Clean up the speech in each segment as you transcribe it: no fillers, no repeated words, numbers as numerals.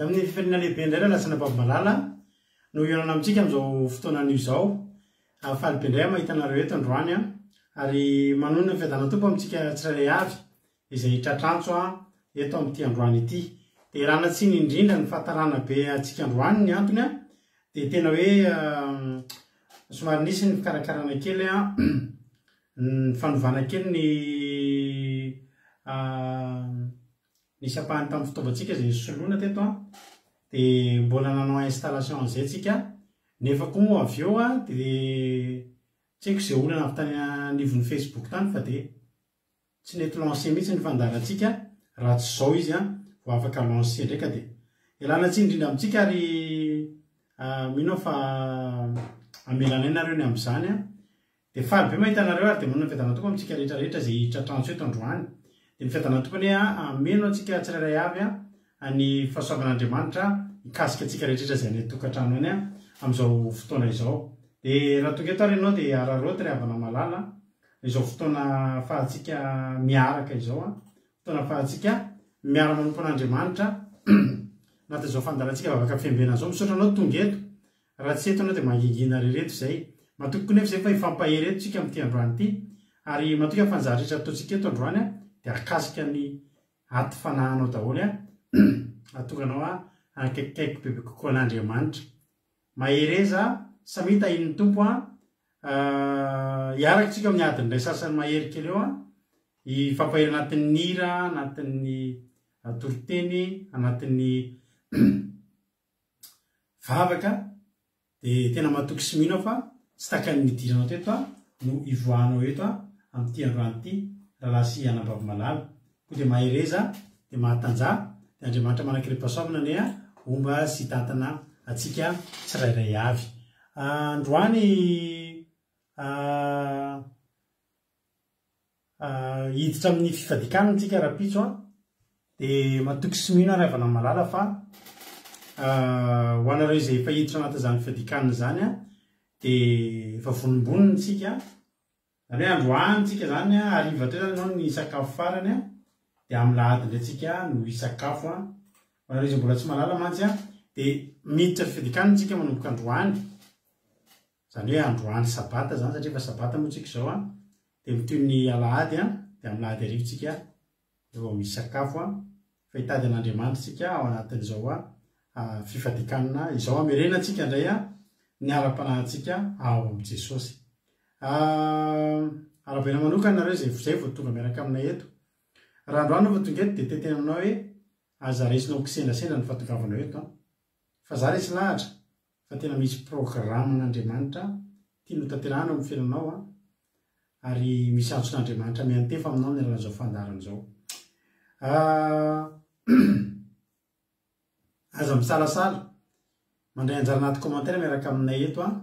Amin'ny fifaliana lehibe indray Rahalahy sy Anabavy malala no hihaonana amintsika amin'izao fotoana anio izao. Faly be indray aho mahita anareo eto androany ary manonona ny fiadanan'ny Tompo amintsika tsirairay avy izay tratr'antso eto amin'ity androany ity. Dia ialana tsiny indrindra ny fahatarana be antsika androany ny antony dia tena hoe somary nisy ny fikarakarana kely ny fanovana kely ny nisy ampahany tamin'ny fitaovantsika izay nisoloana teto an, dia mbola nanao installation an'izay tsika, nefa koa moa avy eo an, dia tsy haiko izay olana avy tany anivon'ny Facebook tany fa dia tsy nety lancer mihitsy ny fandaharantsika, raha tsy izao izy an, vao afaka lancer indray ka dia ialana tsiny indrindra amintsika ary mino aho fa hamelanay nareo ny amin'izany an. Dia faly be mahita anareo ary dia manana ny fiadanan'ny Tompo amintsika rehetra rehetra izay hiditra trantso eto androany. Dia ny fiadanan'ny Tompo anie hameno antsika tsirairay avy ny fahasoavan'Andriamanitra hikasika antsika rehetra rehetra izay any an-tokantrano any amin'izao fotoana izao. Dia raha tonga eto ary ianao dia araraoty ry havana malala izao fotoana ahafahantsika miaraka izao, fotoana ahafahantsika miara-manompo an'Andriamanitra anatin'izao fandaharantsika vavaka fiambenana izao. Misaotra anao tonga eto. Raha tsy eto ianao dia mangingina irery eto izay. Matoky koa nefa izay fa hifampahery eto tsika amin'ity androany ity. Ary matoky aho fa ny zavatra rehetra ataontsika eto androany dia hahakasika ny aty fanahinao daholo hahatonga anao hanakaikikaiky bebe kokoa an'Andriamanitra. Mahereza, samia tahian'ny Tompo an. Hiaraka tsika amin'ny adiny iray sasany mahery kely eo an. Hifampahery anatin'ny hira, anatin'ny toriteny, anatin'ny vavaka dia tena matoky sy mino aho fa tsy takan'ny nidiranao teto aho no ivoahanao eto aho amin'ity androany ity rahalahy sy anabavy malala koa dia mahereza dia mahatanjaha dia Andriamanitra manan-kerim-pahasoavana anie homba sy hitantana antsika tsirairay avy androany. Hiditra amin'ny fifadikanana tsika rahampitso an, dia matoky sy mino aho ry havana malala fa ho anareo izay efa hiditra anatin'izany fifadikanana izany an, dia efa vonombonona tsika, izany hoe androany tsika izany an, hariva teo izany ianao ny hisakafo farany an, dia amin'ny lahady indray tsika no hisakafo an, ho anareo izay mbola tsy mahalala mantsy an, dia miditra fifadikanana tsika manomboka androany, Izany hoe androany sabata izany satria efa sabata moa tsika izao an, dia mitohy ny alahady an, dia amin'ny alahady hariva tsika vao misakafo an, fa hitady an'Andriamanitra tsika ao anatin'izao fifadikanina izao, hamerenantsika indray an ny ara-panahintsika ao amin'i Jesosy. Arahabaina manokana nareo izay izay vao tonga miaraka aminay eto. Raha androany aho vao tonga eto dia te-hiteny aminao hoe aza raisina ho kisendrasendra ny fahatongavanao eto an. Fa za resy lahatra fa tena misy programan'Andriamanitra tiany ho tanterahana eo amin'ny fiainanao an, ary misy antson'Andriamanitra miantefa aminao amin'ny alalan'izao fandaharana izao. Aza misalasala mandray anjara anaty commentaire miaraka aminay eto an,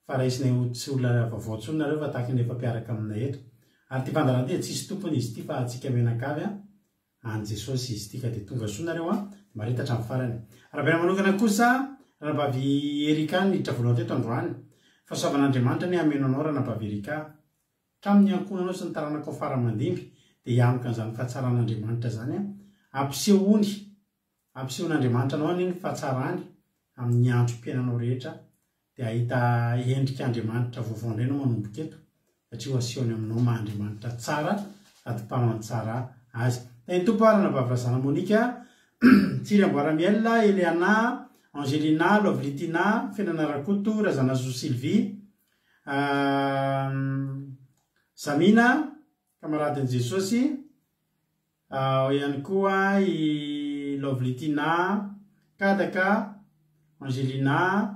fa raisinay ho tsy olona vaovao intsony nareo fa tahaka ny efa mpiaraka aminay eto. Ary ity fandaharana ity dia tsisy tompony izy ity fa antsika mianakavy an, An'i Jesosy izy ity ka dia tonga soa nareo an, dia mahareta hatramin'ny farany. Arahabaina manokana kosa Ranabavy Erika niditra voalohany teto androany. Fahasoavan'Andriamanitra anie hameno anao Ranabavy Erika. Hatramin'ny ankohonanao sy ny taranakao fara aman-dimby dia hianoka an'izany fahatsaran'Andriamanitra izany an. Ampisehoany, ampisehoan'Andriamanitra anao anie ny fahatsarany amin'ny androm-piainanao rehetra dia hahita endrika Andriamanitra vaovao indray ianao manomboka eto, satria ho asehony aminao maha Andriamanitra tsara sady mpamantsara Azy. Tahin'ny Tompo ary Ranabavy Razana Monica, Tsiry Amboaramiel, Eliana, Angelina, Lovely Tina, Fenana Rakoto, Razanazoa Sylvie, Zamina, kamaradin'i Jesosy, Ao ihany koa i Lovely Tina, Kadaka, Angelina,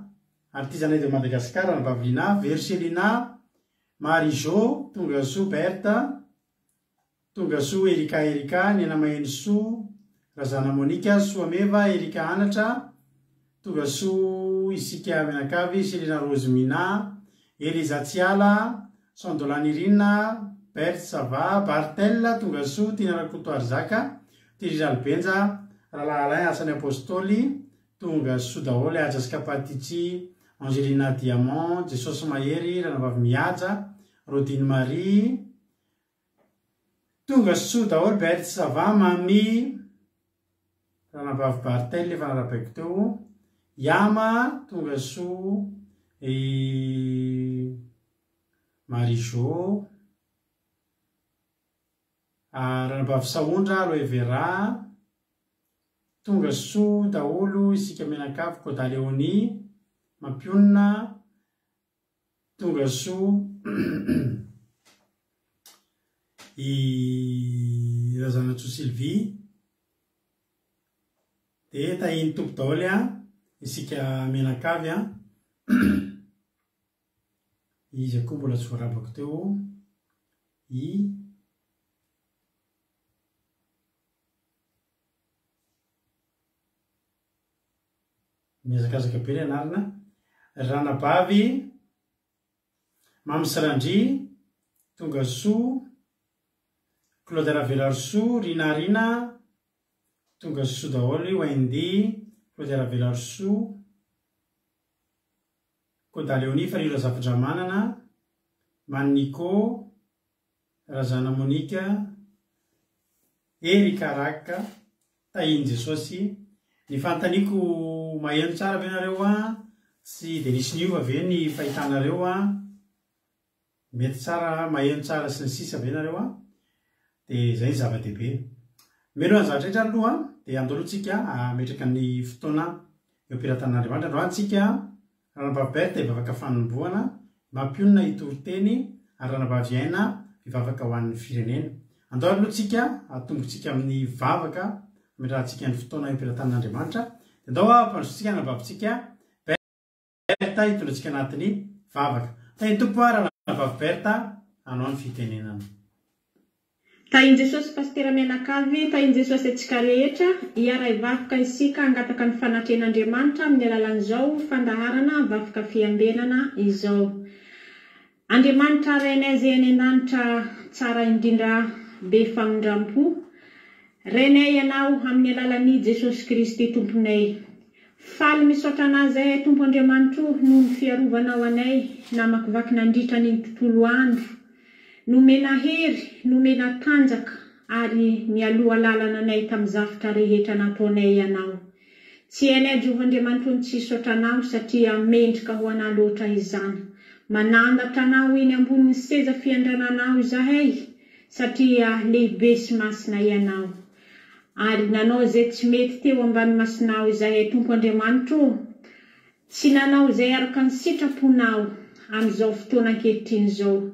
Artisanat de Madagascar, Ranabavy Lina, Vercelina, Marie Jo, Tongasoa Berthe, Tongasoa Erika Erika, Nena Mahenosoa, Razana Monica, Soameva, Erika Anatra, Tongasoa isika mianakavy, Selena Rose Mina, Eliza Tsiala, Sandola Nirina, Berthe ça va, Barthel, Tongasoa, Tiana Rakotoarizaka, Thierry Ralibenja, Rahalahy Alain, Asan'ny Apostoly, Tongasoa daholo, Haja sy Kapatichi, Angelina Diamant, Jesosy Mahery, Ranabavy Mihaja, Rodine Marie, Tongasoa daholo, Berthe ça va, Mamy. Ranabavy Barthel efa narabaiko teo. Yama, tonga soa. I Marie Jo. Ranabavy Sahondra, Aloe Vera. Tonga soa daholo isika mianakavy Koda Léonie, Mampionona, Tonga soa i Razanatsoa Sylvie. Dia tahian'ny Tompo daholo an, isika mianakavy an. Iza koa mbola tsy voarabako teo? I Mihazakazaka be ilay anarana. Ranabavy Mamy sy Randria, tonga soa. Claude Ravelarisoa, Rina Rina, tonga soa daholo. Wendy, Claude Ravelarisoa, Koda Léonie, Farihy Razafindramanana, Mani Nico, Razana Monica, Eric Araka, Tahin'i Jesosy. Ny fanontaniako maheno tsara ve nareo an? Tsy dia nisy niova ve ny fahitanareo an? Mety tsara, maheno tsara sy ny sisa ve nareo an? Dia izay ny zava-dehibe. Mialohan'ny zavatra rehetra aloha dia andao aloha tsika hametraka ny fotoana eo am-pelatanan'Andriamanitra. Androany tsika Ranabavy Berthe hivavaka fanombohana, mampionona hitory teny ary Ranabavy Aina hivavaka ho an'ny firenena. Andao ary aloha tsika hatombotsika amin'ny vavaka hametrahantsika ny fotoana eo am-pelatanan'Andriamanitra. Dia andao hampandrosotsika ny Ranabavintsika Berthe hitondra antsika anatin'ny vavaka. Tahin'ny Tompo ary Ranabavy Berthe hanao ny fitenenana. Tahin'i Jesosy Pasitera mianakavy, tahin'i Jesosy antsika rehetra, hiara-hivavka isika hangataka ny fanatrehan'Andriamanitra amin'ny alalan'izao fandaharana Vavka Fiambenana izao. Andriamanitra Rainay izay any an-danitra tsara indrindra be famindram-po, Rainay Ianao amin'ny alalan'i Jesosy Kristy Tomponay. Faly misaotra Anao izahay Tompo Andriamanitro noho ny fiarovanao anay namakivaky nandritra ny tontolo andro. Nomena hery, nomena tanjaka ary nialoha lalana anay tamin'ny zavtra rehetra nataonay Ianao. Tsy hainay Jehovah Andriamanitro ny tsy hisaotra Anao satria mendrika ho Anao loatra izany. Manandratra Anao eny ambonin'ny seza fiandrananao izahay satria lehibe sy masina Ianao. Ary nanao izay tsy mety teo ambany masonao izahay Tompo Andriamanitro ô. Tsy nanao izay araka ny sitraponao amin'izao fotoana ankehitriny izao.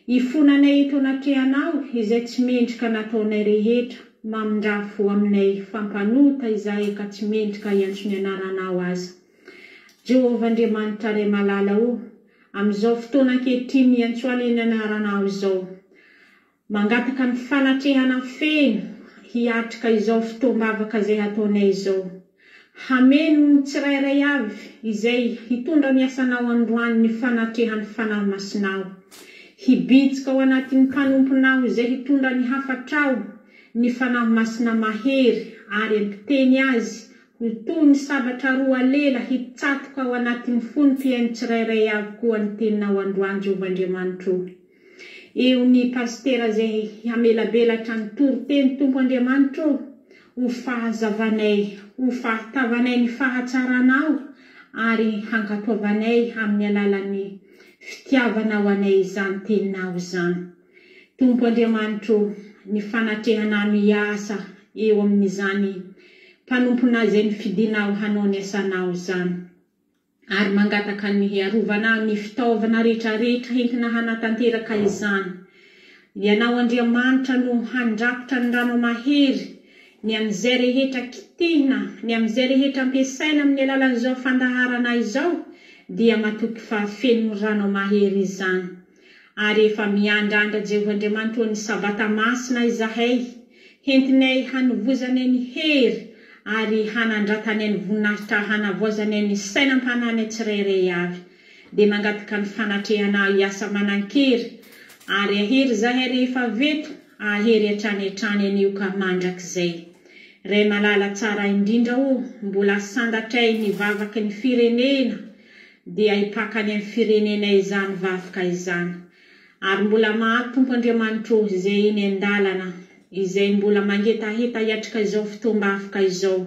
Ifonanay eto anatrehanao izay tsy mendrika nataonay rehetra, mamindrà fo aminay fa mpanota izahay ka tsy mendrika hiantso ny anaranao aza. Jehovah Andriamanitra Ray malala o, amin'izao fotoana ankehitriny iantsoanay ny anaranao izao, Mangataka ny fanatrehana feno hiatrika izao fotoam-bavaka izay hataonay izao. Hameno ny tsirairay avy izay hitondra ny asanao androany ny fanatrehan'ny Fanahy Masinao. Hibitsika ao anatin'ny mpanomponao izay hitondra ny hafatrao ny Fanahy Masina mahery ary ampiteny azy ho toy ny sabatra roa lela hitsatoka ao anatin'ny fon'ny mpihaino tsirairay avy koa ny teninao androany Jehovah Andriamanitro. Eo ny pasitera izay hamelabelatra ny toriteny Tompo Andriamanitra ô, ho fahazavanay, ho fahatavanay ny fahatsaranao ary hankatoavanay amin'ny alalan'ny fitiavanao anay izany teninao izany. Tompo Andriamanitra ô, ny fanatrehanao miasa eo amin'izany mpanomponao izay nofidinao hanao ny asanao izany. ary mangataka ny hiarovana ny fitaovana rehetrarehetra entina hanatanteraka izany. Ianao Andriamanitra no handrakotra ny rano mahery, ny amin'izay rehetra kitihina, ny amin'izay rehetra ampiasaina amin'ny alalan'izao fandaharana izao dia matoky fa feno rano mahery izany. Ary efa miandrandra Jehovah Andriamanitro ny Sabata masina izahay, hentinay hanovozanay ny hery ary hanandratanay ny voninahitra hanavaozanay ny sainam-panahinay tsirairay avy. Dia mangataka ny fanatrehanao hiasa manan-kery ary ahery izahay rehefa avy eto, ahery hatrany hatrany anio ka mandrakizay. Ray malala tsara indrindra o, mbola asandatray ny vavaky ny firenena, dia hipaka any amin'ny firenenay izany vavoka izany. Ary mbola maro Tompo Andriamanitro o izay eny an-dalana. izay mbola mangetaheta hiatrika izao fotoam-bavaka izao.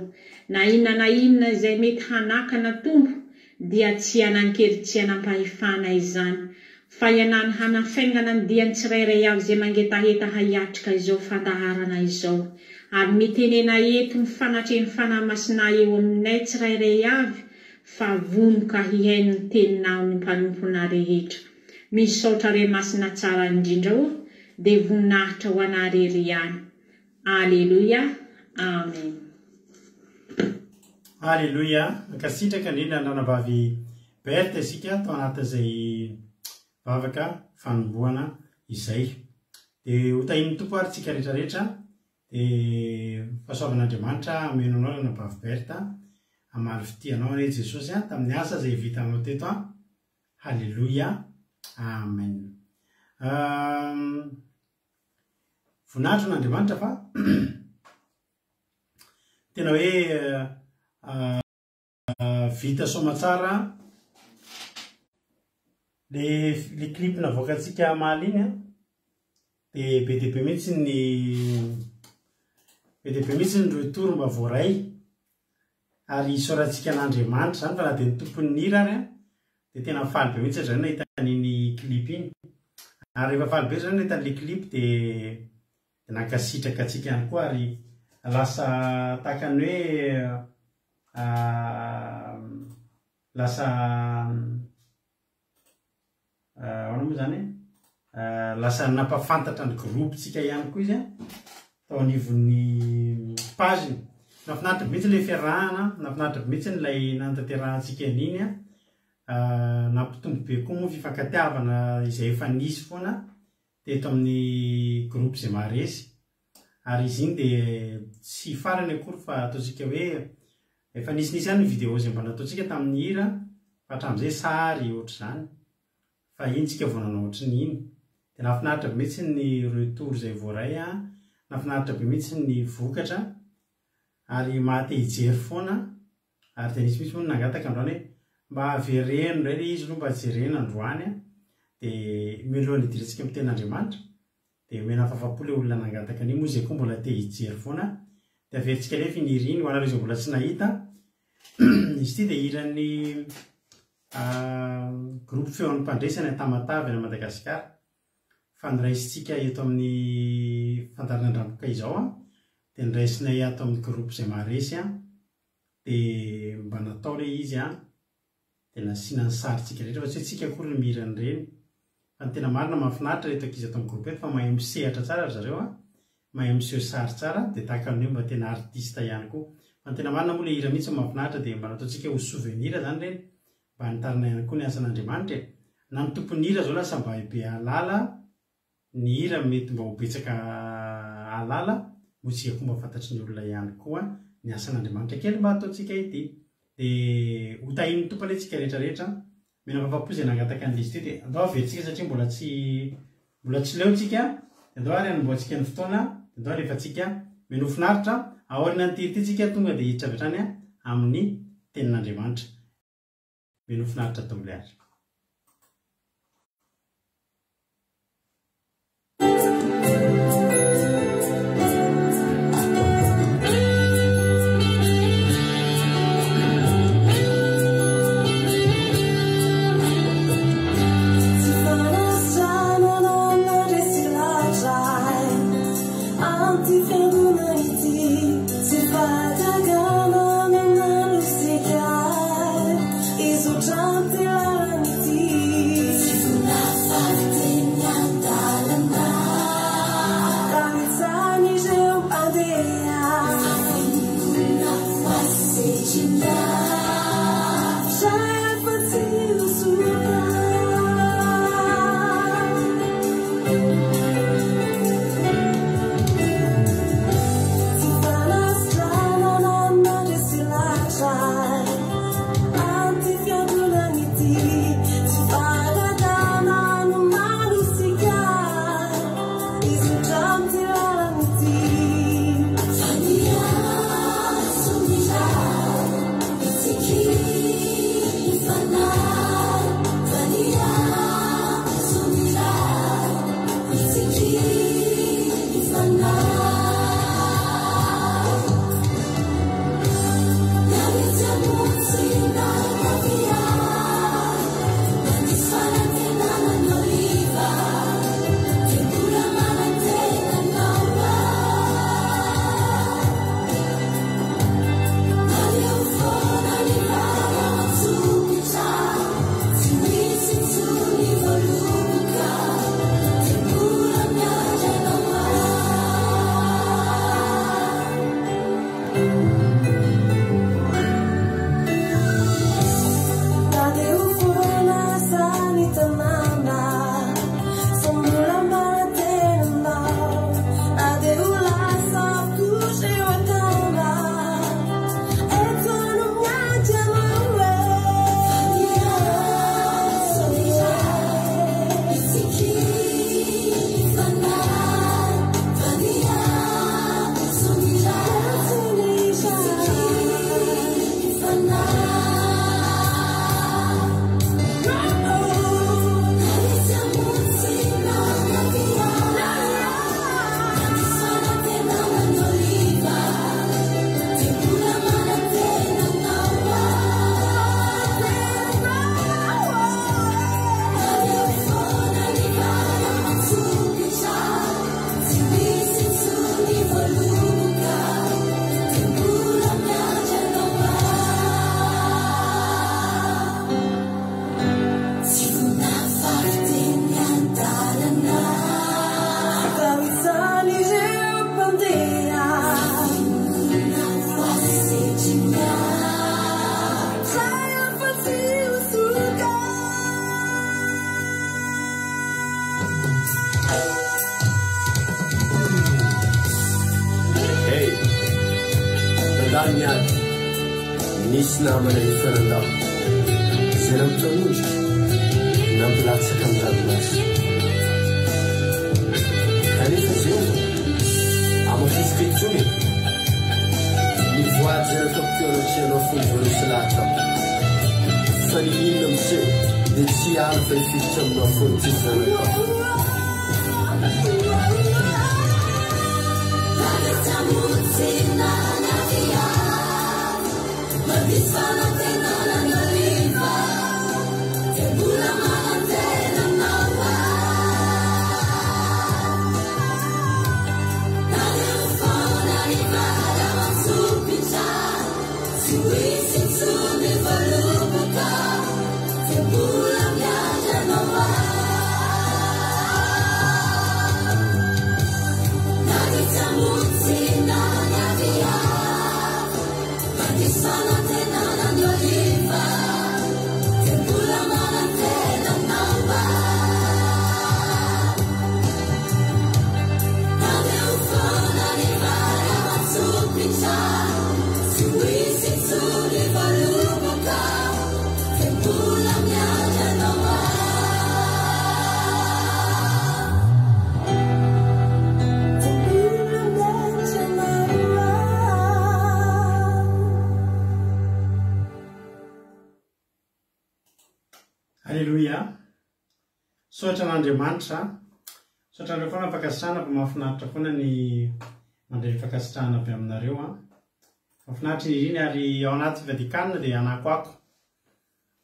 Na inona na inona izay mety hanakana Tompo dia tsy hanan-kery tsy hanam-pahefana izany. Fa ianano hanafaingana ny dian'ny tsirairay avy izay mangetaheta hiatrika izao fandaharana izao. Ary mitenena eto ny fanatrehan'ny Fanahy Masina eo aminay tsirairay avy fa vonoka hihaino ny teninao ny mpanompona rehetra. Misaotra re Masina tsara indrindra o! Dia voninahitra ho anà rery ihany. Aleloia. Amen. Aleloia! Mankasitraka indrindra ny ranabavy Berthe isika tao anatin'izay vavaka fanombohana izay. Dia ho tahian'ny Tompo ary tsika rehetra rehetra. Dia fahasoavan'Andriamanitra hameno anao ranabavy Berthe. Hamaly fitia anao anie Jesosy tamin'ny asa izay vitanao teto. Haleloia. Amen. Voninahitra an'Andriamanitra fa tena hoe vita soamatsara le le clip navoakantsika omaly iny an, de be dia be mihitsy ny be dia be mihitsy ny retour mba voaray ary isaorantsika an'Andriamanitra izany fa na dia ny tompon'ny hira ary an dia tena faly be mihitsy ry zareo nahita an'iny clip iny ary rehefa faly be ry zareo nahita an'ilay clip dia nankasitraka antsika ihany koa ary lasa tahaka ny hoe lasa ahoana moa izany e lasa nampafantatra ny groupe-tsika ihany koa izy tao anivon'ny page-ny. Nahafinaritra be mihitsy ilay fiarahana, nahafinaritra be mihitsy ilay nanatanterahantsika an'iny an. Nampitombo be koa moa fifankatiavana izay efa nisy foana teto amin'ny groupe izay maharesy. Ary izy iny dia tsy farany akory fa ataontsika hoe efa nisinisy ihany ny vidéo izay mba nataontsika tamin'ny hira fa hatramin'izay sary ohatr'izany fa iny tsika vao nanao ohatry ny iny. Dia nahafinaritra be mihitsy ny retour izay voaray an, nahafinaritra be mihitsy ny vokatra ary maha te hijery foana ary dia nisy mihitsy moa ny nangataka androany hoe mba avereno indray ilay izy aloha mba jerena androany an, dia mialohan'ny hidirantsika amin'ny tenin'Andriamanitra Dia omena fafapo ilay olona nangataka an'io moa izay koa mbola te hijery foana. Dia averintsika nefa iny hira iny ho anareo izay mbola tsy nahita. Izy ity dia hiran'ny groupe Feon'ny Mpandresy any Tamatave any Madagasikara. Fa noraisintsika eto amin'ny fandaharan'Andramboka izao dia noraisinay ato amin'ny groupe izay maharesy dia mba natao ilay izy dia nasiana ny sarintsika rehetra fa tsy hoe tsika akory no mihira an'ireny fa ny tena marina mahafinaritra ireto ankizy ato amin'ny groupe eto fa mahay misehatra tsara ry zareo a, mahay miseho sary tsara dia tahaka ny hoe mba tena artiste ihany koa fa ny tena marina moa ilay hira mihitsy no mahafinaritra dia mba nataontsika ho souvenir izany ireny mba hanitarana ihany koa ny asan'Andriamanitra e, na ny tompon'ny hira izao lasa mba be hahalala Ny hira mety mba ho betsaka hahalala, mozika koa mba fantatry ny olona ihany koa ny asan'Andriamanitra kely mba ataontsika ity. Dia ho tahian'ny Tompo anie tsika rehetra rehetra. Mena fafapo izay nangataka an'ilay izy teo dia andao averintsika satria mbola tsy mbola tsy leo tsika. Dia andao ary hanombohantsika ny fotoana, dia andao alefantsika. Mino ho finaritra. Aorianan'ity hira ity tsika tonga dia hiditra avy hatrany amin'ny tenin'Andriamanitra. Mino ho finaritra daholo ary. Maro ny ady, nisy namana efa nandao, izay nampitanondrika, nampilatsaka ny ranomaso. Kanefa Jehovah, hamafisiko intsony e! Ny voady izay nataoko teo anatrehanao fony vao resy lahatra aho, fa n'inon'inona miseho dia tsy hiala fa hifikitra aminao foana ity zanakao. Aleloia. Misaotra an'Andriamanitra. Misaotra anareo foana fankasitrahana fa mahafinaritra foana ny mandray ny fankasitrahana avy aminareo an. Mahafinaritra ny iriny ary ao anaty fivadikanina dia anakoako.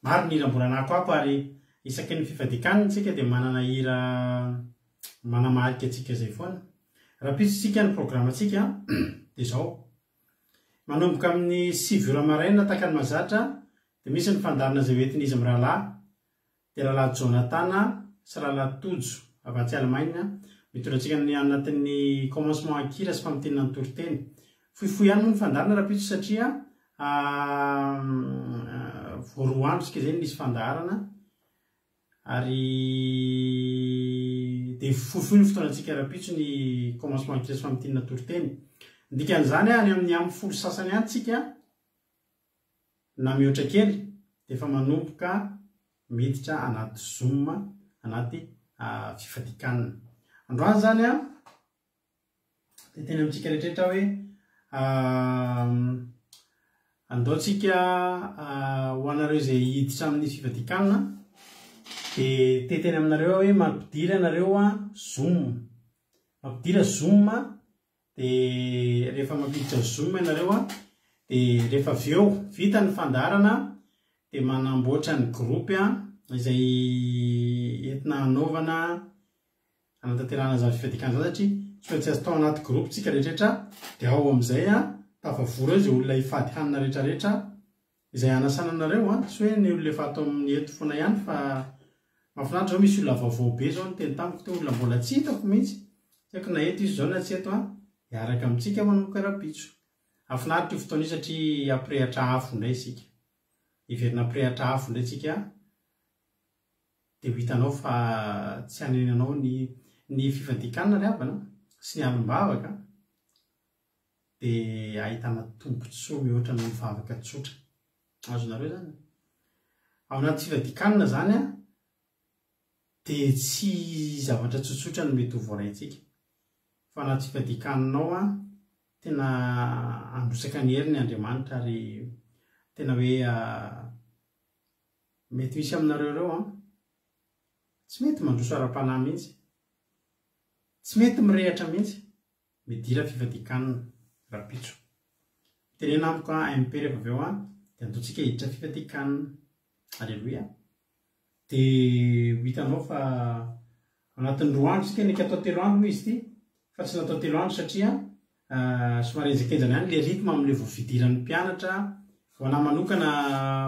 Maro ny hira mbola anakoako ary isaky ny fivadikanina tsika dia manana hira manamarika antsika izay foana. Rahampitso tsika ny programantsika dia izao. Manomboka amin'ny 9 ora maraina tahaka ny mahazatra dia misy ny fandaharana izay hoentin'izy mirahalahy dia Rahalahy Jonathan sy Rahalahy Tojo avy atsy Allemagne mitondra antsika ny anatin'ny commencement an-kira sy famintinana ny toriteny. Fohifohy ihany moa ny fandaharana rahampitso satria vao roa andro isika izay no nisy fandaharana ary dia fohifohy ny fotoanantsika rahampitso ny commencement an-kira sy famintinana toriteny. Ny dikan'izany any amin'ny amin'ny 10h30 any tsika na mihoatra kely dia efa manomboka miditra anaty zoom anaty fifadikanina. Androany izany an, dia teny amintsika rehetrarehetra hoe andao tsika ho anareo izay hiditra amin'ny fifadikanina dia te teny aminareo aho hoe mampidira anareo zoom, mampidira zoom Dia rehefa mampiditra zoom ianareo an, dia rehefa avy eo vita ny fandaharana dia manamboatra ny groupe an, izay entina hanaovana hanatanterahana izany fifadikan izany satria tsy maintsy atao anaty groupe tsika rehetra rehetra dia ao amin'izay an, tafavory eo izay olona hifady hanina rehetra rehetra Izay hanasana anareo an, tsy hoe ny olona efa ato amin'ny eto foana ihany fa mahafinaritra zao misy olona vaovao be zao niteny tamiko teo olona mbola tsy hitako mihitsy, tsy haiko na eto izy zao na tsy eto an, hiaraka amintsika manomboka rahampitso. Hahafinaritra io fotoana io satria hampirehatra afo indray isika. Hiverina hampirehatra afo indray tsika dia ho hitanao fa tsy hanenenanao ny ny fifadian-kanina ry havana sy ny alim-bavaka. dia ahitana tombontsoa mihoatra noho ny vavaka tsotra. Azonareo izany? Ao anaty fivadikanina izany an, dia tsy zavatra tsotsotra no mety ho voaraintsika. Fa anaty fivadikanina ao an, tena handrotsaka ny heriny Andriamanitra ary tena hoe mety misy aminareo ireo an, tsy mety mandroso ara-panahy mihitsy, tsy mety mirehatra mihitsy. Midira fifadian-kanina rahampitso. Mitenena amiko an MP rehefa avy eo an, dia antontsika hiditra fifadian-kanina. Aleloia. Dia ho hitanao fa anatin'ny roa andro isika, neka atao telo andro moa izy ity, fa tsy natao telo andro satria somary henjakenjana ihany ilay rythme amin'ilay vao fidiran'ny mpianatra. Ho anà manokana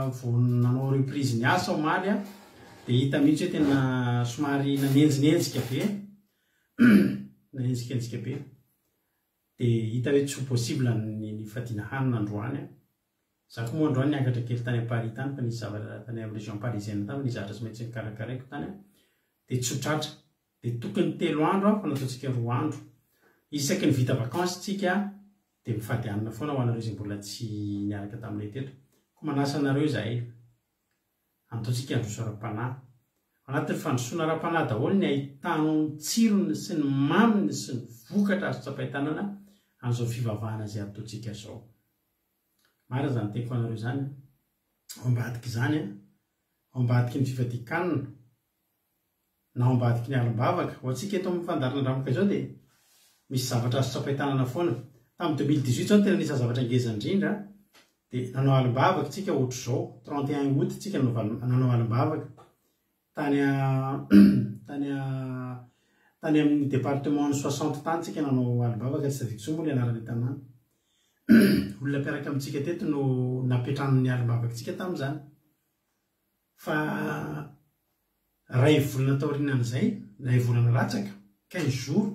vao nanao reprise ny asa omaly an, dia hita mihitsy hoe tena somary nanenjinenjika be. Nanenjikenjika be. Dia hita hoe tsy ho possible ny nifadiana hanina androany an. Za koa moa androany niakatra kely tany à Paris tany fa nisy zavatra tany amin'ny région parisienne tany fa nisy zavatra tsy maintsy nokarakaraiko tany an. Dia tsy ho tratra. Dia tokony telo andro an fa nataontsika roa andro. Isaky ny vita vacances tsika. Dia mifady hanina foana ho anareo izay mbola tsy niaraka taminay teto. Koa manasa anareo izahay. Antaontsika handroso ara-panahy. Ao anatin'ny fandrosoana ara-panahy daholo ny ahitanao ny tsirony sy ny maminy sy ny vokatra azo tsapain-tanana an'izao fivavahana izay ataontsika izao. Marina izany teniko anareo izany an. Ao ambadik'izany an, ao ambadiky ny fifadian-kanina, na ao ambadiky ny alim-bavaka. Ho antsika eto amin'ny fandaharana Andramoka izao dia misy zavatra azo tsapain-tanana foana. Tamin'ny 2018 izao no tena nisy zavatra ngeza indrindra dia nanao alim-bavaka tsika ohatr'izao, 31 août tsika nanao alim-bavaka tany tany tany amin'ny département ny 60 tany tsika nanao alim-bavaka, tsy tadidiko intsony moa ny anaran'ilay tanàna. Olona mpiaraka amintsika teto no napetrano ny alim-bavaka-tsika tamin'izany. Fa ray volana taorianan'izay, ray volana latsaka, 15 jours,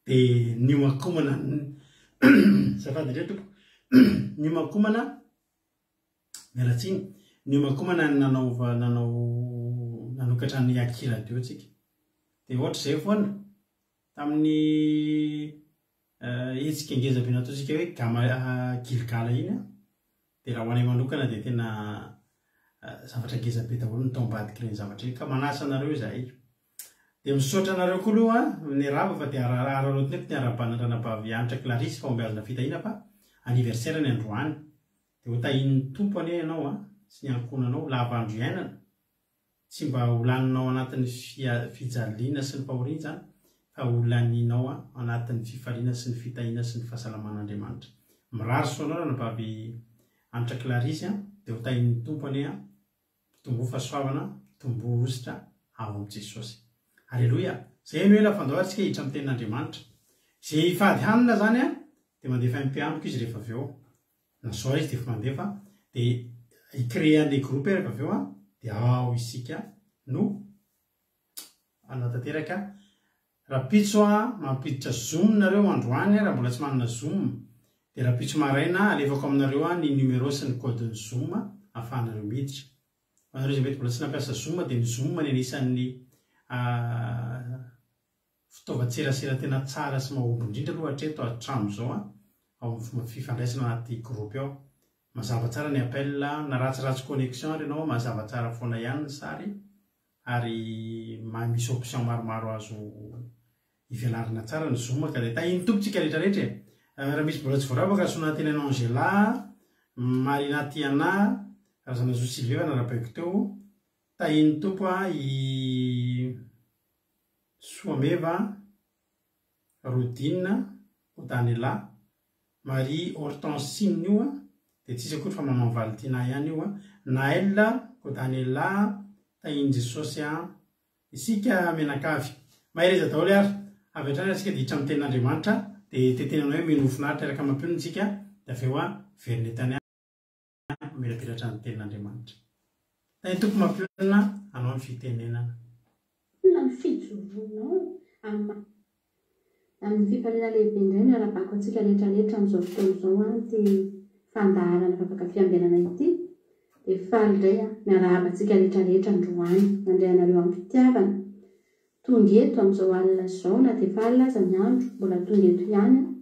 dia niomankomana, azafady indrindra tompoko, niomankomana, miala tsiny, niomankomana ny nanao nanao nanokatra ny Aki Radio tsika. Dia ohatr'izay foana, tamin'ny hetsika ngeza be nataontsika hoe Gama Gilgala iny an, Dia raha ho anay manokana dia tena zavatra ngeza be daholo ny tao ambadik'ireny zavatra ireny ka manasa anareo izahay. Dia misaotra anareo koa aloha niarahaba fa dia araraotina eto ny arahabana an-dRanabavy Hanitra Clarisse fahombiazana fitahiana fa anniversaire ny androany. Dia ho tahian'ny Tompo anie ianao sy ny ankohonanao lava andro iainana. Tsy mba ho laninao anatin'ny fijaliana sy ny fahoriana izany fa ho laninao anatin'ny fifaliana sy ny fitahiana sy ny fahasalaman'Andriamanitra. Mirary soa anao ranabavy Hanitra Clarisse a, dia ho tahian'ny Tompo anie a, mitomboa fahasoavana, mitomboa hosotra ao amin'i Jesosy. Aleloia! Izay no ela fandao ary tsika hiditra amin'ny tenin'Andriamanitra. Izay hifady hanina izany a, dia mandefa MP amiko izy rehefa avy eo. Na zao izy dia efa mandefa dia hi-créer an'ilay groupe rehefa avy eo an, dia ao isika no hanatanteraka. Rahampitso an, mampiditra zoom nareo androany raha mbola tsy manana zoom, dia rahampitso maraina alefako aminareo an ny numéro sy ny code-n'ny zoom ahafahanareo miditra. Ho anareo izay mety mbola tsy nampiasa zoom dia ny zoom ny anisan'ny Fitaovan-tserasera tena tsara sy mahomby indrindra aloha hatreto hatramin'izao ao amin'ny fomba fifandraisana anaty groupe ao. Mazava tsara ny appel, na ratsiratsy connexion ary ianao mazava tsara foana ihany ny sary ary misy option maromaro azo ivelarana tsara ny zoom ka dia tahin'ny Tompo tsika rehetra rehetra e! Raha misy mbola tsy voarabaka Sonantenana Angela, Marina Tiana, Razanazoa Sylvie efa narabaiko teo, tahin'ny Tompo i Soameva, Rodine, Odanela, Marie Hortensine io a, dia tsisy akory fa maman Valentina ihany io a, Naël, Odanela, Tahin'i Jesosy a, isika mianakavy. Mahereza daholo ary, avy hatrany ary tsika dia hiditra amin'ny tenin'Andriamanitra, dia tetenanao hoe mino ho finaritra hiaraka mampionona isika, dia avy eo a, miverina eto ihany hamelabelatra ny tenin'Andriamanitra. Tahin'ny Tompo mampionona anao ny fitenenana. Inona ny fijoroanao amin'ny maha. Amin'ny fifaliana lehibe indray no iarahabako antsika rehetra rehetra amin'izao fotoana izao amin'ity fandaharana vavaka fiambenana ity. Dia faly indray aho miarahaba antsika rehetra rehetra androany. Mandray anareo amim-pitiavana. Tonga eto amin'izao alina izao na dia efa alina aza ny andro, mbola tonga eto ihany aho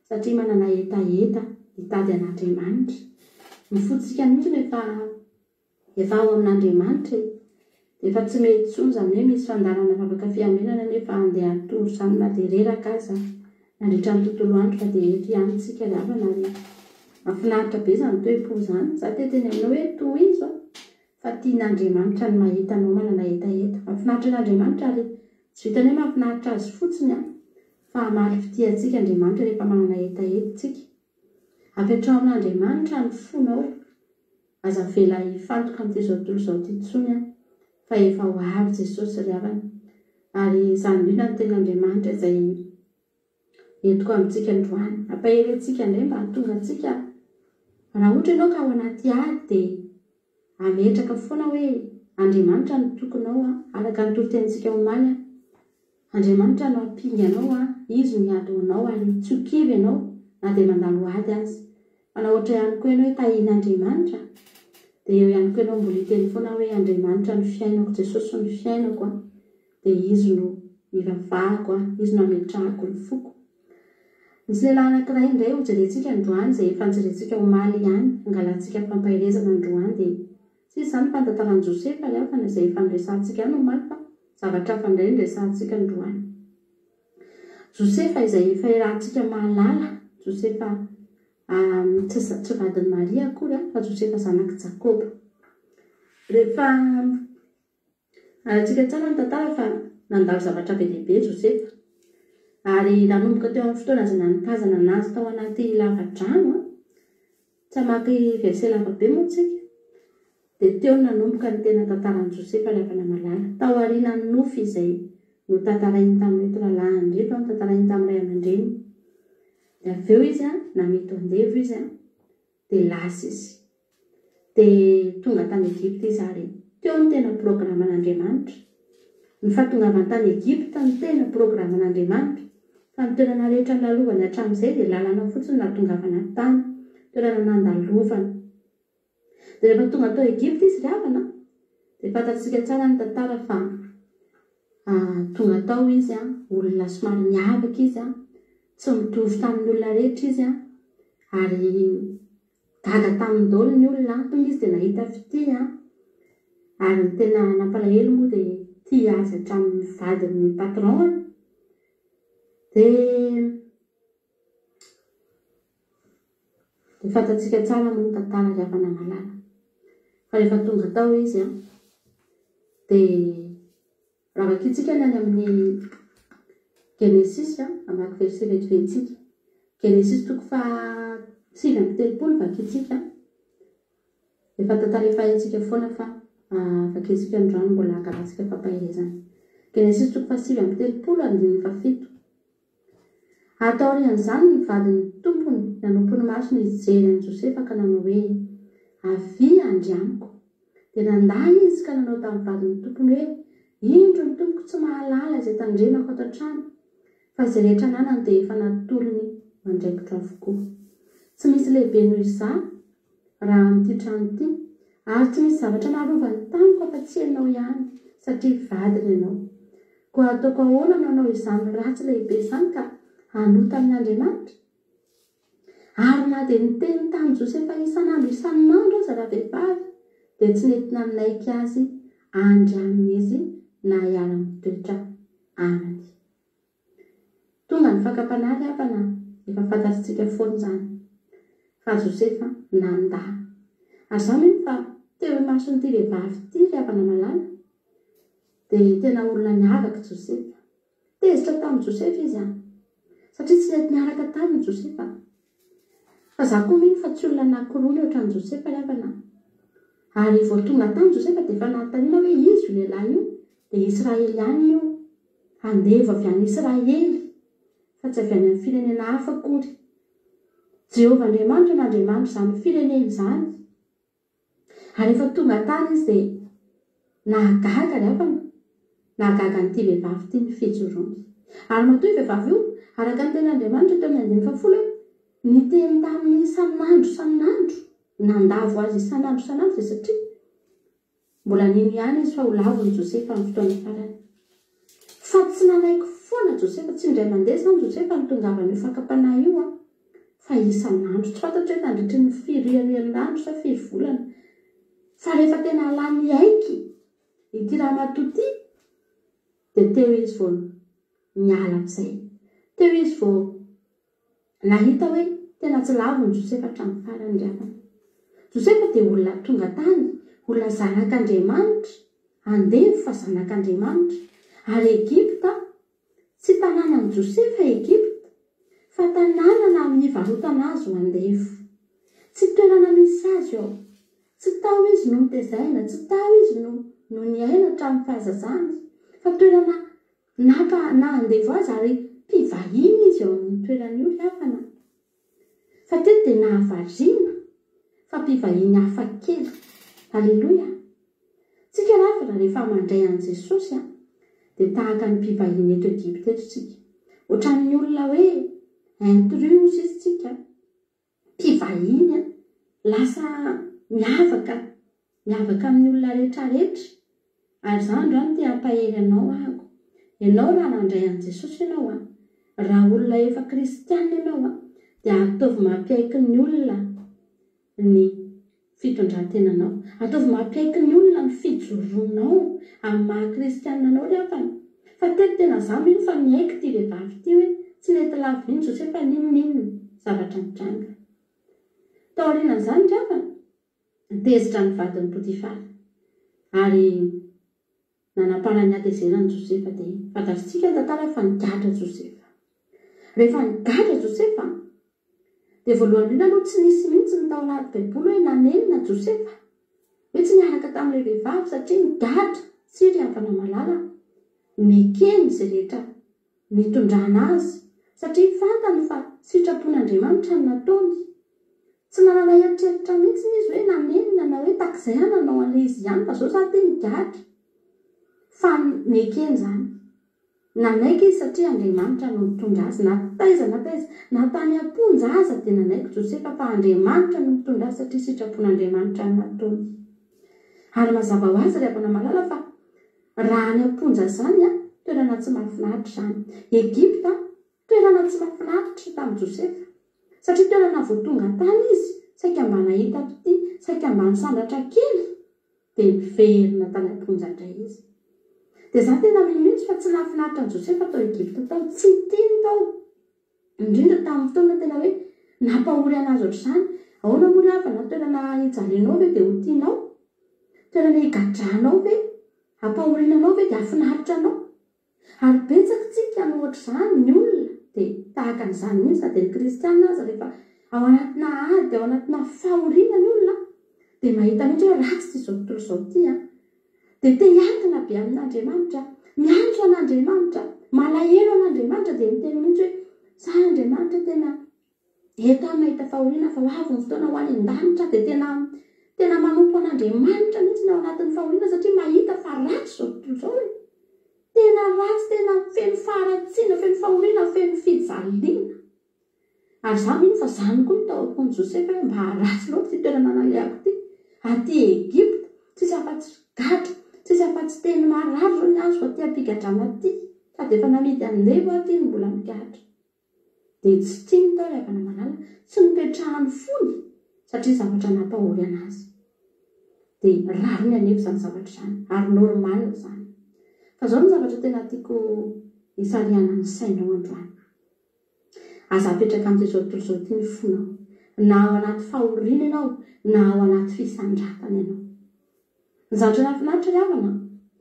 satria manana hetaheta hitady an'Andriamanitra. Ny fontsika mihitsy no efa Efa ao amin'Andriamanitra e! Dia efa tsy mety intsony izany hoe misy fandaharana vavaka fiambenana nefa handeha hatory izany na dia reraka aza nandritra ny tontolo andro fa dia eto ihany tsika ry havana ary mahafinaritra be izany toe-po izany. Za te hiteny aminao hoe tohizo a! Fa tian'Andriamanitra ny mahita anao manana hetaheta. Mahafinaritra an'Andriamanitra ary tsy vitan'ny hoe mahafinaritra azy fotsiny an! Fa hamaly fitia antsika Andriamanitra rehefa manana hetaheta tsika. Apetraho amin'Andriamanitra ny fonao. Aza avela hifantoka amin'ity izao tontolo izao ity intsony an, fa efa ho avy Jesosy ry havana. Ary izany indrindra ny tenin'Andriamanitra izay entiko amintsika androany. Ampahery antsika indray mba hahatonga antsika, raha ohatra ianao ka ao anaty ady dia hametraka foana hoe Andriamanitra no tokinao an, araka ny toritenintsika omaly an. Andriamanitra no hampinga anao an, Izy no hiady ho anao ary tsy ho kivy ianao na dia mandalo ady aza. Fa na ohatra ihany koa ianao hoe tahian'Andriamanitra dia eo ihany koa ianao mbola hiteny foana hoe Andriamanitra no fiainako, Jesosy no fiainako an, dia Izy no ivavahako an, Izy no ametrahako ny foko. Misy lehilahy anankiray indray hojerentsika androany izay efa nojerentsika omaly ihany, hangalantsika fampaherezana androany dia tsy iza izany fa ny tantaran'i Josefa ry havana izay efa noresahantsika ihany omaly fa zavatra hafa indray no resahantsika androany. Josefa izay efa iarahantsika mahalala, Josefa tsy tsy vadin'i Maria akory fa Josefa zanak'i Jakoba. Rehefa Haintsika tsara ny tantara fa nandalo zavatra be dia be Josefa. Ary nanomboka teo amin'ny fotoana izay nanipazana anazy tao anaty lava-drano, tsy hamaky verset lava be moa tsika, dia teo no nanomboka ny tena tantaran'i Josefa ry havana malala. Tao aorianan'ny nofy izay notantarainy tamin'ireto rahalahiny ireto, notantarainy tamin'ny ray aman-dreniny. Dia avy eo izy, namidy ho andevo izy, dia lasa izy. Dia tonga tany Egypta izy ary teo no tena programan'Andriamanitra. Ny fahatongavany tany Egypta no tena programan'Andriamanitra. Fa ny toerana rehetra nolalovany hatramin'izay dia lalana fotsiny nahatongavana tany, toerana nandalovana. Dia rehefa tonga tao Egypta izy ry havana, dia fantatsika tsara ny tantara fa tonga tao izy, olona somary niavaka izy, tsy mitovy tamin'ny olona rehetra izy, ary Gaga taminy daholo ny olona an, tonga izy dia nahita fitia an, ary ny tena nampalahelo moa dia tia azy hatramin'ny vadin'ny patron-ny. Dia dia fantatsika tsara moa ny tantara ry havana malala. Fa rehefa tonga tao izy an, dia Raha vakintsika ny any amin'ny Genesisy, hamaky verset vetivety tsika. Genesisy toko faha 39 vakintsika. Efa tantara efa haintsika foana fa vakintsika androany mbola hangalantsika fampaherezana. Genesisy toko faha 39 andininy faha 7. Ary taorian'izany ny vadin'ny tompony nanompo ny masony hijery an'i Josefa ka nanao hoe, Avia handry amiko. Dia nandà izy ka nanao tamin'ny vadin'ny tompony hoe, Indro ny tompoko tsy mahalala izay tandremako ato an-trano, fa izay rehetra ananany dia efa natolony ho andraikitro avokoa. Tsy misy lehibe noho izaho raha amin'ity trano ity, ary tsy misy zavatra narovany tamiko afa-tsy ianao ihany, satria vadiny ianao. Koa ataoko ahoana no hanao izany ratsy lehibe izany ka hanota amin'Andriamanitra? Ary na dia niteny tamin'i Josefa isan'andro isan'andro aza ravehivavy, dia tsy nety nanaiky azy handry aminy izy na hiara-mitoetra aminy. Tonga ny fakam-panahy ry havana, efa fantatritsika foana izany. Fa Josefa nandà. Ary izaho mino fa teo imason'ity vehivavy ity ry havana malala, dia tena olona niavaka i Josefa. Tezitra tamin'i Josefa izy an! Satria tsy nety niaraka taminy Josefa. Fa izaho koa mino fa tsy olona anankiroa ny ohatran'i Josefa ry havana an! Ary vao tonga tany Josefa dia efa nanontaniana hoe iza io lehilahy io? Dia Israeliana io. Andevo avy any Israely, fa tsy avy any amin'ny firenena hafa akory. Jehovah Andriamanitra no Andriamanitr'izany firenena izany. Ary rehefa tonga tany izy dia nahagaga ry havana, nahagaga an'ity vehivavy ity ny fijoroany. Ary matoa io vehivavy io, araka ny tenin'Andriamanitra teo amin'ny andininy fahafolo hoe, niteny taminy isan'andro isan'andro, nandavo azy isan'andro isan'andro dia satria Mbola nino ihany izy fa ho lavon'i Josefa amin'ny fotoana farany. Fa tsy nanaiky foana Josefa, tsy indray mandeha izany Josefa nitongavan'io fakam-panahy io an, fa isan'andro. Tsy fantatro hoe nandritry ny firy herinandro sa firy volana. Fa rehefa tena lany hiaiky ity ramatoa ity, dia teo izy vao niala amin'izay. Teo izy vao Nahita hoe tena tsy lavon'i Josefa hatramin'ny farany ry havana. Josefa dia olona tonga tany, olona zanak'Andriamanitra, andevo fa zanak'Andriamanitra. Ary Egypta, tsy tanànan'i Josefa Egypta, fa tanàna nivarotana azy ho andevo. Tsy toerana misy azy ao. Tsy tao izy no notezaina, tsy tao izy no no niaina hatramin'ny fahazazany, fa toerana Naka na andevo azy ary mpivahiny izy eo amin'io toerana io ry havana. Fa teto dia nahavariana fa mpivahiny hafa kely. Aleloia! Tsika ry havana rehefa mandray an'i Jesosy an, dia tahaka ny mpivahiny eto Egypta eto tsika. Ohatran'ny olona hoe intrus hozy izy tsika. Mpivahiny an, lasa miavaka, miavaka amin'ny olona rehetra rehetra. Ary izaho androany te hampahery anao ahako. Ianao raha nandray an'i Jesosy ianao an, Raha olona efa kristiana ianao an, dia ataovy mampiaiky ny olona ny fitondran-tenanao. Ataovy mampiaiky ny olona ny fijoroanao amin'ny maha kristiana anao ry havana. Fa teto tena za mino fa niaiky ity vehivavy ity hoe tsy nety lavo mihitsy Josefa n'inon'inona zavatra nitranga. Taorianan'izany ry havana, tezitra ny vadin'i Potifara ary Nanampara ny hatezerany Josefa dia fantatritsika ny tantara fa nigadra Josefa. Rehefa nigadra Josefa dia voalohany indrindra aloha tsy nisy mihitsy ny tao anaty baiboly hoe nanenina Josefa, hoe tsy niaraka tamin'ilay vehivavy satria nigadra, tsia ry havana malala, nekeny izay rehetra nitondrana azy satria fantany fa sitrapon'Andriamanitra no nataony. Tsy nanana eritreritra mihitsy izy hoe nanenina na hoe takizay aho nanao an'ilay izy ihany fa zao za ty migadra. Fa nekeny izany. Nanaiky izy satria Andriamanitra no nitondra azy na taiza na taiza, na tany am-ponja aza dia nanaiky Josefa fa Andriamanitra no mitondra azy satria sitrapon'Andriamanitra no nataony. Ary mazava ho azy ry havana malala fa Raha any am-ponja izany an, toerana tsy mahafinaritra izany. Egypta, toerana tsy mahafinaritra tamin'i Josefa. Satria toerana vao tonga tany izy, saika mba nahita fitia, saika mba nisandratra kely, dia niverina tany am-ponja indray izy. Dia izaho tena mino mihitsy fa tsy nahafinaritra an'i Josefa tao Egypta tao, tsy tiany tao. Indrindra tamin'ny fotoana tena hoe nampahory an'azy ohatr'izany. Ahoana moa ry havana, toerana hijalianao ve dia ho tianao? Toerana higadranao ve? Hampahoriana anao ve dia hahafinaritra anao? Ary betsaka tsika no ohatr'izany, ny olona dia tahaka an'izany mihitsy na dia ny kristiana aza rehefa ao anatina ady, ao anatina fahoriana ny olona dia mahita mihitsy hoe ratsy ity izao tontolo izao ity an! Dia te hiankina be amin'Andriamanitra, miantso an'Andriamanitra, malahelo an'Andriamanitra dia miteny mihitsy hoe, za Andriamanitra tena eto aho mahita fahoriana fa ho avy ny fotoana ho any an-danitra aho dia tena tena manompo an'Andriamanitra mihitsy ny ao anatin'ny fahoriana satria mahita fa ratsy izao tontolo izao e. Tena ratsy, tena feno faharatsiana, feno fahoriana, feno fijaliana. Ary izaho mino fa izany koa no tao am-pon'i Josefa hoe mba ratsy loatra ity toerana nalehako ity, aty Egypta, tsisy afa-tsy gadra, tsisy afa-tsy teny marary izao ny azoko aty am-pigadrana aty, sady efa namidy andevo aho aty no mbola migadra. Dia tsy tiany tao ry havana malala, tsy nipetrahan'ny fony satria zavatra nampahory an'azy. Dia rariny anefa izany zavatra izany, ary normal izany. Fa izao no zavatra tena tiako hisarihana ny sainao androany. Aza apetraka amin'ity izao tontolo izao ity ny fonao. Na ao anaty fahoriana ianao, na ao anaty fisandratana ianao. Ny zavatra nahafinaritra ry havana,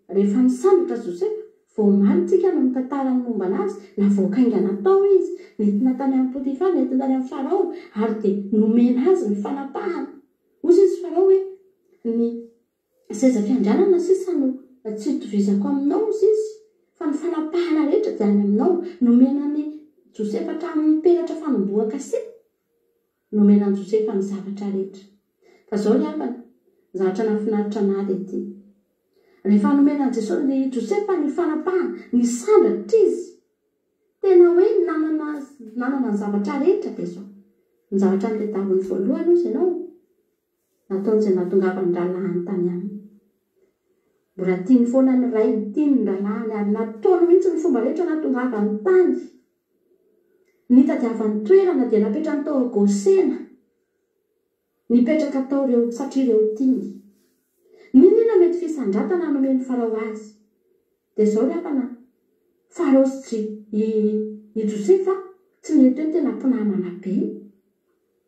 rehefa nisandratra Josefa, vao omaly tsika no nitantara ny momba anazy, navoaka haingana tao izy, nentina tany amin'i Potifara, nentina tany amin'i Farao, ary dia nomena azy ny fanapahana. Hoy izy Farao hoe, ny Seza fiandrianana sisa no tsy itovizako aminao, hozy izy, fa ny fanapahana rehetra dia any aminao. Nomena an'i Josefa hatramin'ny peratra fanombohan-kase. Nomena an'i Josefa ny zavatra rehetra. Fa izao ry havana, ny zavatra nahafinaritra anà dia ity. Rehefa nomena an'i Jesosy, i Josefa ny fanapahana, nisandratra izy. Tena hoe nanana, nanana ny zavatra rehetra dia izao. Ny zavatra notadiaviny voalohany, hozy ianao, Nataony izay nahatongavan'ny rahalahiny tany aminy. Mbola tiany foana ny rainy, tiany ny rahalahiny ary nataony mihitsy ny fomba rehetra nahatongavany tany. Nitadiavany toerana dia napetrany tao Gosena. Nipetraka tao ireo satria ireo tiany. N'inon'inona mety fisandratana nomen'i Farao azy. Dia izao ry havana, Farao sy i i Josefa tsy nety hoe tena mpinamana be.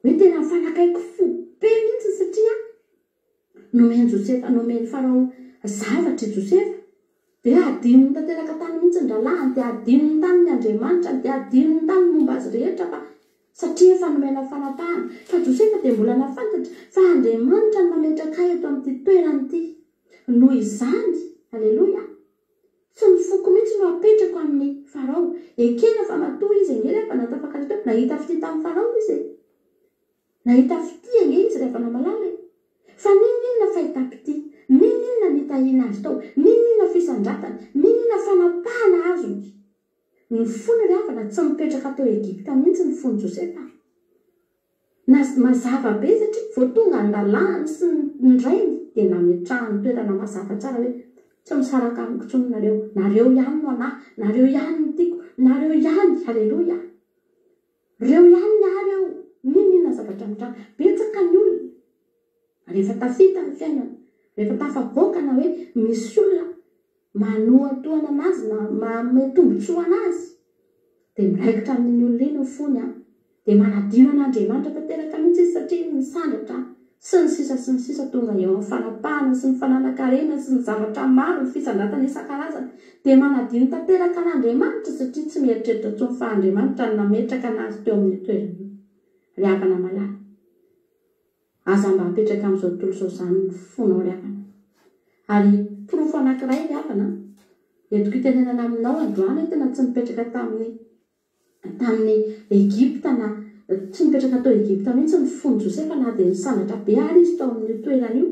Hoe tena nifanakaiky fo be mihitsy satria nomen'i Josefa, nomen'i Farao zavatra i Josefa. Dia hadinony tanteraka tany mihitsy ny rahalahiny, dia hadinony tany ny Andriamanitrany, dia hadinony tany ny momba azy rehetra fa satria efa nomena fanapahana. Fa Josefa dia mbola nahafantatra fa Andriamanitra no nametraka ahy eto amin'ity toerana ity. Noho izany, aleloia, tsy ny foko mihitsy no apetrako amin'i Farao. Ekena fa matoa izy ange rehefa natafakatra teo, nahita fitia tamin'i Farao izy e. Nahita fitia ange izy rehefa namalala e. Fa n'inon'inona fahitam-pitia, n'inon'inona nitahiana azy tao, n'inon'inona fisandratana, n'inon'inona fanapahana azony. Ny fony ry havana tsy mipetraka tao Egypta mihitsy ny fon'i Josefa. Mazava be satria vao tonga ny rahalahiny sy ny rainy dia nametrahany toerana mazava tsara hoe tsy misaraka amiko intsony nareo, nareo ihany no anahy, nareo ihany no tiako, nareo ihany. Aleloia! Reo ihany ny ahy reo, n'inon'inona zavatra mitranga. Betsaka ny olona rehefa tafita ny fiainana, rehefa tafavoaka na hoe misy olona manohatohana anazy na manome tombontsoa anazy dia miraikitra amin'iny olona iny ny fony an, dia manadino an'Andriamanitra tanteraka mihitsy izy satria misandratra sy ny sisa sy ny sisa tonga eo amin'ny fanapahana sy ny fananan-karena sy ny zavatra maro, ny fisandratana isan-karazany dia manadino tanteraka an'Andriamanitra satria tsy mieritreritra intsony fa Andriamanitra no nametraka anazy teo amin'io toerana io. Ry havana malala. Aza mba apetraka amin'izao tontolo izao izany ny fonao ry havana. Ary porofo anankiray ry havana, entiko hitenenana aminao androany hoe tena tsy nipetraka tamin'ny tamin'ny Egypta na tsy nipetraka tao Egypta mihitsy ny fon'i Josefa na dia nisandratra be ary izy tao amin'io toerana io.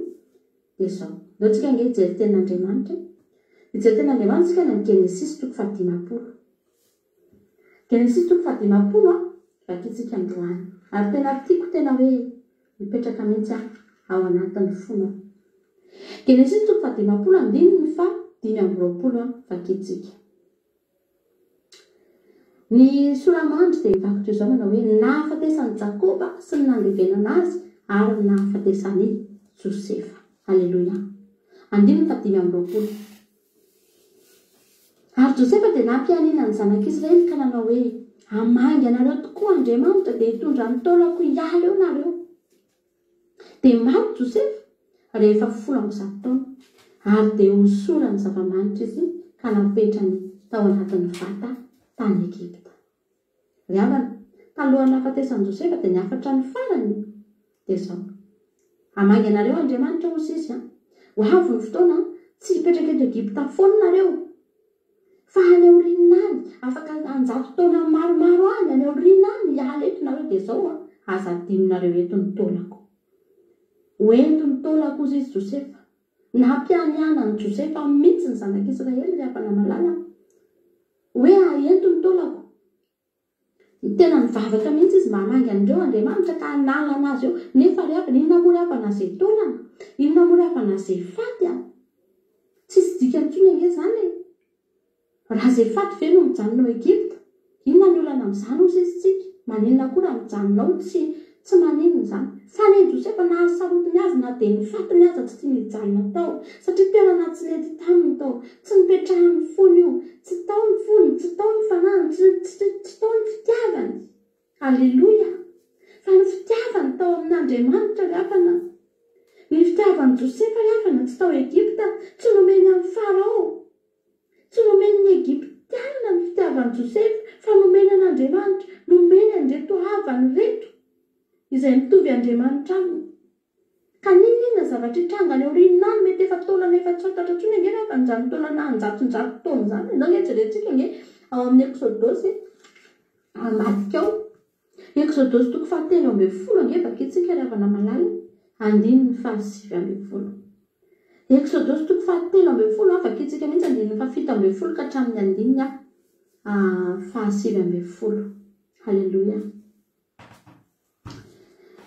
Dia izao. Ndao tsika ange hijery tenin'Andriamanitra e. Hijery tenin'Andriamanitra tsika any amin'ny Genesisy toko fahadimampolo. Genesisy toko fahadimampolo an, vakintsika androany. Ary tena tiako tena hoe hipetraka mihitsy an, ao anatin'ny fonao. Genesisy toko fahadimampolo andininy faha 25 an, vakintsika. Ny soramandry dia mivaky toy izao manao hoe, ny nahafatesan'i Jakoba sy ny nandevenana azy ary ny nahafatesan'i Josefa. Aleloia. Andininy faha 25. Ary Josefa dia nampianiana ny zanak'Israely ka nanao hoe, Hamangy anareo tokoa Andriamanitra, dia hitondra ny taolako hiala eo nareo. Dia maty Josefa rehefa 110 taona, ary dia hosorany zava-manitra izy ka napetrany tao anatin'ny vata tany Egypta. Ry havana, talohan'ny nahafatesan'i Josefa dia ny hafatra ny farany dia izao, Hamangy anareo Andriamanitra, hozy izy, ho avy ny fotoana tsy hipetraka eto Egypta foana nareo, fa any aoriana any, afaka an-jato taona maromaro any, any aoriana any, hiala eto nareo, dia izao, aza adinonareo eto ny taolako. Ho ento ny taolako, hozy izy, Josefa. Nampianiana an'i Josefa mihitsy ny zanak'Israely, ry havana malala. Hoe ento ny taolako. Tena nivavaka mihitsy izy mba hamangy an'ireo Andriamanitra ka hanala anazy eo. Nefa ry havana, inona moa ry havana izay taolana? Inona moa ry havana izay faty a? Tsisy dikany intsony ange izany e! Raha izay faty ve no mijanona ao Egypta? Inona ny olana amin'izany hozy izy tsika? Maninona koa raha mijanona ao? Tsy tsy maninona izany. Fa ny an'i Josefa nahasarotiny azy na dia ny fatiny aza tsy tiany hijanona tao satria toerana tsy nety taminy tao. Tsy nipetrahan'ny fony io. Tsy tao ny fony, tsy tao ny fanahiny, tsy tsy tsy tao ny fitiavany. Aleloia! Fa ny fitiavany tao amin'Andriamanitra ry havana. Ny fitiavan'i Josefa ry havana tsy tao Egypta, tsy nomeny an'i Farao. Tsy nomeny ny Egyptiana ny fitiavan'i Josefa, fa nomeny an'Andriamanitra, nomeny an'ireto havany ireto, izay mitovy Andriamanitra aminy. Ka n'inon'inona zavatra hitranga any aoriana any, mety efa taolana efa tsy fantatra intsony ange raha izany taolana an-jatonjato taona izany. Izao ange jerentsika ange ao amin'ny Eksodosy ambadika ao. Eksodosy toko fahatelo ambin'ny folo ange vakintsika ry havana malala, andininy faha-19. Eksodosy toko fahatelo ambin'ny folo an, vakintsika mihitsy andininy faha-17 ka hatramin'ny andininy faha-19. Haleloia.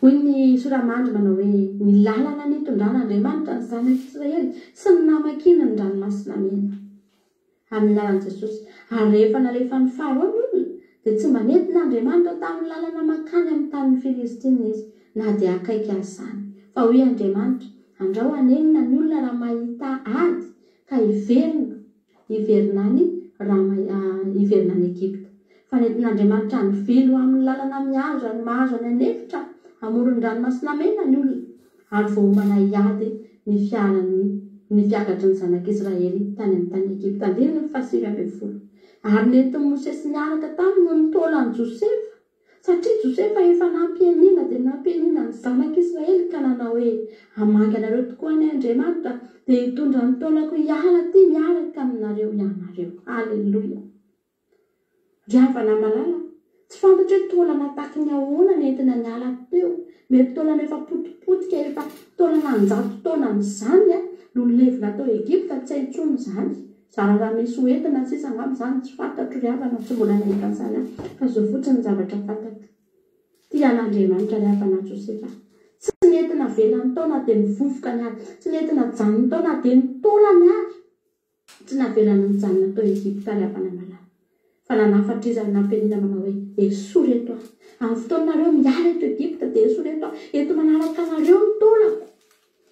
Hoy ny soramandry manao hoe, Ny lalana nitondran'Andriamanitra ny zanak'Israely sy ny namakiany ny Ranomasina Mena. Amin'ny anaran'i Jesosy. Ary rehefa nalefan'i Farao ny olona, dia tsy mba nentin'Andriamanitra tamin'ny lalana mankany amin'ny tanin'ny Filistina izy, na dia akaiky aza izany. Fa hoy Andriamanitra, Andrao hanenina ny olona raha mahita ady, ka hiverina hiverina any raha hiverina any Egypta. Fa nentin'Andriamanitra nivily ho amin'ny lalana mihazo any mahazo any an'efitra amoron-dranomasina Mena ny olona, ary voaomana hiady ny fiaran'ny ny fiakatry ny zanak'Israely tany amin'ny tany Egypta. Andininy faha-19. Ary nentin'i Mosesy niaraka taminy ny taolan'i Josefa, satria Josefa efa nampianiana dia nampianiana ny zanak'Israely ka nanao hoe, Hamangy anareo tokoa anie Andriamanitra, dia hitondra ny taolako hiala aty miaraka aminareo ianareo. Aleloia! Ry havana malala, tsy fantatro hoe taolana tahaky ny ahoana nentina niala teo. Mety taolana efa potipotika, efa taolana an-jato taonany izany no nilevina tao Egypta, tsy hay intsony izany. Zara raha misy ho entina sisa angamba izany, tsy fantatro ry havana, tsy mbola nahita an'izany aho, fa izao fotsiny ny zavatra fantatro. Tia an'Andriamanitra ry havana Josefa. Tsy nety navelany tao na dia ny vovokany ary, tsy nety najanony tao na dia ny taolany ary. Tsy navelany nijanona tao Egypta ry havana malala. Fa nanafatra izy ary nampianiana manao hoe, Esory eto aho. Amin'ny fotoananareo miala eto Egypta dia esory eto aho. Eto manaraka anareo ny taolako.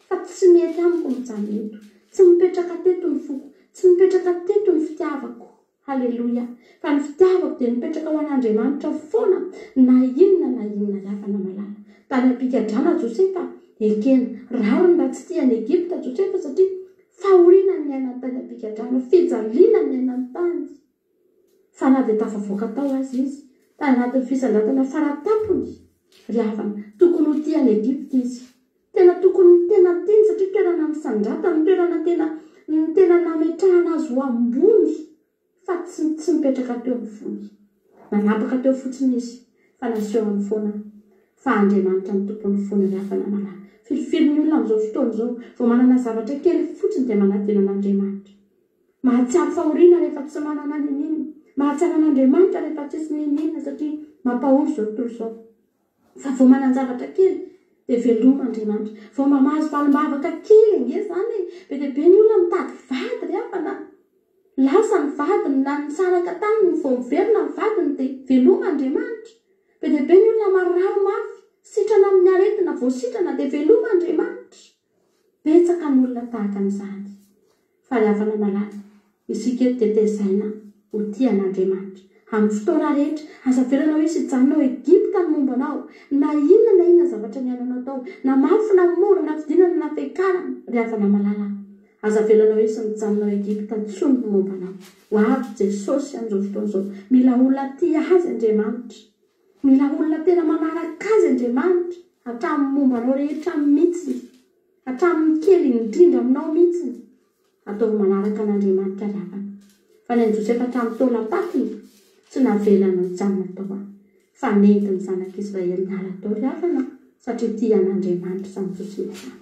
Fa tsy mety amiko mijanona eto. Tsy mipetraka teto ny foko. Tsy mipetraka teto ny fitiavako. Haleloia! Fa ny fitiavako dia mipetraka ho an'Andriamanitra foana na inona na inona ry havana malala. Tany am-pigadrana Josefa, ekena, rariny raha tsy tia an'i Egypta Josefa satria fahoriana ny niainany tany am-pigadrana, fijaliana ny niainany tany. Fa na dia tafavoaka tao aza izy, tany anatin'ny fisandratana faratampony, ry havana, tokony ho tia an'i Egypta izy. Tena tokony tena tiany satria toerana nisandratany, toerana tena tena nametrahana azy ho ambony fa tsy tsy nipetraka teo ny fony. Nanapaka teo fotsiny izy fa nasehony foana fa Andriamanitra no tompon'ny fony ry havana malala. Firifiry ny olona amin'izao fotoana izao vao manana zavatra kely fotsiny dia manadino an'Andriamanitra. Mahatsiaro fahoriana rehefa tsy manana n'inon'inona. Mahatsiaro an'Andriamanitra rehefa tsisy n'inon'inona satria mampahory izao tontolo izao. Fa vao manan-javatra kely dia veloma Andriamanitra. Vao mba mahazo valim-bavaka kely ange izany e! Be dia be ny olona mitady vady ry havana a! Lasa ny vadiny na nisaraka taminy vao miverina ny vadiny dia veloma Andriamanitra. Be dia be ny olona marary mafy, sitrana amin'ny aretina, vao sitrana dia veloma Andriamanitra. Betsaka ny olona tahaka an'izany. Fa ry havana malala, isika eto dia tezaina ho tia an'Andriamanitra. Amin'ny fotoana rehetra, aza avelanao hisy hijanona ao Egypta ny momba anao, na inona na inona zavatra niainanao tao, na mafy na mora, na fidinana na fiakarana, ry havana malala. Aza avelanao hisy mijanona ao Egypta intsony ny momba anao. Ho avy Jesosy amin'izao fotoana izao. Mila olona tia Azy Andriamanitra. Mila olona tena manaraka Azy Andriamanitra, hatramin'ny momba anao rehetra mihitsy. Hatramin'ny kely indrindra aminao mihitsy. Ataovy manaraka an'Andriamanitra ry havana. Fa ny an'i Josefa hatramin'ny taolam-patiny, tsy navelany nijanona tao an. Fa nentin'ny zanak'Israely niala tao ry havana, satria tia an'Andriamanitra izany Josefa izany.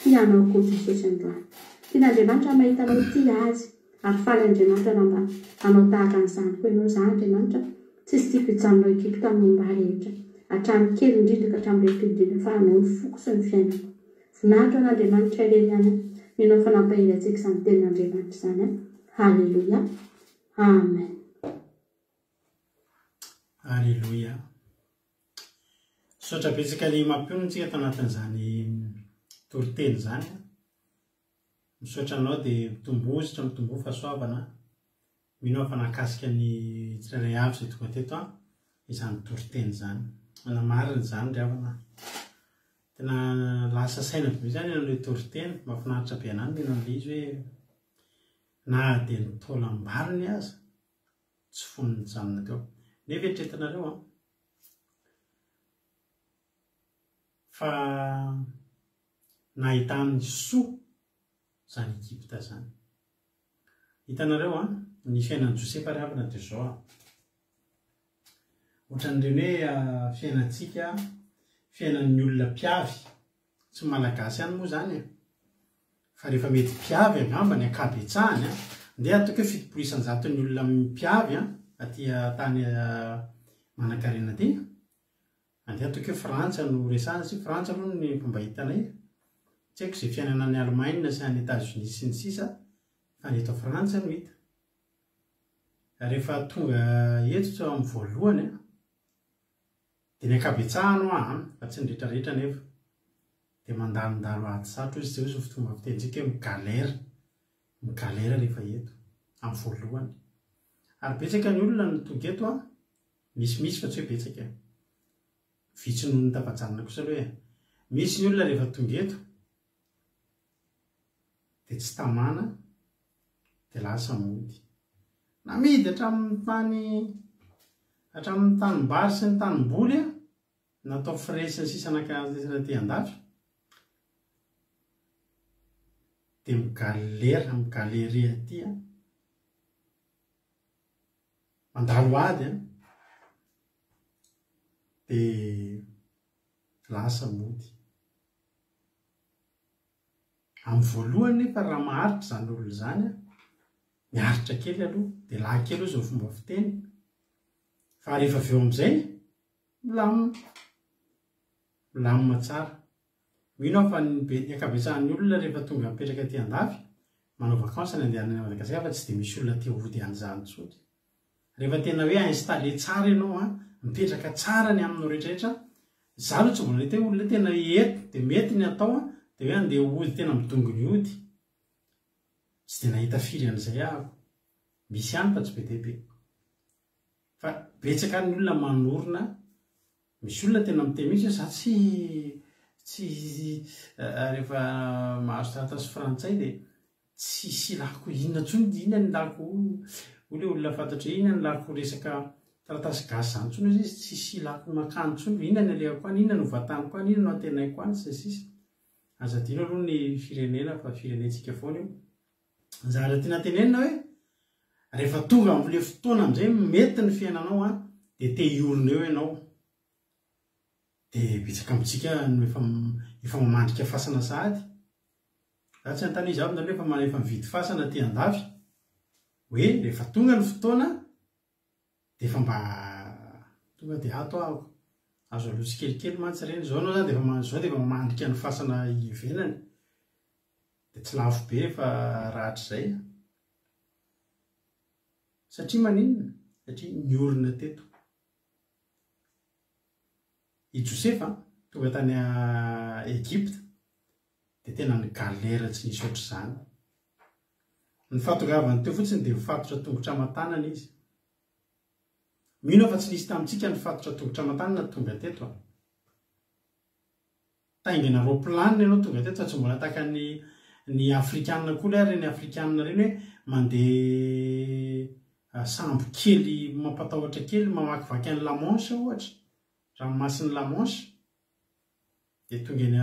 Tia anao koa Jesosy androany. Tian'Andriamanitra ny mahita anao tia Azy. Ary faly Andriamanitra raha mba hanao tahaka an'izany koa ianao. Izaho Andriamanitra, tsisy tiako hijanona ao Egypta amin'ny momba ahy rehetra, hatramin'ny kely indrindra ka hatramin'ny lehibe indrindra, fa anao ny foko sy ny fiainako. Voninahitra ho an'Andriamanitra irery ihany an! Mino aho fa nampahery antsika izany tenin'Andriamanitra izany an! Haleloia! Amen! Aleloia. Misaotra betsaka ny mampionona antsika tanatin'izany toriteny izany. Misaotra anao dia mitomboa sitra mitomboa fahasoavana. Mino aho fa nahakasika ny tsirairay avy izay tonga teto an, izany toriteny izany. Manamarina izany ry havana. Tena lasa saina be mihitsy izany ilay toriteny. Mahafinaritra be anah ny mino an'ilay izy hoe na dia ny taolam-balony aza tsy fony nijanona teo. Nefa eritreretinareo an, fa nahitany soa izany Egypta izany. Hitanareo an, ny fiainan'i Josefa ry havana dia izao an. Ohatran'ireny hoe fiainantsika, fiainan'ny olona mpiavy, tsy ny Malagasy ihany moa izany e, fa rehefa mety mpiavy angamba ny ankabetsahany an, ndeha ataoko hoe 70 isan-jaton'ny olona mpiavy an, aty tany manankarena aty, Andeha ataoko hoe Frantsa no resahana satria Frantsa aloha no efa mba hitanay. Tsy haiko izay fiainana any Allemagne sy any Etats-Unis sy ny sisa fa ny eto Frantsa no hita. Rehefa tonga eto amin'ny voalohany an, dia ny ankabetsahany hoa an, fa tsy ny rehetrarehetra anefa, dia mandalondalo ady sarotra hozy izay hozy ny fomba fitenintsika hoe mi-galère, mi-galère rehefa eto amin'ny voalohany. Ary betsaka ny olona no tonga eto an, Misimisy fa tsy hoe betsaka e. Vitsy noho ny tafajanona kosa aloha e. Misy ny olona rehefa tonga eto dia tsy tamana dia lasa mody. Namidy hatramin'ny tany hatramin'ny tanimbary sy ny tanimboly a, natao frais sy ny sisa nankanesana aty andafy dia migalera, migalere aty a. Mandalo ady an, dia lasa mody. Amin'ny voalohany nefa raha maharitra izany olona izany an, miaritra kely aloha, dia lahy kely hozy ny fomba fiteny, fa rehefa avy eo amin'izay, milamina. Milamina tsara. Mino aho fa ny be, ny ankabetsahan'ny olona rehefa tonga mipetraka aty andafy, manao vacances ny andehanany any Madagasikara fa tsy dia misy olona te hody any izany intsony. Rehefa tena hoe installé tsara ianao an, mipetraka tsara ny aminao rehetra rehetra, za aloha tsy mbola nahita hoe olona tena eto dia mety ny atao an, dia hoe andeha hody tena midongy ny hody. Tsy dia nahita firy an'izay aho. Misy ihany fa tsy be dia be. Fa betsaka ny olona manorina, misy olona tena miteny mihitsy hoe za tsy tsy rehefa mahazo taratasy frantsay dia Tsisy ilako inona intsony, inona no ilako hoy ilay olona fantatro hoe inona no ilako resaka taratasy gasy izany intsony hoy izy, tsisy ilako mankany intsony, inona no alehako any, inona no vantaniko any, inona no antenaiko any, sy ny sisa. Aza adino aloha ny firenena fa firenentsika foana io. Ny zavatra tiana tenenina hoe rehefa tonga amin'ilay fotoana amin'izay mety ny fiainanao an, dia te hiorina eo ianao. Dia betsaka amintsika no efa efa mamandrika fasana sahady. Za tsy hanontany hoe iza avy nareo efa efa mividy fasana aty andafy hoe rehefa tonga ny fotoana dia efa mba tonga dia ato aho. Azo aloa tsikelikely mantsy ireny. Izao ianao zany dia efa izao dia efa mamandrika ny fasana ivelany. Dia tsy lafo be fa rahatrizay. Satria maninona? Satria niorina teto. I Josefa tonga tany Egypta dia tena ni-galère tsy nisy ohatr'izany. Ny fahatongavany teo fotsiny dia nifatotra tongotra aman-tanana izy. Mino aho fa tsy nisy tamintsika nifatotra tongotra aman-tanana tonga teto an. Taingina roaplanina ianao tonga teto fa tsy mbola tahaka ny ny afrikanina koa ilay ireny afrikanina ireny hoe mandeha sambo kely mampatahotra kely mamakivaky an'i La Manche ohatra, ranomasin'i La Manche dia tonga eny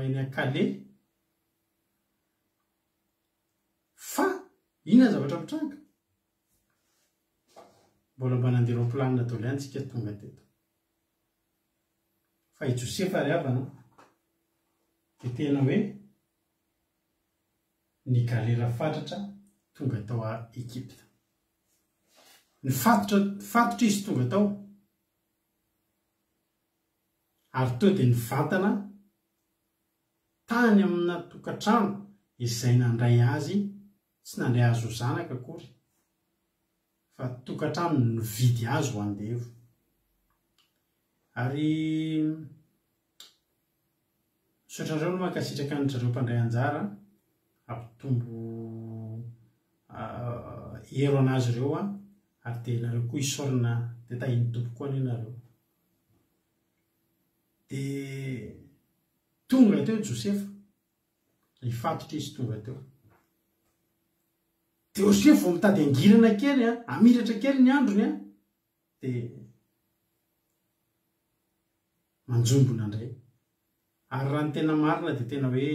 eny Calais. Fa inona ny zavatra mitranga? Mbola mba nandeha roaplanina daholo ihany tsika tonga teto. Fa i Josefa ry havana dia tena hoe nigalera fatratra tonga tao Egypta. Nifatotra fatotra izy tonga tao ary teo dia nivantana tany amina tokantrano izay nandray azy, tsy nandray azy ho zanaka akory fa tokantrano nividy azy ho andevo. Ary misaotra anareo aloha mankasitraka an-dry zareo mpandray anjara hampitombo hero an'azy ireo aho ary dia nareo koa isaorana dia tahian'ny Tompo koa anie nareo. Dia tonga teo Josefa, nifatotra izy tonga teo. Dia Josefa vao mitady hangirana kely, hamiratra kely ny androny, dia manjombona indray. Ary raha ny tena marina dia tena hoe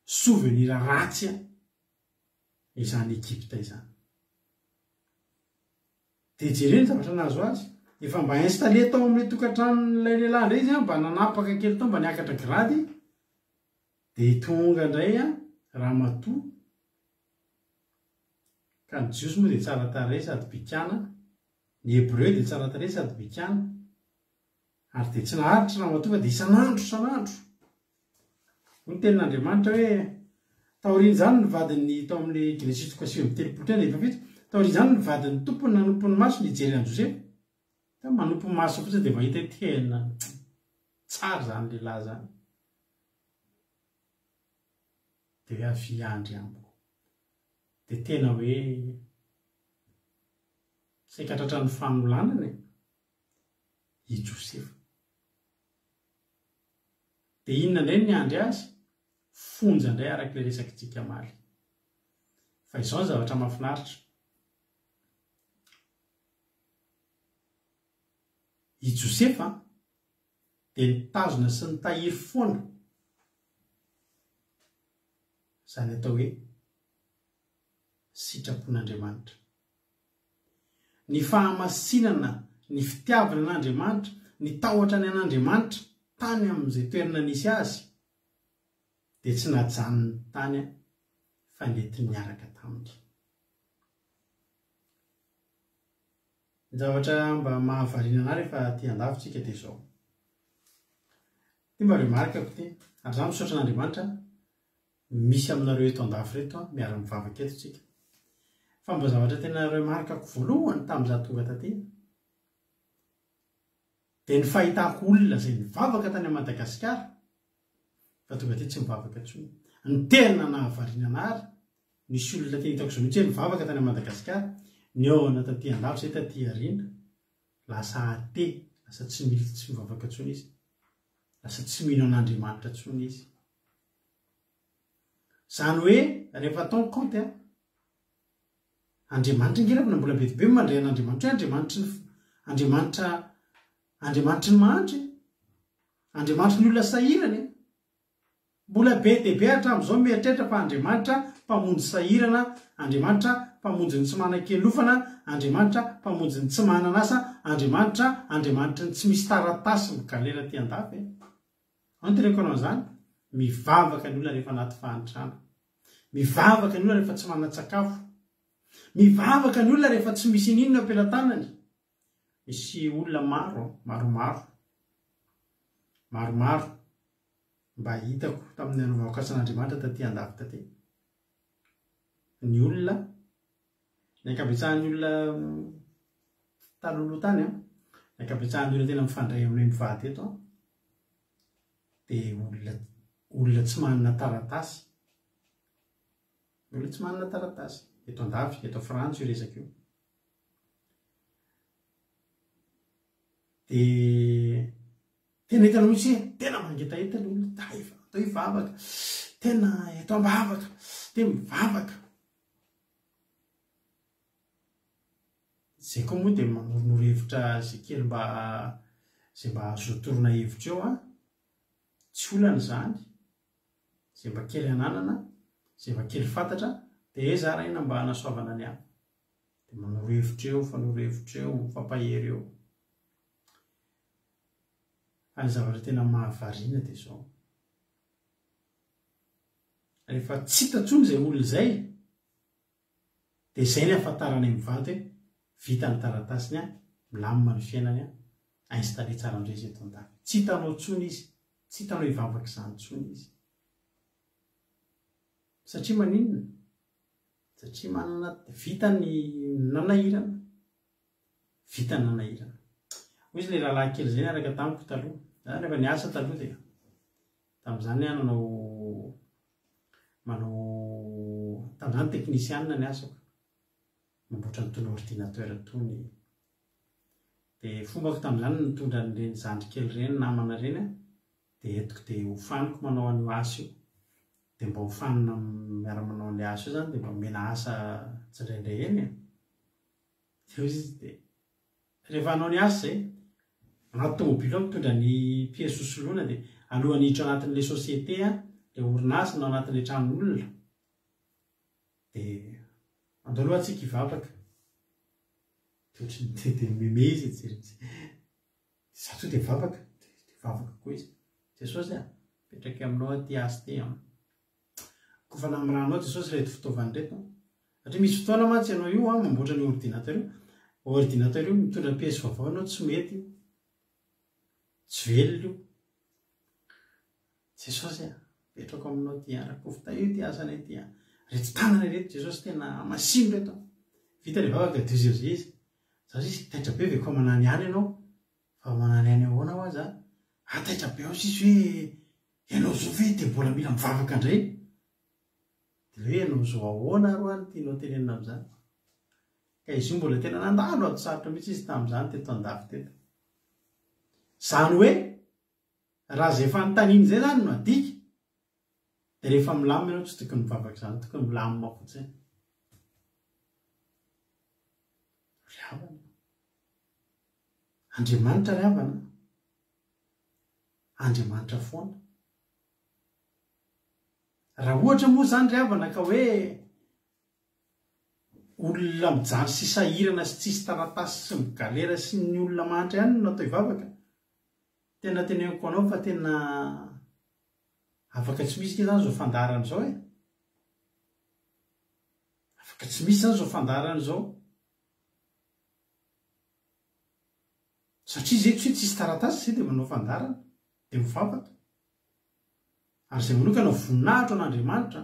souvenir ratsy izany Egypta izany. Dia jereo ny zavatra nahazo azy. Efa mba installé tao amin'ilay tokantranon'ilay lehilahy indray izy, mba nanapaka kely tao, mba niakatra grady. Dia tonga indray ramatoa. Ka ny Jiosy moa dia tsara tarehy sady bikàna, ny Hebreo dia tsara tarehy sady bikàna. Ary dia tsy naharitra ramatoa fa dia isan'andro isan'andro. Hoy ny tenin'Andriamanitra hoe, Taorian'izany ny vadin'ny, tao amin'ny Genesisy toko 39 teny efa fito, taorian'izany ny vadin'ny tompony nanompo ny masony hijery an'i Josefa. Ka manompo maso fotsiny dia mahita hoe tena tsara izany lehilahy izany. Dia hoe avia andry amiko. Dia tena hoe saika tratran'ny fanolanana e, i Josefa. Dia inona indray no niandry azy? Fonja indray araka ilay resakitsika omaly. Fa izao ny zavatra mahafinaritra. I Josefa dia nitazona sy nitahiry foana izany atao hoe sitrapon'Andriamanitra. Ny fahamasinana, ny fitiavana an'Andriamanitra, ny tahotra ny an'Andriamanitra tany amin'izay toerana nisy azy dia tsy najanony tany fa nentiny niaraka taminy. Ny zavatra mba mahavariana anah rehefa aty andafy tsika dia izao. Ity mba remarque-ko ity. Ary za misaotra an'Andriamanitra misy aminareo eto andafy reto an, miara mivavaka eto tsika. Fa mba zavatra tena remarque-ko voalohany tamin'izaho tonga taty dia ny fahitako olona izay nivavaka tany Madagasikara fa tonga aty tsy mivavaka intsony. Ny tena nahavariana anah ary, nisy olona tena hitako izao mihitsy hoe nivavaka tany Madagasikara, nihaona taty andafy izay taty aoriana, lasa athée, lasa tsy mila tsy mivavaka intsony izy, lasa tsy mino an'Andriamanitra intsony izy. Izany hoe rehefa atao ny kaonty an, Andriamanitra ange ravina mbola be dia be ny mandray an'Andriamanitra hoe Andriamanitry ny Andriamanitra Andriamanitry ny mahantra e! Andriamanitry ny olona sahirana e! Mbola be dia be hatramin'izao ny mieritreritra fa Andriamanitra mpamonjy sahirana, Andriamanitra mpamonjy ny tsy manan-kialofana, Andriamanitra mpamonjy ny tsy manana asa, Andriamanitra Andriamanitry ny tsy misy taratasy migalera aty an-dafy e! Ao ny teneniko anao an'izany, mivavaka ny olona rehefa anaty fahantrana. Mivavaka ny olona rehefa tsy manan-tsakafo. Mivavaka ny olona rehefa tsy misy ininona eo am-pelatanany. Misy olona maro, maromaro, maromaro mba hitako tamin'ny nanaovako asan'Andriamanitra taty andafy taty. Ny olona, ny ankabetsahan'ny olona talohaloha tany an, ny ankabetsahan'ny olona tena mifandray aminay mivady eto an, dia olona olona tsy manana taratasy, olona tsy manana taratasy, eto andafy, eto Frantsa io resaka io. Dia tena hitanao mihitsy hoe tena mangetaheta ilay olona, tay fa atao hivavaka, tena eto am-bavaka, dia mivavaka. Izay koa moa dia manoronoro hevitra izay kely mba izay mba azo atorona hevitra eo an. Tsy olana izany. Izay mba kely ananana, izay mba kely fantatra dia zaraina mba hanasoavana ny hafa. Dia manoro hevitra eo, mifanoro hevitra eo, mifampahery eo. Fa ny zavatra tena mahavariana dia izao. Rehefa tsy hita intsony izay olona izay, Dia izay ny ahafantaranay mivady hoe vita ny taratasiny an, milamina ny fiainany an, installer tsara amin'izay izy eto an-tany. Tsy hitanao intsony izy, tsy hitanao hivavaka izany intsony izy. Satria maninona? Satria manana, vita ny nanahirana. Vita ny nanahirana. Hoy izy ilay rahalahy kely izay niaraka tamiko taloha. Za rehefa niasa taloha dia tamin'izany aho nanao manao tamin'izany teknisianina ny asako. Mamboatra an'itony ordinateur itony. Dia fombako tamin'izany ny nitondra an'ireny zandry kely ireny namana ireny aho. Dia entiko dia hofaniko manao an'io asa io. Dia mba hofanina miara-manao an'ilay asa io izany dia mba omena asa tsindraindray eny e. Dia hoy izy dia rehefa hanao ny asa izay, anaty tomobile aho mitondra ny pièces ho soloina dia alohan'ny hiditra ao anatin'ilay société aho, ilay orinasa na ao anatin'ilay tranon'olona dia andao aloha tsika hivavaka. Dia ohatran'ny dia dia mihomehy izy nijery izy. Dia za tonga dia mivavaka, dia mivavaka koa izy. Jesosy a, apetrako aminao aho ity asa ity an. Koa fa namirahanao Jesosy ireto fitaovana ireto an. Satria misy fotoana mantsy ianao io an, mamboatra an'io ordinateur io, ordinateur io mitondra pièce vaovao ianao tsy mety io. Tsy velona io. Jesosy a, apetrako aminao ity an, rakovo tahio ity asanay ity an. Ireto tanana ireto Jesosy tena masino ireto an. Vita ilay vavaka dia hoy izy, za sisa taitra be ve koa manany ihany ianao? Fa manany ihany ahoana hoa za? Ah taitra be aho sisa hoe Ianao zao ve dia mbola mila mivavaka indray? Dia hoe ianao zao ahoana ary hoa no tianao tenenina amin'izany? Ka izy io mbola tena nandalo ady sarotra mihitsy izy tamin'izany teto andafy teto. Izany hoe raha izay fanontaniana izay izany no adika dia rehefa milamina ianao tsy tokony mivavaka izany, tokony milamina fotsiny. Ry havana. Andriamanitra ry havana. Andriamanitra foana. Raha ohatra moa izany ry havana ka hoe olona mijaly sy sahirana sy tsisy taratasy sy migalera sy ny olona mahantra ihany no atao hivavaka, tena teneniko anao fa tena afaka tsy misy nge izany izao fandaharana izao e! Afaka tsy misy izany izao fandaharana izao. Satria izay tsy hoe tsisy taratasy izay dia manao fandaharana, dia mivavaka. Ary izay manokana voninahitra an'Andriamanitra,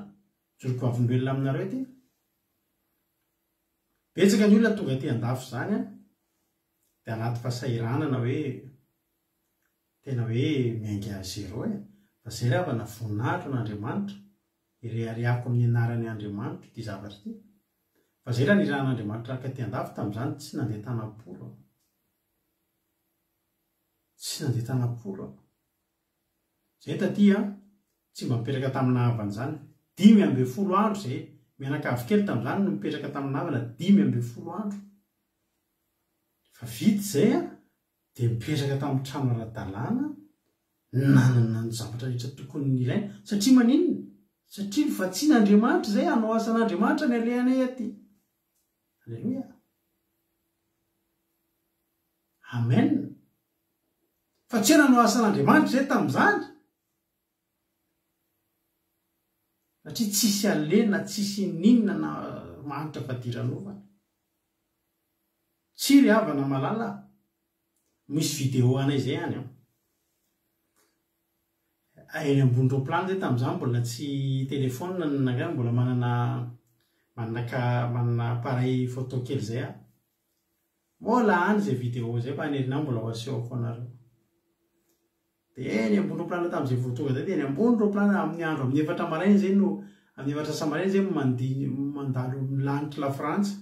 mijoro vavolombelona aminareo ity. Betsaka ny olona tonga aty andafy izany an, dia anaty fahasahiranana hoe tena hoe miainga à zéro e. Fa izay ry havana, voninahitra ho an'Andriamanitra, ireharehako amin'ny anaran'i Andriamanitra ity zavatra ity. Fa izay raha nirahan'Andriamanitra haka aty andafy tamin'izany tsy nandeha tanam-polo aho. Tsy nandeha tanam-polo aho. Zay taty an, tsy mba nipetraka tamina havana izany. 15 andro zay, mianakavy kely tamin'izany no nipetraka tamina havana 15 andro. Fa vita izay an, dia nipetraka tamin'ny trano ara-dalàna, nanana ny zavatra rehetra tokony nilaina. Satria maninona? Satria novatsian'Andriamanitra izay, hanao asan'Andriamanitra ny alehanay aty. Aleloia. Amen. Fa tsy hoe nanao asan'Andriamanitra izay tamin'izany, satria tsisy aleha na tsisy ininona na manitra fadiranovana. Tsia ry havana malala a! Misy vidéo anay izay any an! Eny ambony roplany izay tamin'izany mbola tsy téléphone no nangahy mbola manana manana ka manana appareil photo kely izay aho. Mbola any izay vidéo izay fa any aoriana any mbola ho asehoko anareo. Dia eny ambony roplana tamin'izay vao tonga izay dia eny ambony roplana amin'ny andro amin'ny efatra maraina izay no amin'ny efatra sa maraina izay mandia mandalo amin'ny lanitry la Frantsa.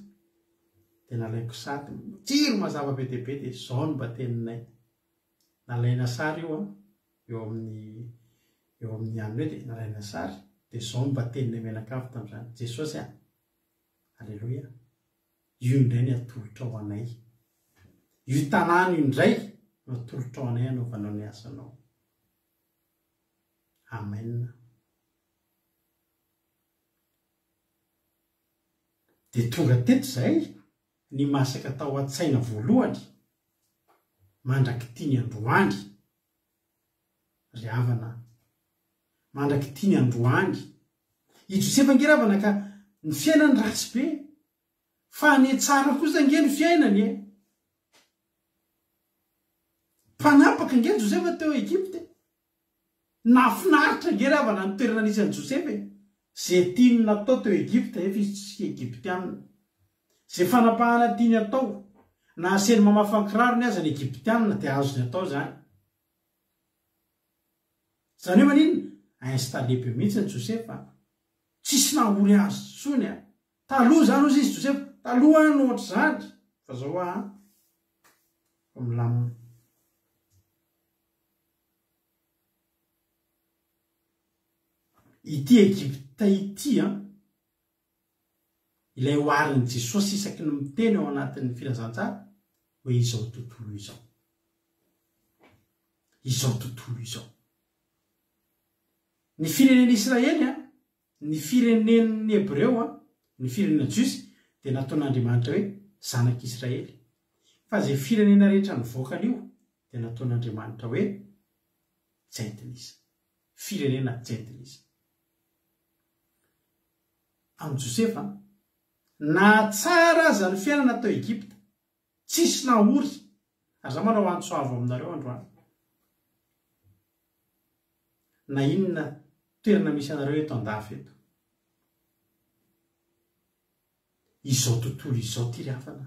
Dia nalaiko sary, jiro mazava be dia be dia izao no mba teninay. Nalaina sary io an, eo amin'ny eo amin'ny anona eo dia nalaina sary dia izao no mba teninay mianakavy tamin'izany. Jesosy a! Aleloia! Io indray ny atolotrao anay. Io tanàna io indray no atolotrao anay hanaovanao ny asanao. Amen. Dia tonga teto izahay ny masaka tao an-tsaina voalohany mandrak'ity ny androany ry havana a. Mandrak'ity ny androany. I Josefa ange ry havana ka ny fiainany ratsy be. Fa anie tsara kosa ange ny fiainany e! Mpanapaka ange Josefa teo Egypta e! Nahafinaritra ange ry havana ny toerana nisy an'i Josefa e! Ze tiany natao teo Egypta efa izy tsy Egyptiana. Ze fanapahana tiany atao, na aseny mamafa ny kirarony aza ny Egyptiana dia azony atao izany. Izany hoe maninona? Installé be mihitsy ny Josefa. Tsisy nahory azy intsony a! Taloha izany hozy izy Josefa, taloha aho no ohatr'izany, fa zao aho fa milamina. Ity Egypta ity an, ilay oharin'i Jesosy isaky ny miteny ao anatin'ny filazantsara hoe izao tontolo izao. Izao tontolo izao. Ny firenen'Israely an, Ny firenen'ny Hebreo, ny firenena Jiosy, dia nataon'Andriamanitra hoe zanak'Israely. Fa izay firenena rehetra nivoaka an'io dia nataon'Andriamanitra hoe jentilisa. Firenena jentilisa. Amin'i Josefa, nahatsara aza ny fiainana tao Egypta, tsisy nahory. Ary za manao antso avo aminareo androany. Na inona toerana misy anareo eto andafy eto. Izao tontolo izao ty ry havana.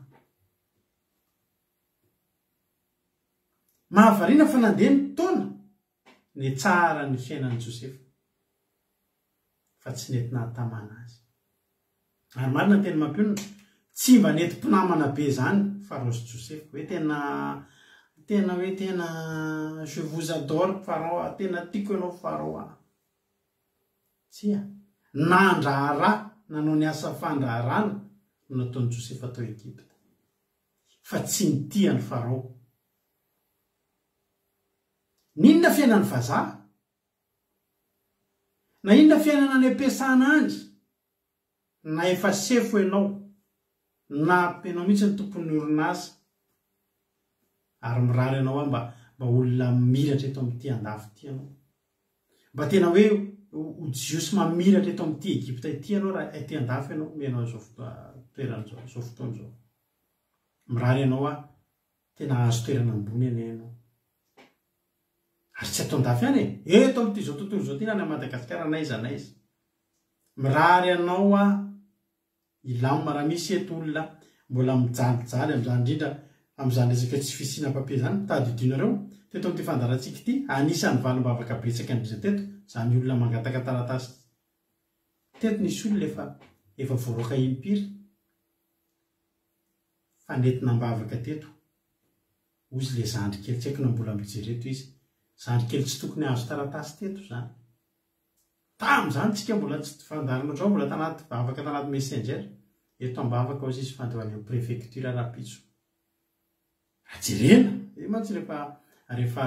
Mahavariana fa nandeha ny taona, nitsahara ny fiainan'i Josefa. Fa tsy nety nahatamana azy. Ary marina ny teny mampionona, tsy mba nety mpinamana be zany Farao sy Josefa. Hoe tena, tena hoe tena je vous adore Farao a, tena tiako ianao Farao a. Tsia. Nandraharaha, nanao ny asa fandraharahana no nataon'i Josefa tao Egypta. Fa tsy nitia an'i Farao. N'inona fiainan'ny vazaha? Na inona fiainana any am-piasana any, na efa sefo ianao, na ianao mihitsy no tompon'ny orinasa, ary mirary anao aho mba mba olona miratra eto amin'ity andafy ity ianao. Mba tena hoe ho Jiosy mamiratra eto amin'ity Egypta ity ianao raha ety andafy ianao mihaino an'izao toerana izao, izao fotoana izao. Mirary anao aho tena hahazo toerana ambony anie ianao. Ary tsy ato andafy ihany e! Eto amin'ity izao tontolo izao ity na any Madagasikara n'aiza n'aiza. Mirary anao aho hilamina raha misy eto olona mbola mijalijaly amin'izany indrindra amin'izany resaka tsy fisiana papier izany, tadidionareo teto amin'ity fandaharantsika ity, anisan'ny valim-bavaka betsaka indrindra teto izany olona mangataka taratasy teto, nisy olona efa efa voaroaka impiry fa nentina am-bavaka teto, hozy le zandry kely, tsy haiko na mbola mijery eto izy, zandry kely tsy tokony hahazo taratasy teto izany. Tamin'izany tsika mbola tsy fandaharana ohatr'izao mbola tanaty vavaka tanaty messenger, eto am-bavaka hozy izy fa andeha ho any amin'ny préfecture rahampitso. Raha jerena, io mantsy rehefa rehefa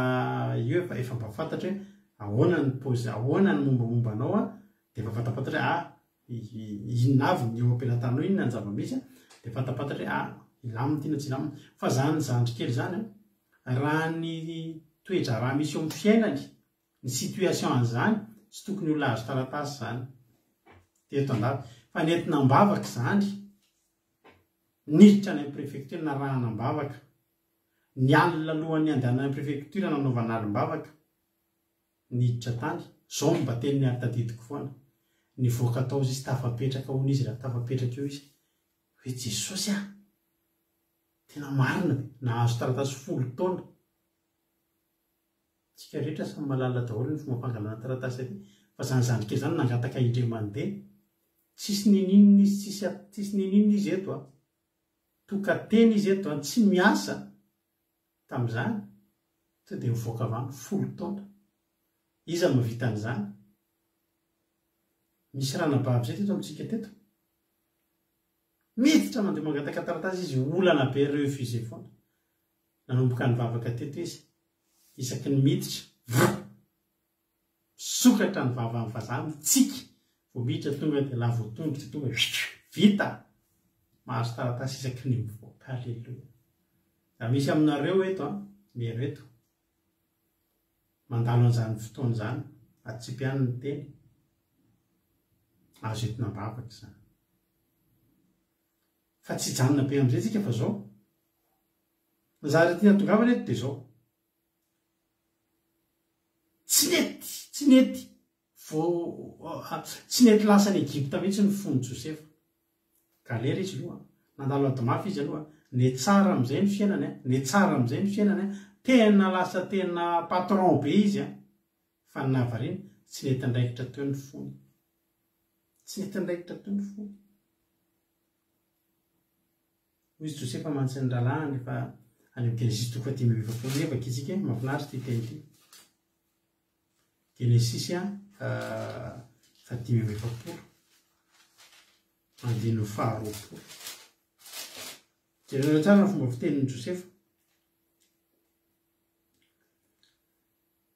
io efa efa mba fantatra hoe ahoana ny paozy, ahoana ny mombamomba anao an, dia efa fantapantatra hoe ah inona avy ny eo am-pelatananao, inona ny zava-misy an, dia fantapantatra hoe ah hilamina ity na tsy hilamina. Fa zany zandry kely zany an, raha ny toe-draharaha misy eo amin'ny fiainany, Ny situation an'izany tsy tokony olona azo taratasy izany teto andafy fa nentina am-bavaka izany niditra any amin'ny préfecture narahana am-bavaka ny alina alohan'ny handehanana any préfecture nanaovana alim-bavaka niditra tany zao no mba teniny ary tadidiko foana nivoaka tao izy tafapetraka hono izy raha tafapetraka eo izy hoe Jesosy ah tena marina ve nahazo taratasy folo taona Tsika rehetra samy mahalala daholo ny fomba fangalana taratasy aty fa zany zandry kely zany nangataka indray mandeha tsisy nininona izy tsisy tsisy nininona izy eto a! Tokatena izy eto a! Tsy miasa tamzany to de mivoaka avy any folo taona iza no mahavita an'izany? Misy ranabavy zay teto amintsika teto miditra mandeha mangataka taratasy izy olana be refusé foana Nanomboka nivavaka teto izy, isaky ny miditra, vrr! Misokatra ny vavan'ny vazaha, mitsiky, vao miditra tonga dia lavo tongotra tonga dia vita! Mahazo taratasy isaky ny mivoaka, Alléluia! Raha misy aminareo eto an, mihaino eto, mandalo an'izany fotoana izany, atsipy ihany ny teny, azo entina am-bavaka izany. Fa tsy hijanona be amin'izay tsika fa zao. Ny zavatra tiana hatongavana eto dia zao. Tsy nety, tsy nety vao tsy nety lasa any Egypta mihitsy ny fon'i Josefa. Galera izy aloha, nandalo ady mafy izy aloha, netsara amin'izay ny fiainany an, netsara amin'izay ny fiainany an, tena lasa tena patron be izy an, fa ny nahavariana, tsy nety niraikitra teo ny fony. Tsy nety niraikitra teo ny fony. Hoy izy Josefa mantsy ny rahalahiny rehefa any amin'ny Genesisy toko faha-45. Ndeha vakintsika e, mahafinaritra ity teny ity. Genesisy faha-45, andininy faha-20. Jerenareo tsara ny fomba fitenin'i Josefa.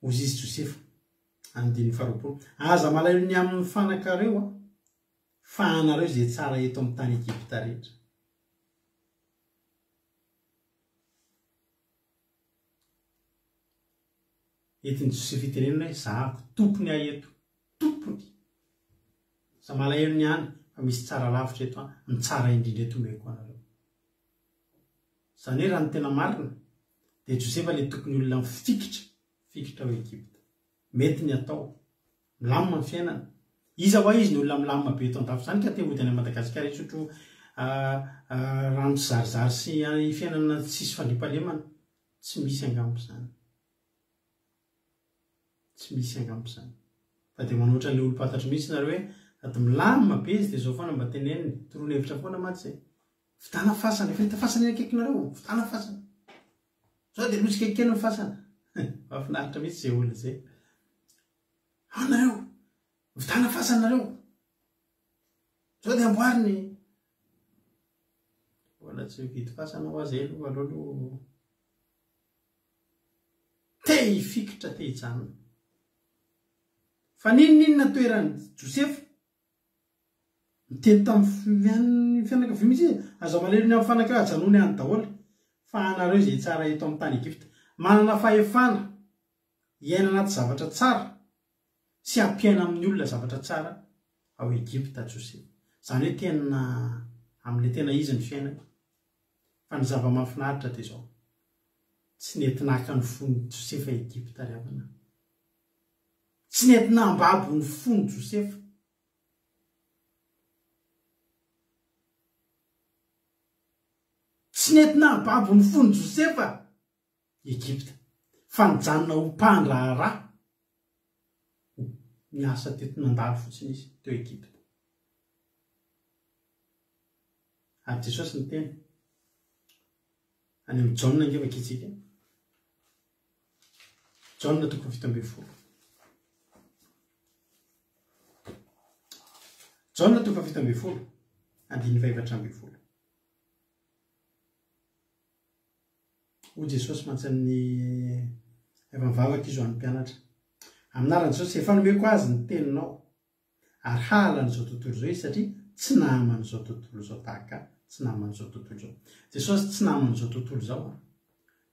Hoy izy Josefa, andininy faha-20, Aza malahelo ny amin'ny fanakareo aho, fa anareo izay tsara eto amin'ny tany Egypta rehetra. Entin'i Josefa itenenana hoe, Zahako, tompony aho eto, tompony. Aza malahelo ny any, fa misy tsara lavitra eto an, ny tsara indrindra eto omeko anareo. Izany hoe raha ny tena marina, dia Josefa ilay tokony olona mifikitra, mifikitra ao Egypta. Mety ny atao. Milamina ny fiainana. Iza hoa izy ny olona milamina be eto andafy izany ka te hody any Madagasikara hisotro rano tsizarizary sy fiainana tsisy fandriampahalemana. Tsy misy angamba izany. Tsy misy angamba izany. Fa dia manao ohatran'ilay olom-pantatro mihitsy nareo hoe sady milamina be izy dia izao foana mba teneniny. Toroana hevitra foana mantsy e. Fitana fasana, efa hita fasana eny akaikinareo? Fitana fasana. Zao dia lotsika kely ny fasana. Mahafinaritra mihitsy izay olona izay. Ao nareo, mitana fasana nareo. Zao dia amboary ny Mbola tsy mividy fasana hoa zay aloha aleo aloha te hifikitra te hijanona. Fa n'inon'inona toeran'i Josefa Niteny tamin'ny fianakaviany mihitsy izy, Aza malahelo ny amin'ny fanaka, ajanony any daholo, fa anareo izay tsara eto amin'ny tany Egypta. Manana fahefana hiaina anaty zavatra tsara sy hampiaina amin'ny olona zavatra tsara ao Egypta Josefa. Izany hoe tena amin'ilay tena izy ny fiainany. Fa ny zava-mahafinaritra dia izao, tsy nety naka ny fon'i Josefa Egypta ry havana. Tsy nety nambabo ny fon'i Josefa. Tsy nety nahababo ny fon'i Josefa i Egypta, fa nijanona ho mpandraharaha niasa teto nandalo fotsiny izy teo Egypta. Ary Jesosy niteny, any amin'i Jaona ange vakintsika. Jaona toko 17. Jaona toko 17, andininy faha-14. Hoy Jesosy mantsy amin'ny efa mivavaka izy ho an'ny mpianatra. Amin'ny anaran'i Jesosy, efa nomeko azy ny teninao, ary hahalana izao tontolo izao izy satria tsy naman'izao tontolo izao tahaka ahy, tsy naman'izao tontolo izao. Jesosy tsy naman'izao tontolo izao an.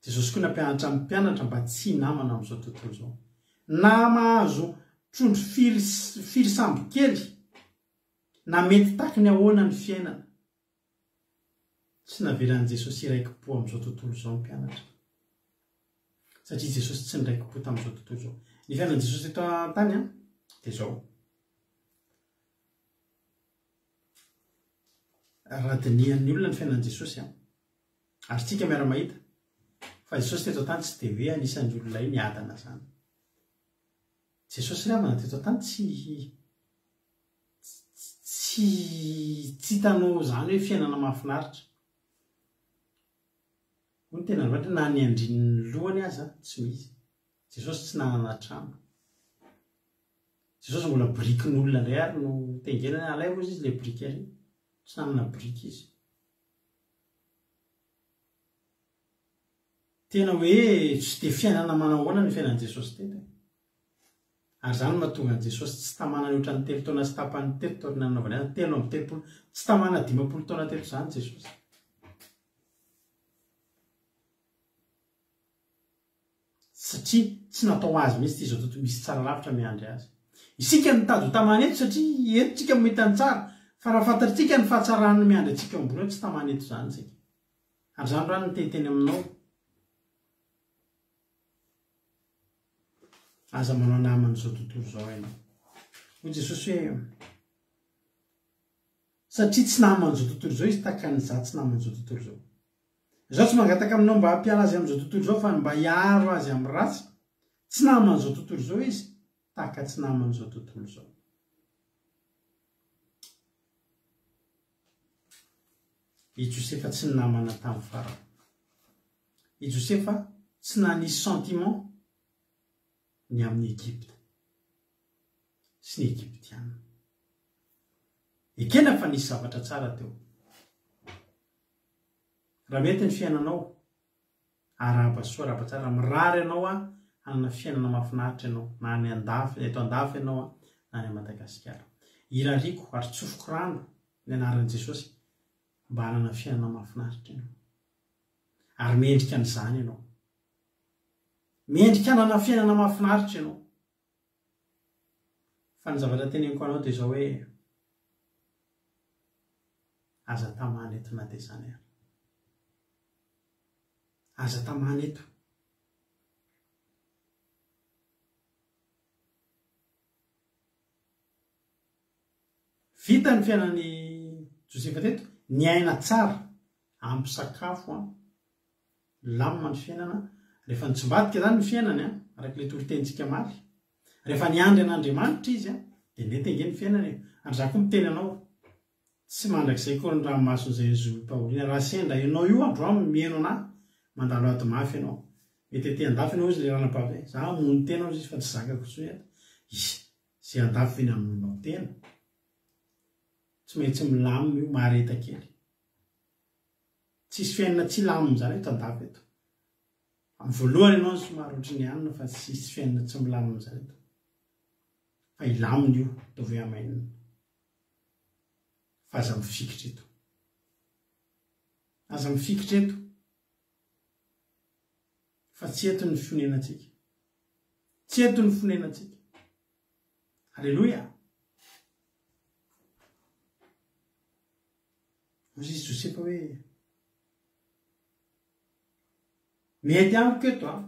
Jesosy koa nampianatra ny mpianatra mba tsy hinamana amin'izao tontolo izao. Na mahazo trondro firy firy sambo kely, na mety taky ny ahoana ny fiainana. Tsy navelan'i Jesosy hiraiki-po amin'izao tontolo izao ny mpianatra. Satria Jesosy tsy niraiki-po tamin'izao tontolo izao. Ny fiainan'i Jesosy teto an-tany an, dia izao. Raha dinihan'ny olona ny fiainan'i Jesosy an, ary tsika miara-mahita fa Jesosy teto an-tany tsy dia hoe anisan'ny olona hoe niadana izany. Jesosy ry havana teto an-tany tsy Tsy tsy hitanao izany hoe fiainana mahafinaritra. Hoy ny tenin'Andriamanitra na ny andrinin'ny lohany aza tsy misy. Jesosy tsy nanana trano. Jesosy mbola birikin'olona indray ary no tengenany, alaivo hozy izy ilay biriky ary. Tsy nanana biriky izy. Tena hoe tsy dia fiainana manahoana ny fiainan'i Jesosy teto e. Ary izany no mahatonga an'i Jesosy tsy tamana ny ohatran'ny telo taona sy tapany teto taorian'ny nanaovany azy, 33, tsy tamana 50 taona teto izany Jesosy. Satria tsy natao ho azy mihitsy ity izao tontolo misy tsara lavitra miandry azy. Isika no mitady ho tamana eto satria eto tsika no mahita ny tsara, fa raha fantatritsika ny fahatsaran'ny miandry antsika eo ambony eo tsy tamana eto izany isika. Ary izany raha no te-hiteny aminao. Aza manao naman'izao tontolo izao ianao. Hoy Jesosy hoe, Satria tsy naman'izao tontolo izao izy tahaka ny izaho tsy naman'izao tontolo izao. Izaho tsy mangataka aminao mba hampiala azy amin'izao tontolo izao fa ny mba hiaro azy amin'ny ratsy. Tsy naman'izao tontolo izao izy tahaka tsy naman'izao tontolo izao. I Josefa tsy ninamana tamin'i Farao. I Josefa tsy nanisy sentiment ny amin'i Egypta sy ny Egyptiana. Ekena fa nisy zavatra tsara teo. Raha mety ny fiainanao, arahaba soa, arahaba tsara, mirary anao aho hanana fiainana mahafinaritra ianao, na any andafy, eto andafy ianao na any Madagasikara. Irariako ary tsofiko rano ny anaran'i Jesosy mba hanana fiainana mahafinaritra ianao. Ary mendrika an'izany ianao. Mendrika hanana fiainana mahafinaritra ianao. Fa ny zavatra teneniko anao dia izao hoe, aza tamana eto na dia izany ary. Aza tamana eto. Vita ny fiainan'i Josefa teto, niaina tsara, ampy sakafo an, Milamina ny fiainana rehefa nitsimbadika izany ny fiainany an, araka ilay toritenintsika omaly. Rehefa niandry an'Andriamanitra izy an, dia nety ange ny fiainany e. Ary izaho koa miteny anao, tsy mandrakizay akory ny ranomason'izay nizohiam-pahoriana. Raha sendra ianao io androany mihaino anà, mandalo ady mafy ianao. Mety aty an-dafy ianao hozy ilay ranabavy hoe, izaho hamono tena hozy izy fa tsy zakako intsony eto. Izy, izay an-dafy ve ny hamonoanao tena? Tsy maintsy milamina io, mahareta kely. Tsisy fiainana tsy hilamina izany eto andafy eto. Amin'ny voalohany ianao no somary ohatry ny anona fa tsisy fiainana tsy milamina izany eto. Fa hilamina io, ataovy hoe amen. Fa aza mifikitra eto. Aza mifikitra eto. Fa tsy eto ny fonenantsika. Tsy eto ny fonenantsika. Aleloia. Hoy izy Josefa hoe, Mety amiko eto an!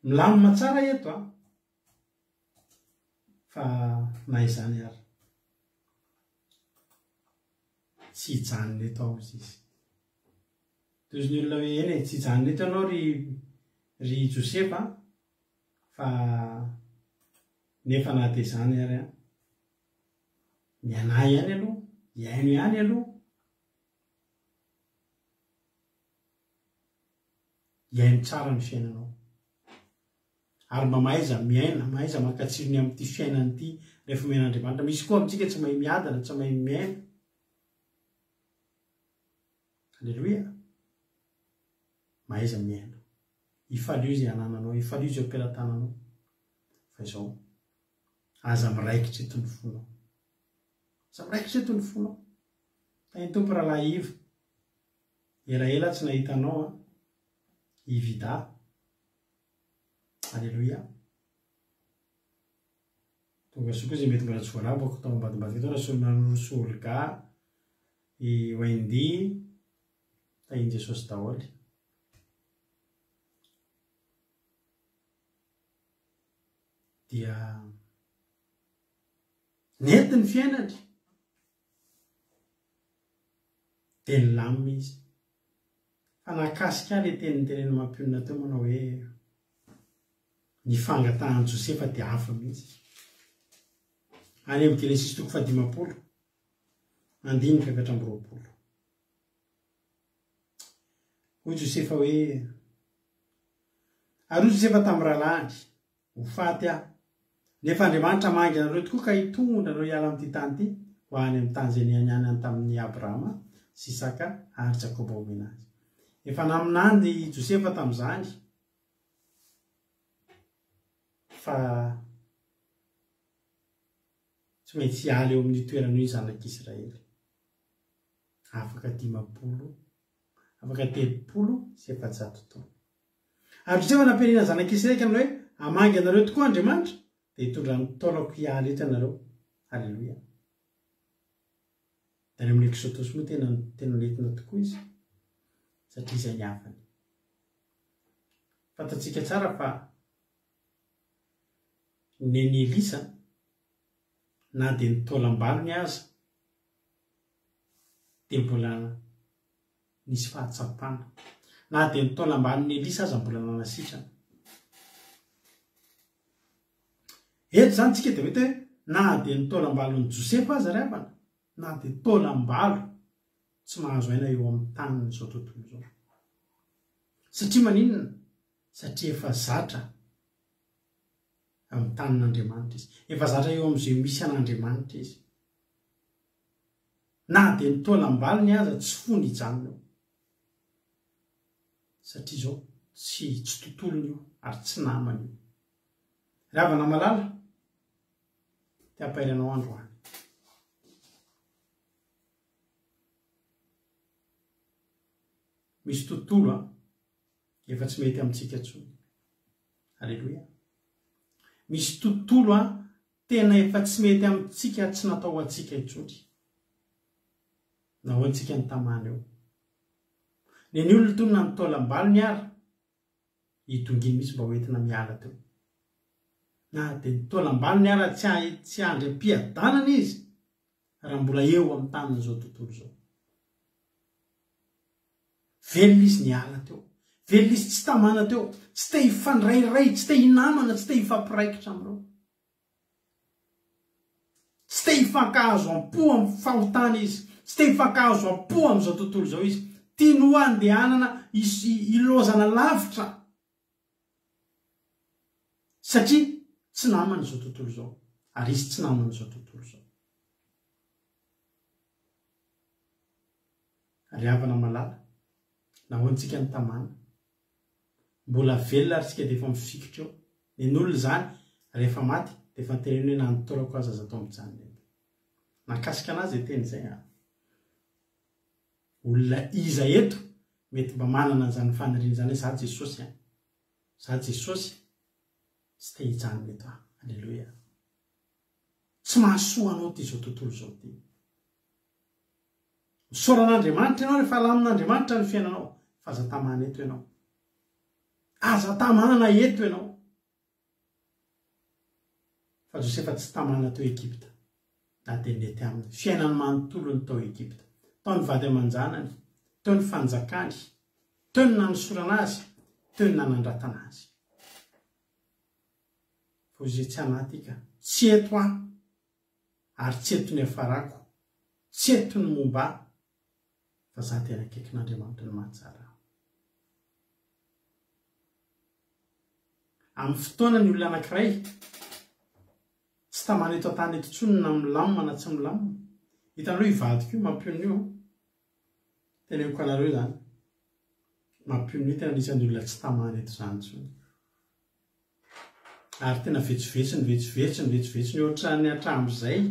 Milamina tsara eto an! Fa na izany ary, tsy hijanona eto aho, hoy izy. Dia hozy ny olona hoe, Eny e, tsy hijanona eto ianao ry ry Josefa a, fa nefa na dia izany ary an, mianahy ihany aloha, hihaino ihany aloha. Hihaino tsara ny fiainanao. Ary mba mahaiza miaina, mahaiza maka tsirony amin'ity fiainana ity rehefa omen'Andriamanitra. Misy koa amintsika tsy mahay miadana, tsy mahay miaina. Aleloia! Mahaiza miaina. Ifalio izay anananao, ifalio izay eo am-pelatananao. Fa izao, aza miraikitra eto ny fonao. Aza miraikitra eto ny fonao. Tahin'ny Tompo Rahalahy Yves. Elaela aho tsy nahita anao an. Yves Ida. Aleloia. Tonga soa koa izay mety mbola tsy voalabako tao ambadimbadika tao Rasolomanorosoa Olga. I Wendy, tahin'i Jesosy daholo. Dia nety ny fiainany. Dia nilamina izy. Fa nahakasika ahy ilay teny noteneniny mampionona teo manao hoe ny fangatahan'i Josefa dia hafa mihitsy. Any amin'ny Genesisy toko fahadimampolo. Andininy faha-24. Hoy Josefa hoe, Ary hoy Josefa tamin'ny rahalahiny, Ho faty aho, nefa Andriamanitra hamangy anareo tokoa ka hitondra anareo hiala amin'ity tany ity ho any amin'ny tany izay nianianany tamin'i Abrahama sy Isaka ary Jakoba homena azy. Efa naminany i Josefa tamin'izany fa Tsy maintsy hiala eo amin'io toerana io ny zanak'Israely. Afaka 50, afaka 430 taona. Ary Josefa nampianiana ny zanak'Israely ka nanao hoe, Hamangy anareo tokoa Andriamanitra, dia hitondra ny taolako hiala eto ianareo. Haleloia. Dia any amin'ny Eksodosy moa tena tena nentina tokoa izy, satria izay ny havany. Fantatsika tsara fa Neny Elisa, na dia ny taolam-balony aza dia mbola nisy fahatsapana. Na dia ny taolam-balon'i Elisa aza mbola nanasitrana. Eto izany tsika dia mety hoe na dia ny taolam-balon'i Josefa aza ry havana, na dia taolam-balo tsy mahazo aina eo amin'ny tanin'izao tontolo izao. Satria maninona? Satria efa zatra amin'ny tanin'Andriamanitra izy. Efa zatra eo amin'izay misy an'Andriamanitra izy. Na dia ny taolam-balony aza tsy fony hijanona eo. Satria izao tsy tsy tontolony io ary tsy namany io. Ry havana malala, te hampahery anao androany. Misy tontolo an, efa tsy mety amintsika intsony. Aleloia. Misy tontolo an, tena efa tsy mety amintsika, tsy natao ho antsika intsony. Nahoana tsika no tamana eo? Ny olona tony na ny taolam-balony ary, hidonginy mihitsy mba ho entina miala teo. Na dia ny taolam-balony ara tsy tsy handry am-piadanana izy raha mbola eo amin'ny tanin'izao tontolo izao. Velona izy niala teo. Velona izy tsy tamana teo. Tsy te hifandrairay, tsy te hinamana, tsy te hifampiraikitra amin'ireo. Tsy te hifankahazo am-po amin'ny fahotana izy. Tsy te hifankahazo am-po amin'izao tontolo izao izy. Tiany ho andehanana hilaozana lavitra. Satria tsy namany izao tontolo izao. Ary izy tsy naman'izao tontolo izao. Ry havana malala, nahoana tsika no tamana? Mbola velona ary tsika dia efa mifikitra eo. Nen'olona izany, rehefa maty, dia efa noteneniny hoe na ny taolako aza aza atao mijanona eto. Nahakasika an'ahy izay teny izay an. Olona iza eto mety mba manana an'izany faniriana izany hoe za Jesosy an. Za Jesosy tsy te hijanona eto aho. Aleloia. Tsy mahasoa anao ity izao tontolo izao ity. Misaora an'Andriamanitra ianao rehefa alamin'Andriamanitra ny fiainanao fa aza tamana eto ianao. Aza tamana eto ianao. Fa Josefa tsy tamana teo Egypta na dia nety aminy. Fiainany manontolo ny tao Egypta. Tao ny vady aman-janany, teo ny fanjakany. Teo ny nanosorana azy, teo ny nanandratana azy. Fa hoy izy tsy anaty ka, tsy eto aho, ary tsy eto ny hiafarako, tsy eto ny momba ahy, fa za tena akaikin'Andriamanitra ny mahatsara ahy. Amin'ny fotoana ny olona anankiray tsy tamana eto an-tany eto intsony na milamina na tsy milamina. Hitanareo io vadiko io mampionona io an. Teneniko anareo izany. Mampionona io tena anisan'ny olona tsy tamana eto izany intsony. Ary tena vetsovetsony, vetsovetsony, vetsovetsony ohatran'ny hatramin'izay.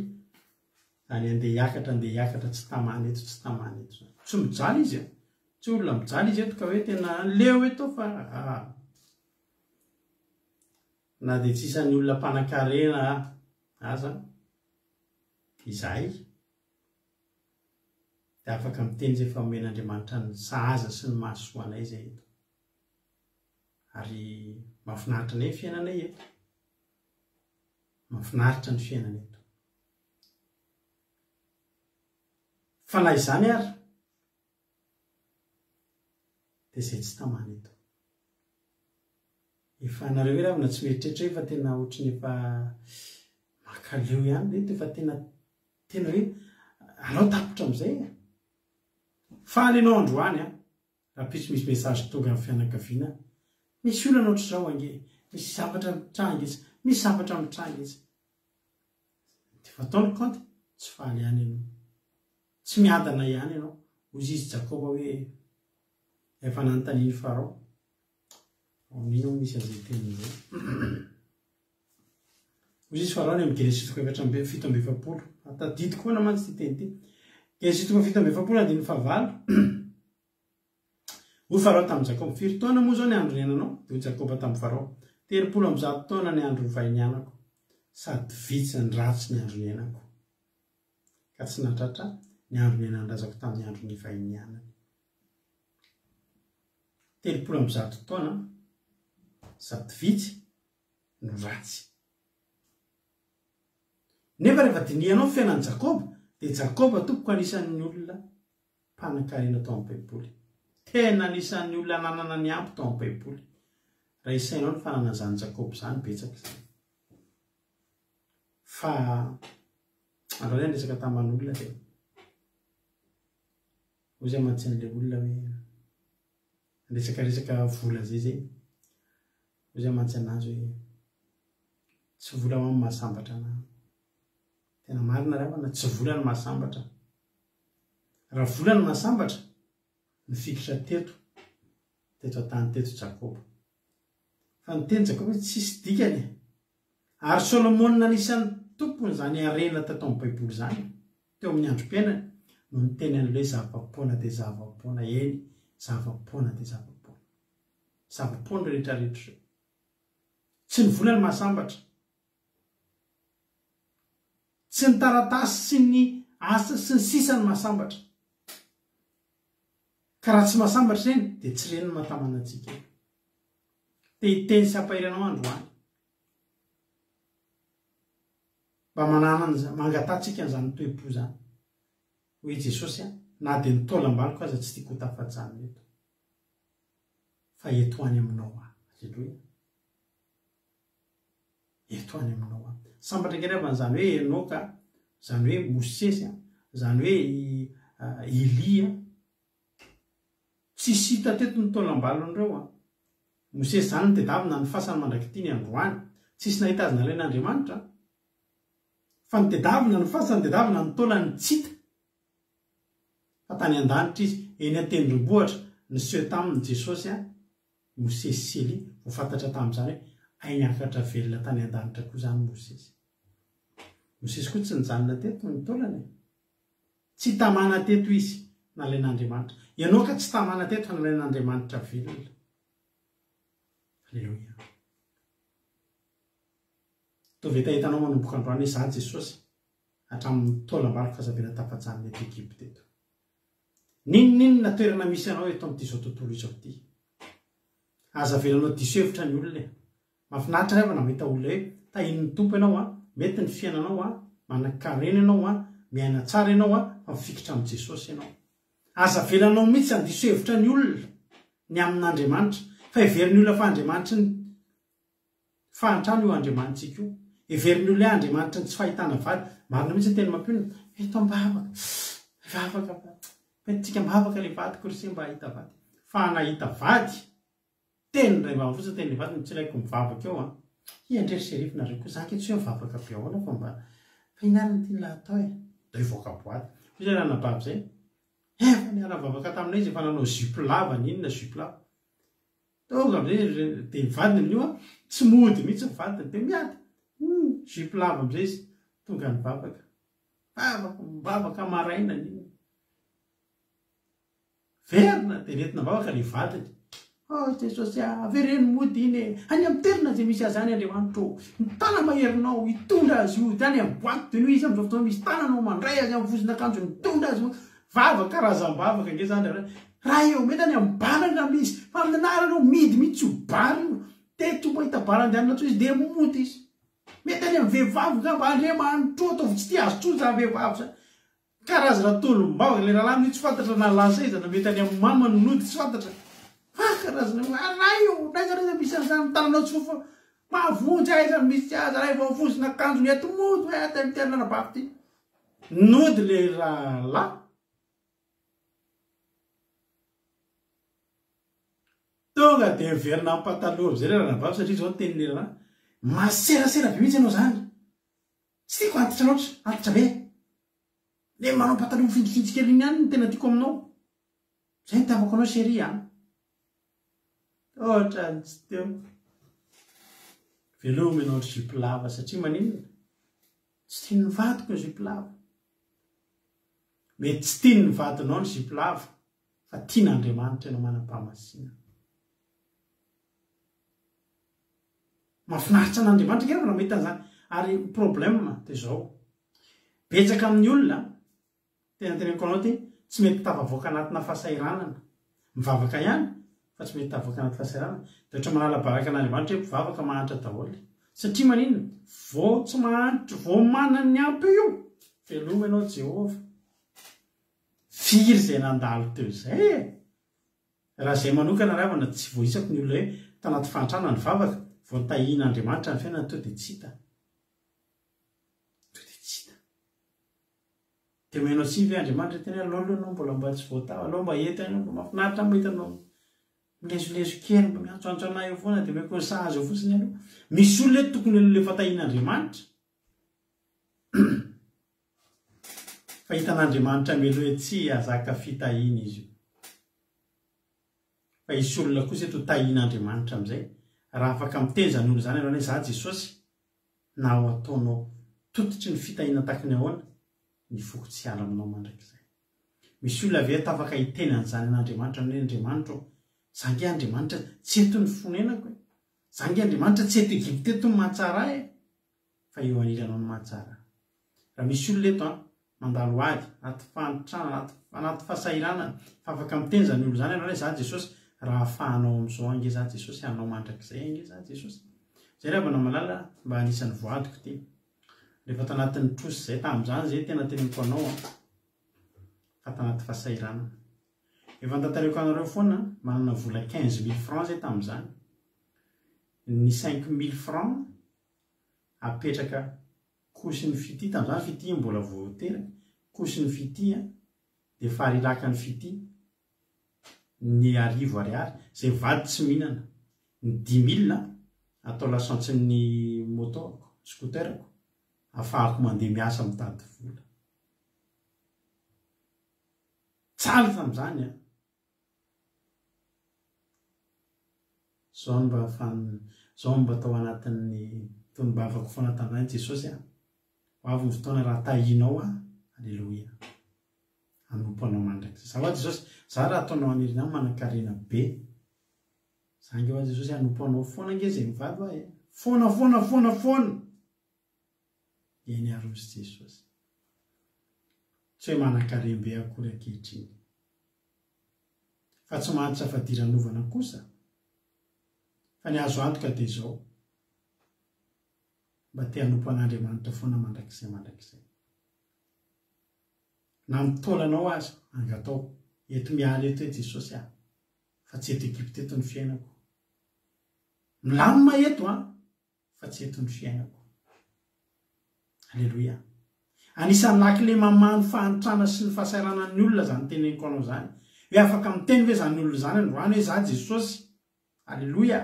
Izany andeha hiakatra, andeha hiakatra tsy tamana eto, tsy tamana eto izany. Tsy mijaly izy an. Tsy olona mijaly izy eto ka hoe tena leo eto fa ah. Na dia tsy isan'ny olona mpanankarena aza izahay dia afaka miteny izay fa omen'Andriamanitra ny sahaza sy ny mahasoa anay izay eto. Ary mahafinaritra anay ny fiainanay eto. Mahafinaritra ny fiainana eto. Fa na izany ary dia izay tsy tamana eto. Efa nareo ve ravina tsy mieritreritra hoe efa tena ohatry ny efa makaleo ihany reto efa tena tena hoe alao tapitra amin'izay e. Faly ianao androany an, rahampitso misy message tonga amin'ny fianakaviana, misy olana ohatr'izao ange, misy zavatra mitranga etsy, misy zavatra mitranga etsy. Dia efa atao ny kaonty, tsy faly ihany ianao. Tsy miadana ihany ianao. Hoy izy Jakoba hoe, efa nanontanian'i Farao. Ao amin'inona moa misy an'izay teny izay? Hoy izy Farao any amin'ny Genesisy toko 47. Tadidiko foana mantsy ity teny ity. Genesisy toko 47 andininy fahavalo. Hoy Farao tamin'i Jakoba, Firy taona moa izao ny andro niainanao? Dia hoy Jakoba tamin'i Farao, 130 taona ny andro niainako, sady vitsy ny ratsy ny andro niainako, ka tsy nahatratra ny andro niainan'ny razako tamin'ny andro nivahinianany. 130 taona, sady vitsy no ratsy. Nefa rehefa dinihanao ny fiainan'i Jakoba, dia Jakoba tompoko anisan'ny olona Mpanan-karena tao amin'ny Baiboly. Tena anisan'ny olona nanana ny ampy tao amin'ny Baiboly. Raha isainao ny fananan'izany Jakoba izany, betsaka izany. Fa androany aho niresaka taman'olona dia hoy zay mantsy an'ilay olona hoe niresakaresaka vola zay zay. Hoy zay mantsy anazy hoe tsy vola ho'a no mahasambatra anah. Tena marina ry havana, tsy vola no mahasambatra. Raha vola no mahasambatra, nifikitra teto, teto an-tany teto Jakoba. Fa niteny Jakoba hoe tsisy dikany e. Ary Solomona anisan'ny tompon'izany harena tato amin'ny Baiboly izany, teo amin'ny androm-piainany, no niteny an'ilay hoe zava-poana dia zava-poana, eny, zava-poana dia zava-poana. Zava-poana ireo rehetra rehetra ireo. Tsy ny vola no mahasambatra. Tsy ny taratasy sy ny asa sy ny sisa no mahasambatra. Ka raha tsy mahasambatra ireny dia tsy ireny no mahatamana antsika eo. Te hiteny sy hampahery anao androany. Mba manana an'izany, mangataha antsika an'izany toe-po izany. Hoy i Jesosy, na dia ny taolam-baloko aza tsy tiako ho tafajanona eto. Fa eto any aminao aho. Aleloia. Eto any aminao aho. Sambatra ange ry havana izany hoe Enoka, izany hoe Mosesy, izany hoe i Elia. Tsisy hita teto ny taolam-balon'ireo an. Mosesy izany notedavina ny fasany mandrak'ity ny androany. Tsisy nahita azy nalain'Andriamanitra an. Fa notedavina ny fasany, notedavina ny taolany tsy hita. Fa tany an-danitra izy, eny an-tendrombohitra, niseho taminy Jesosy an. Mosesy sy Elia, vao fantatra tamin'izany hoe hay niakatra velona tany an-danitra koa izany Mosesy. Mosesy koa tsy nijanona teto ny taolany e. Tsy tamana teto izy, nalain'Andriamanitra. Enoka tsy tamana teto fa nalain'Andriamanitra velona. Aleloia. Ataovy hetahetanao manomboka androany hoe izaho Jesosy, hatramin'ny taolam-baloko fa zavela tafajanona eto Egypta eto. N'inon'inona toerana misy anao eto amin'ity izao tontolo izao ity. Aza avelanao diso hevitra ny olona e. Mahafinaritra ry havana mahita olona hoe tahian'ny Tompo ianao an, mety ny fiainanao an, manan-karena ianao an, miaina tsara ianao an, fa mifikitra amin'i Jesosy ianao. Aza avelanao mihitsy handiso hevitra ny olona. ny amin'Andriamanitra. Fa heverin'ny olona fa Andriamanitry ny fahantrana io Andriamanitsika io. Heverin'ny olona hoe Andriamanitry ny tsy fahitana vady. Marina mihitsy ny teny mampionona. Eto am-bavaka. Vavaka fa. Entintsika am-bavaka ilay vadiko ry se mba hahita vady. Fa nahita vady. Teny iray vava fotsiny teny vady no tsy ilaiko mivavaka eo an. Hia ndry ry Sheriff nareo koa, za ange tsy hoe mivavaka be ahoana fa mba fa inona ary no tian'lah atao e? Dao hivoaka boite. Hoy zay ranabavy zay, efa niara-nivavaka taminay izy efa nanao jupe lava n'inona jupe lava. Tonga amizay ry dia ny vadiny amin'io an, tsy mody mihitsy ny vadiny, dia miady. Hum, jupe lava amizay izy, tonga nivavaka. Vavaka, mivavaka maraina n'inona. Verina dia nentina am-bavaka ilay vadiny. Oh Jesosy ah, avereno mody iny e! Any amin'ny toerana izay misy azy any Andriamanitra ô! Ny tana-maherinao hitondra azy hody any amin'ny boite de nuit izy amin'izao fotoana misy tananao mandray azy amin'ny vozon'akanjony mitondra azy hody. Vavaka, karazam-bavaka ange izany ry Raha eo mety any amin'ny bar angamba izy fa amin'ny anaranao mihidy mihitsy io bar io. Teto mahita bar andehanana intsony izy dia mody izy. Mety any amin'ny vehivavy angamba, Andriamanitra ô, ataovy tsy tia azy intsony izany vehivavy izany. Karazana tolom-bavaka, ilay rahalahy amin'io tsy fantatra na lasa aiza na mety any amin'ny mamany no nody tsy fantatra fa karazana hoe ray ô, n'aiza n'aiza misy an'izany ny tananao tsy fofo mahavonjy aiza no misy azy ray vao vozona akanjony eto mody hoe aty amin'ity anabavy ity. Nody ilay rahalahy. Tonga dia miverina amin'ny pataloha amin'izay ilay ranabavy satria izao ny tenin'ilay rahalahy, maserasera be mihitsy ianao izany. Tsy tiako antitra loatra, antitra be. Le manao pataloha mifinjifinjy kely iny ihany no tena tiako aminao. Zay no itiavako anao chérie a. Ohatran'ny tsy teo. Veloma ianao ry jupe lava satria maninona? Tsy tian'ny vadiko ny jupe lava. Mety tsy tian'ny vadinao ny jupe lava fa tian'Andriamanitra ianao manam-pahamasinana. Mahafinaritra an'Andriamanitra ange raha mahita an'izany. Ary ny problème dia izao, betsaka amin'ny olona, tena teneniko anao ity, tsy mety tafavoaka anatina fahasahiranana. Mivavaka ihany fa tsy mety tafavoaka anaty fahasahiranana. Dia ohatra manala baraka an'Andriamanitra hoe mpivavaka mahantra daholo. Satria maninona? Vao tsy mahantra, vao manana ny ampy io, veloma ianao Jehovah. Firy izay nandalo teo izay e? Raha izay manokana ry havana tsy voaisako ny olona hoe tanaty fahantrana nivavaka, vao tahian'Andriamanitra ny fiainana toa dia tsy hita. Toa dia tsy hita. Dia omenao tsiny ve Andriamanitra hiteny hoe aleo aloha ianao mbola mba tsy voatahy, aleo mba eto ianao, mba mahafinaritra aho mahita anao milezolezo kely, mba miantsoantso anah eo foana dia omeko ny sahaza eo fotsiny aloha. Misy olona eto tokony aloha efa tahian'Andriamanitra. Fa hitan'Andriamanitra mialoha hoe tsy hahazaka fitahiana izy io. Fa hisy olona kosa eto ho tahian'Andriamanitra amin'izay, raha afaka miteny izany olona izany ianao hoe izaho Jesosy, na ho ataonao tototry ny fitahiana tahaka ny ahoana, ny foko tsy hiala aminao mandrakizay. Misy olona ve eto afaka hiteny an'izany an'Andriamanitra hoe Andriamanitra ô, za ange Andriamanitra tsy eto ny fonenako e, za ange Andriamanitra tsy eto Egypta eto no mahatsara ahy e. fa eo anilanao no mahatsara. Raha misy olona eto an, mandalo ady, anaty fahantrana, anaty anaty fahasahiranana, fa afaka miteny izany olona izany ianao hoe za Jesosy, raha afahanao amin'izao ange za Jesosy, hanao mandrakizay ange za Jesosy. Zay ry havana malala mba anisan'ny voadiko ity. Rehefa tanatin'ny trosa izay tamin'izany izay tena teneniko anao an, fa tanaty fahasahiranana. Efa notantaraiko anareo foana, manana vola 15 mille francs zay tamin'izany. Ny 5000 francs apetraka kosin'ny fitia tamin'izany fitia mbola vao teraka kosin'ny fitia dia farirakan'ny fitia ny arivo ariary izay vady tsy mihinana ny dix mille atao lasantsy-n'ny moto-ko scooter-ko afahako mandeha miasa mitady vola jaly tamin'izany an Zao no mba fan, zao no mba tao anatin'ny tonom-bavako foana tamin'izany, Jesosy a, ho avy ny fotoana raha tahianao aho, Aleloia, hanompo Anao mandrakizay. Za hoa Jesosy, za raha ataonao an'irina ahy manankarena be, za ange hoa Jesosy hanompo Anao foana ange zay mivady hoa e, foana foana foana foana. Eny ary hozy Jesosy. Tsy hoe manankarem-be akory ankehitriny. Fa tsy mahantra fadiranovana kosa. Fa ny azo antoka dia izao, mba te hanompo an'Andriamanitra foana mandrakizay mandrakizay. Na ny taolanao aza, angatao. Eto miala eto hoe Jesosy ah. Fa tsy eto Egypta eto ny fiainako. Milamina eto an, fa tsy eto ny fiainako. Aleloia. Anisan'ny lakile mamaha ny fahantrana sy ny fahasahiranan'ny olona izany teneniko anao izany. Hoe afaka miteny ve izany olona izany androany hoe za Jesosy? Aleloia.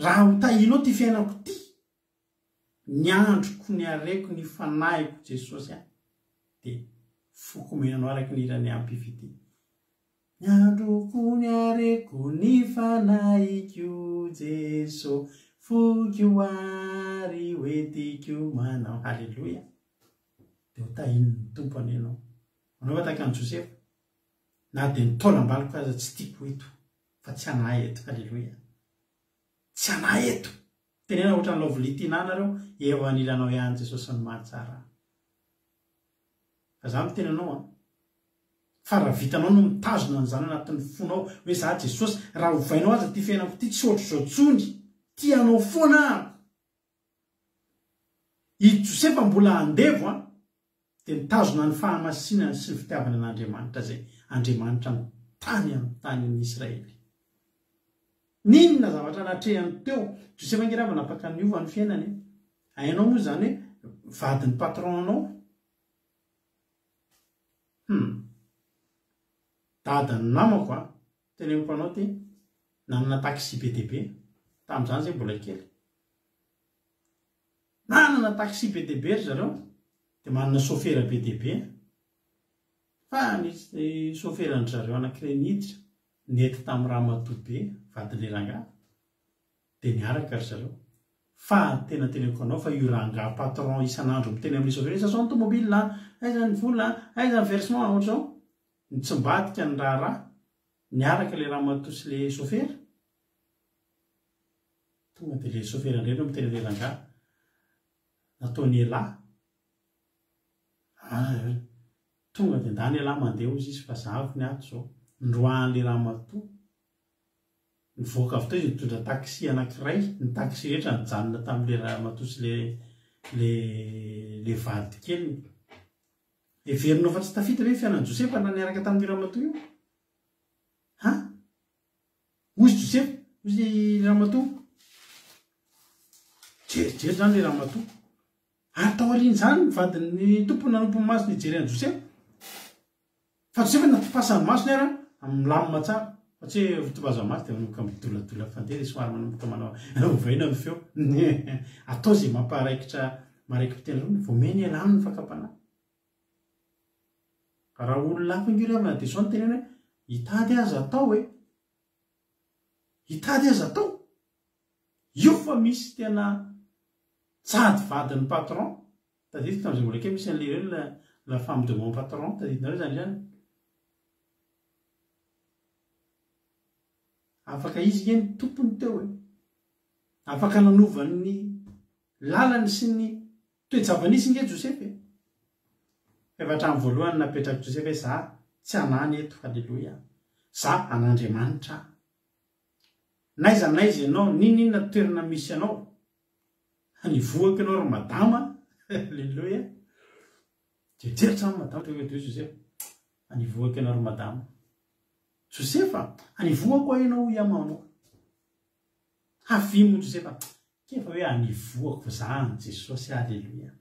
Raha ho tahianao ity fiainako ity, ny androko, ny hareko, ny fanahiko Jesosy a, dia foko omena anao araka ny hiran'i Ampify ity. Ny androko ny hareko ny fanahiko Jeso foko ary hoentiko manao Haleloia dia ho tahin'ny Tompo anie ianao. Manaova tahaka an'i Josefa na dia ny taolam-baloko aza tsy tiako eto fa tsy anah eto Haleloia tsy anah eto. Tenena ohatran'i Lovely Tina nareo eo anilanao ihany Jesosy ny mahatsara. Fa za miteny anao an. Fa raha vitanao no mitazona an'izany anatin'ny fonao hoe za Jesosy, raha ovainao aza ity fiainako ity tsy ohatr'izao tsony, tia anao foana aho. I Josefa mbola andevo an, dia nitazona ny fahamasinany sy ny fitiavany an'Andriamanitra izay Andriamanitra ny tany amin'ny tanin'ny Israely. N'inona zavatra natrehany teo, Josefa ange raha vao napaka niova ny fiainany e. Hainao moa izany hoe vadin'ny patron-nao? Hum. Dadan'ny namako a, teneniko anao ty, nanana taxi be dia be, tamin'izany zay mbola kely. Nanana taxi be dia be ry zareo, dia manana sofera be dia be. Fa nisy soferan-dry zareo anankiray niditra, nety tamin'ny ramatoa be, vadin'ilay rangahy. Dia niaraka ry zareo. Fa tena teneniko anao fa io rangahy patron isan'andro miteny amin'ilay chauffeur hoe sasao ny tomobile a, aiza ny vola a, aiza ny versement a, ohatr'izao. Nitsimbadika ny raharaha, niaraka ilay ramatoa sy ilay chauffeur. Tonga dia ilay chauffeur indray no miteny an'ilay rangahy, nataony elah. Ah, tonga dia ndany elah mandeha hozy izy fa zavony ny ato izao. Noroahan'ilay ramatoa. Nivoaka avy teo izy nitondra taxi anankiray, ny taxi rehetra nijanona tamin'ilay ramatoa sy ilay ilay ilay vady keliny. Heverinao fa tsy tafita ve ny fiainan'i Josefa raha niaraka tamin'io ramatoa io? Ha? Hoy izy Josefa, hoy izy ramatoa. Jerijery izany ilay ramatoa. Ary taorian'izany ny vadin'ny tompony nanompo ny masony hijery an'i Josefa. Fa Josefa natopasany masony ary milamina tsara. Fa tsy hoe topazany maso dia manomboka midoladola fandeha dia somary manomboka manao ovaina ny feo. Atao izay mamparaikitra maraiki-piteny roa, vao mey ialany ny fakam-panahy. Raha olona hafa ange ry havana dia izao no teneno hoe hitady aza atao e. Hitady aza atao. Io fa misy tena sady vadin'ny patron, tadidiko tamin'izay mbola kely misy an'ilay hoe la, la femme de mon patron, tadidinareo izany izany? Afaka izy nge ny tompony teo e. Afaka nanova ny lalany sy ny toe-java-nisy nge Josefa e. Efa hatramin'ny voalohany napetrak'i Josefa hoe za tsy anany eto, haleloia. Za an'Andriamanitra aho. N'aiza n'aiza ianao, n'inon'inona toerana misy anao, nivohaka ianao ry madama, Alléluia. Jerijery trano madama, tonga dia hoy Josefa, nivohaka ianao ry madama. Josefa, nivohako aho ianao hoy aho mamoaka. Havia moa Josefa, kefa hoe anivohako fa za an'i Jesosy, Alléluia.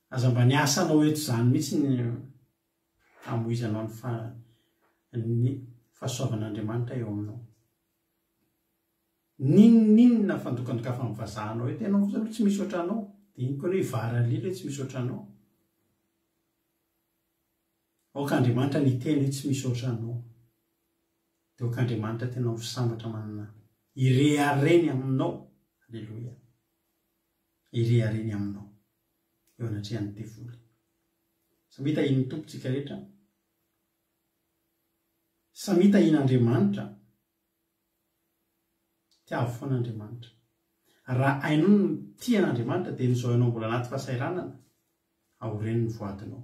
Aza mba ny asanao eto izany mihitsy ny hamoizanao ny fa ny fahasoavan'Andriamanitra eo aminao. N'inon'inona fandokandokafan'ny vazaha anao eto, ianao kosa aloha tsy misy ohatranao. Diniko aloha i Varalila hoe tsy misy ohatranao. Aoka Andriamanitra ny hiteny hoe tsy misy ohatranao. Dia aoka Andriamanitra tena ho sambatra manana irehareny aminao. Aleloia. Irehareny aminao. Eo anatrehan'ny devoly. Samia tahian'ny Tompo tsika rehetra. Samia tahian'Andriamanitra. Tiavo foana Andriamanitra. Raha hainao ny mitia an'Andriamanitra dia n'izao ianao mbola anaty fahasahiranana, aoreno ny voadinao.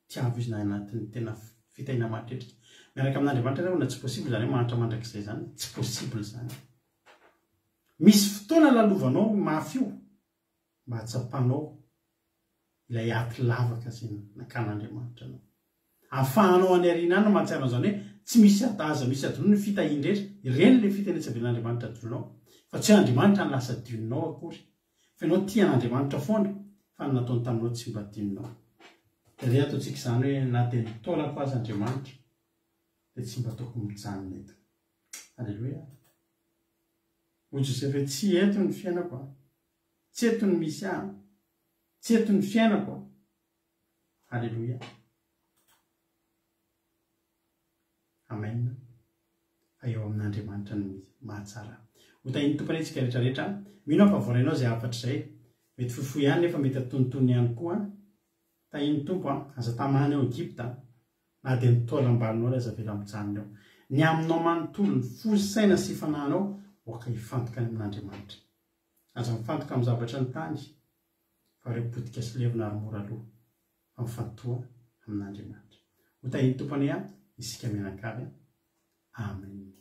Tiavo Izy na anatin'ny tena fitahiana mahatretrika. Miaraka amin'Andriamanitra ianao na tsy possible izany hoe mahantra mandrakizay izany, tsy possible izany. Misy fotoana lalovanao mafy io mba hahatsapanao ilay aty lavaka izay nakan'Andriamanitra anao. Ahafahanao any aoriana any mahatsiaro an'izany hoe tsy misy aza misy adinoina ny fitahiany rehetra. Ireny ilay fitahiana tsy avelan'Andriamanitra adinoinao. Fa tsy hoe Andriamanitra no lasa adinonao akory. Fa ianao tia an'Andriamanitra foana fa ny nataony taminao tsy mba adinonao. Dia re ataontsika izany hoe na dia ny taolako aza Andriamanitra dia tsy mba ataoko mijanona eto. Aleloia. Hoy Josefa hoe tsy eto ny fiainako a. Tsy eto ny misy ahy. Tsy eto ny fiainako a. Aleloia. Amen. Fa eo amin'Andriamanitra no mahatsara. Ho tahin'ny Tompo anie isika rehetra rehetra. Mino aho fa voarainao izay hafatra izay. Mety fohifohy ihany nefa mety antonontonony ihany koa. Tahin'ny Tompo an. Aza tamana eo Egypta. Na dia ny taolam-balonao ary aza avela mijanona eo. Ny aminao manontolo, ny fo, saina sy fanahinao, aoka hifantoka any amin'Andriamanitra. Aza mifantoka amin'ny zavatra ny tany, fa ireo potika sy levona ary mora lo, fa mifantoha amin'Andriamanitra. Ho tahin'ny Tompo anie isika mianakavy. Amen.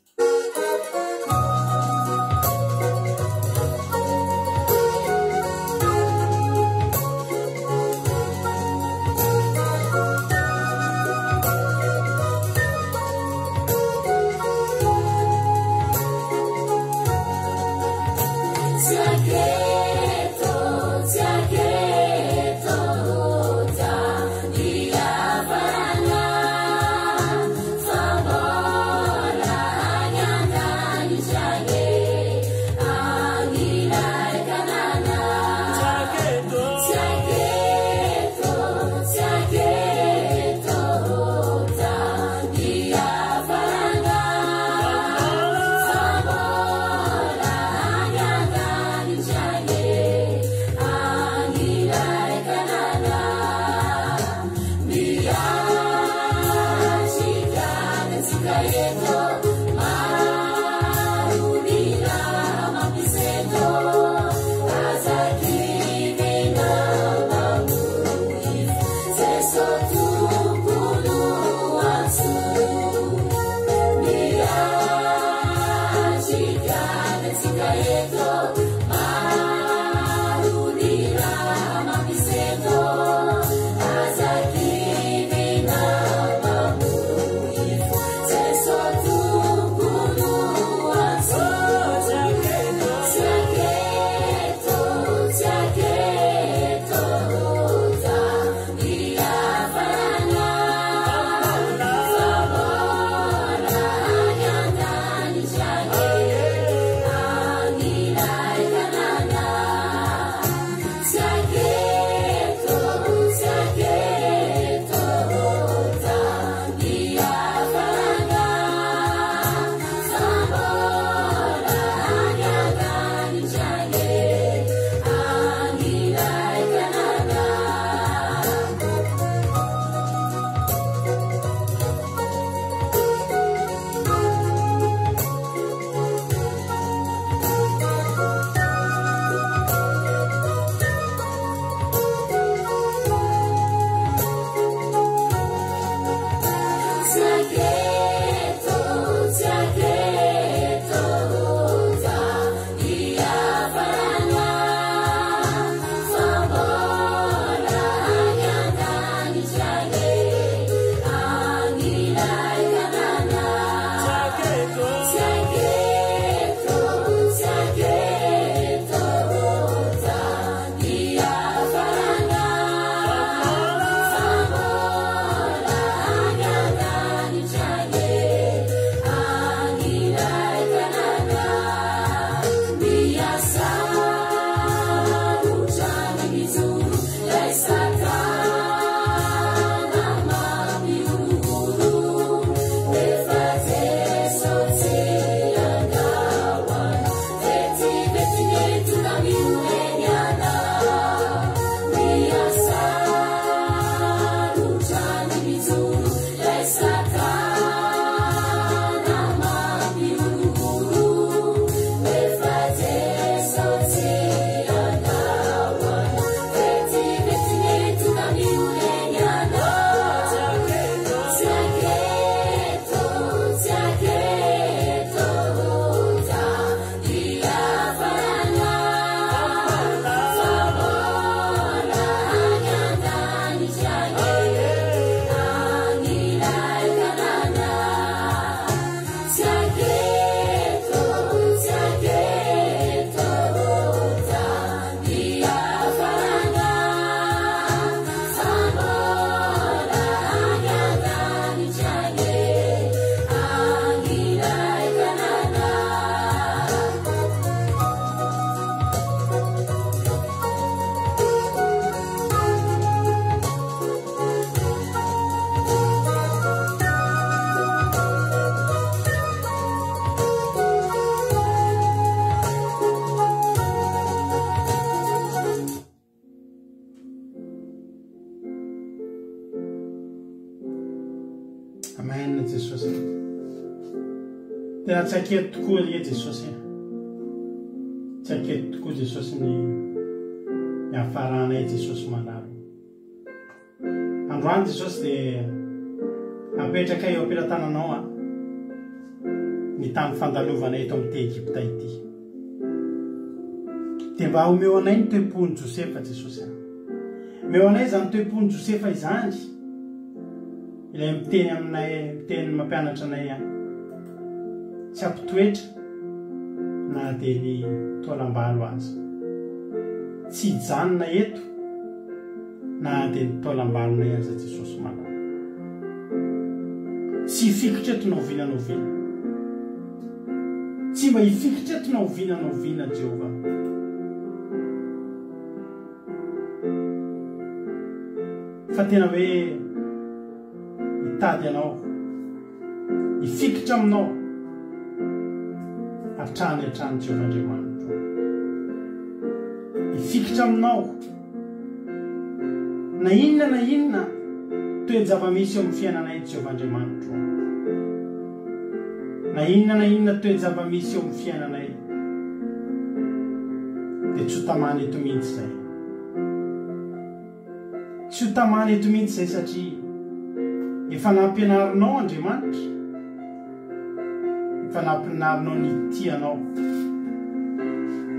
Tena tsy aketo tokoa anie Jesosy e. Tsy aketo tokoa Jesosy ny hiafaranay Jesosy mandalo. Androany Jesosy dia apetrakay eo am-pelatananao a ny tany fandalovana eto amin'ity Egypta ity. Dia mba omeo anay ny toe-pon'i Josefa Jesosy a. Omeo anay izany toe-pon'i Josefa izany. Ilay miteny aminay, miteny mampianatra anay an. Tsy ampitoetra na dia ny taolambalo aza. Tsy hijanona eto na dia ny taolambalonay aza Jesosy malala. Tsy hifikitra eto na oviana na oviana. Tsy mba hifikitra eto na oviana na oviana Jehovah. Fa tena hoe hitady anao, hifikitra aminao hatrany hatrany Jehovah Andriamanitro. Hifikitra aminao na inona na inona toe-java-misy eo amin'ny fiainanay Jehovah Andriamanitro. Na inona na inona toe-java-misy eo amin'ny fiainanay dia tsy ho tamana eto mihitsy izay. Tsy ho tamana eto mihitsy izay satria efa nampianarinao Andriamanitra, efa nampianarinao ny hitia anao.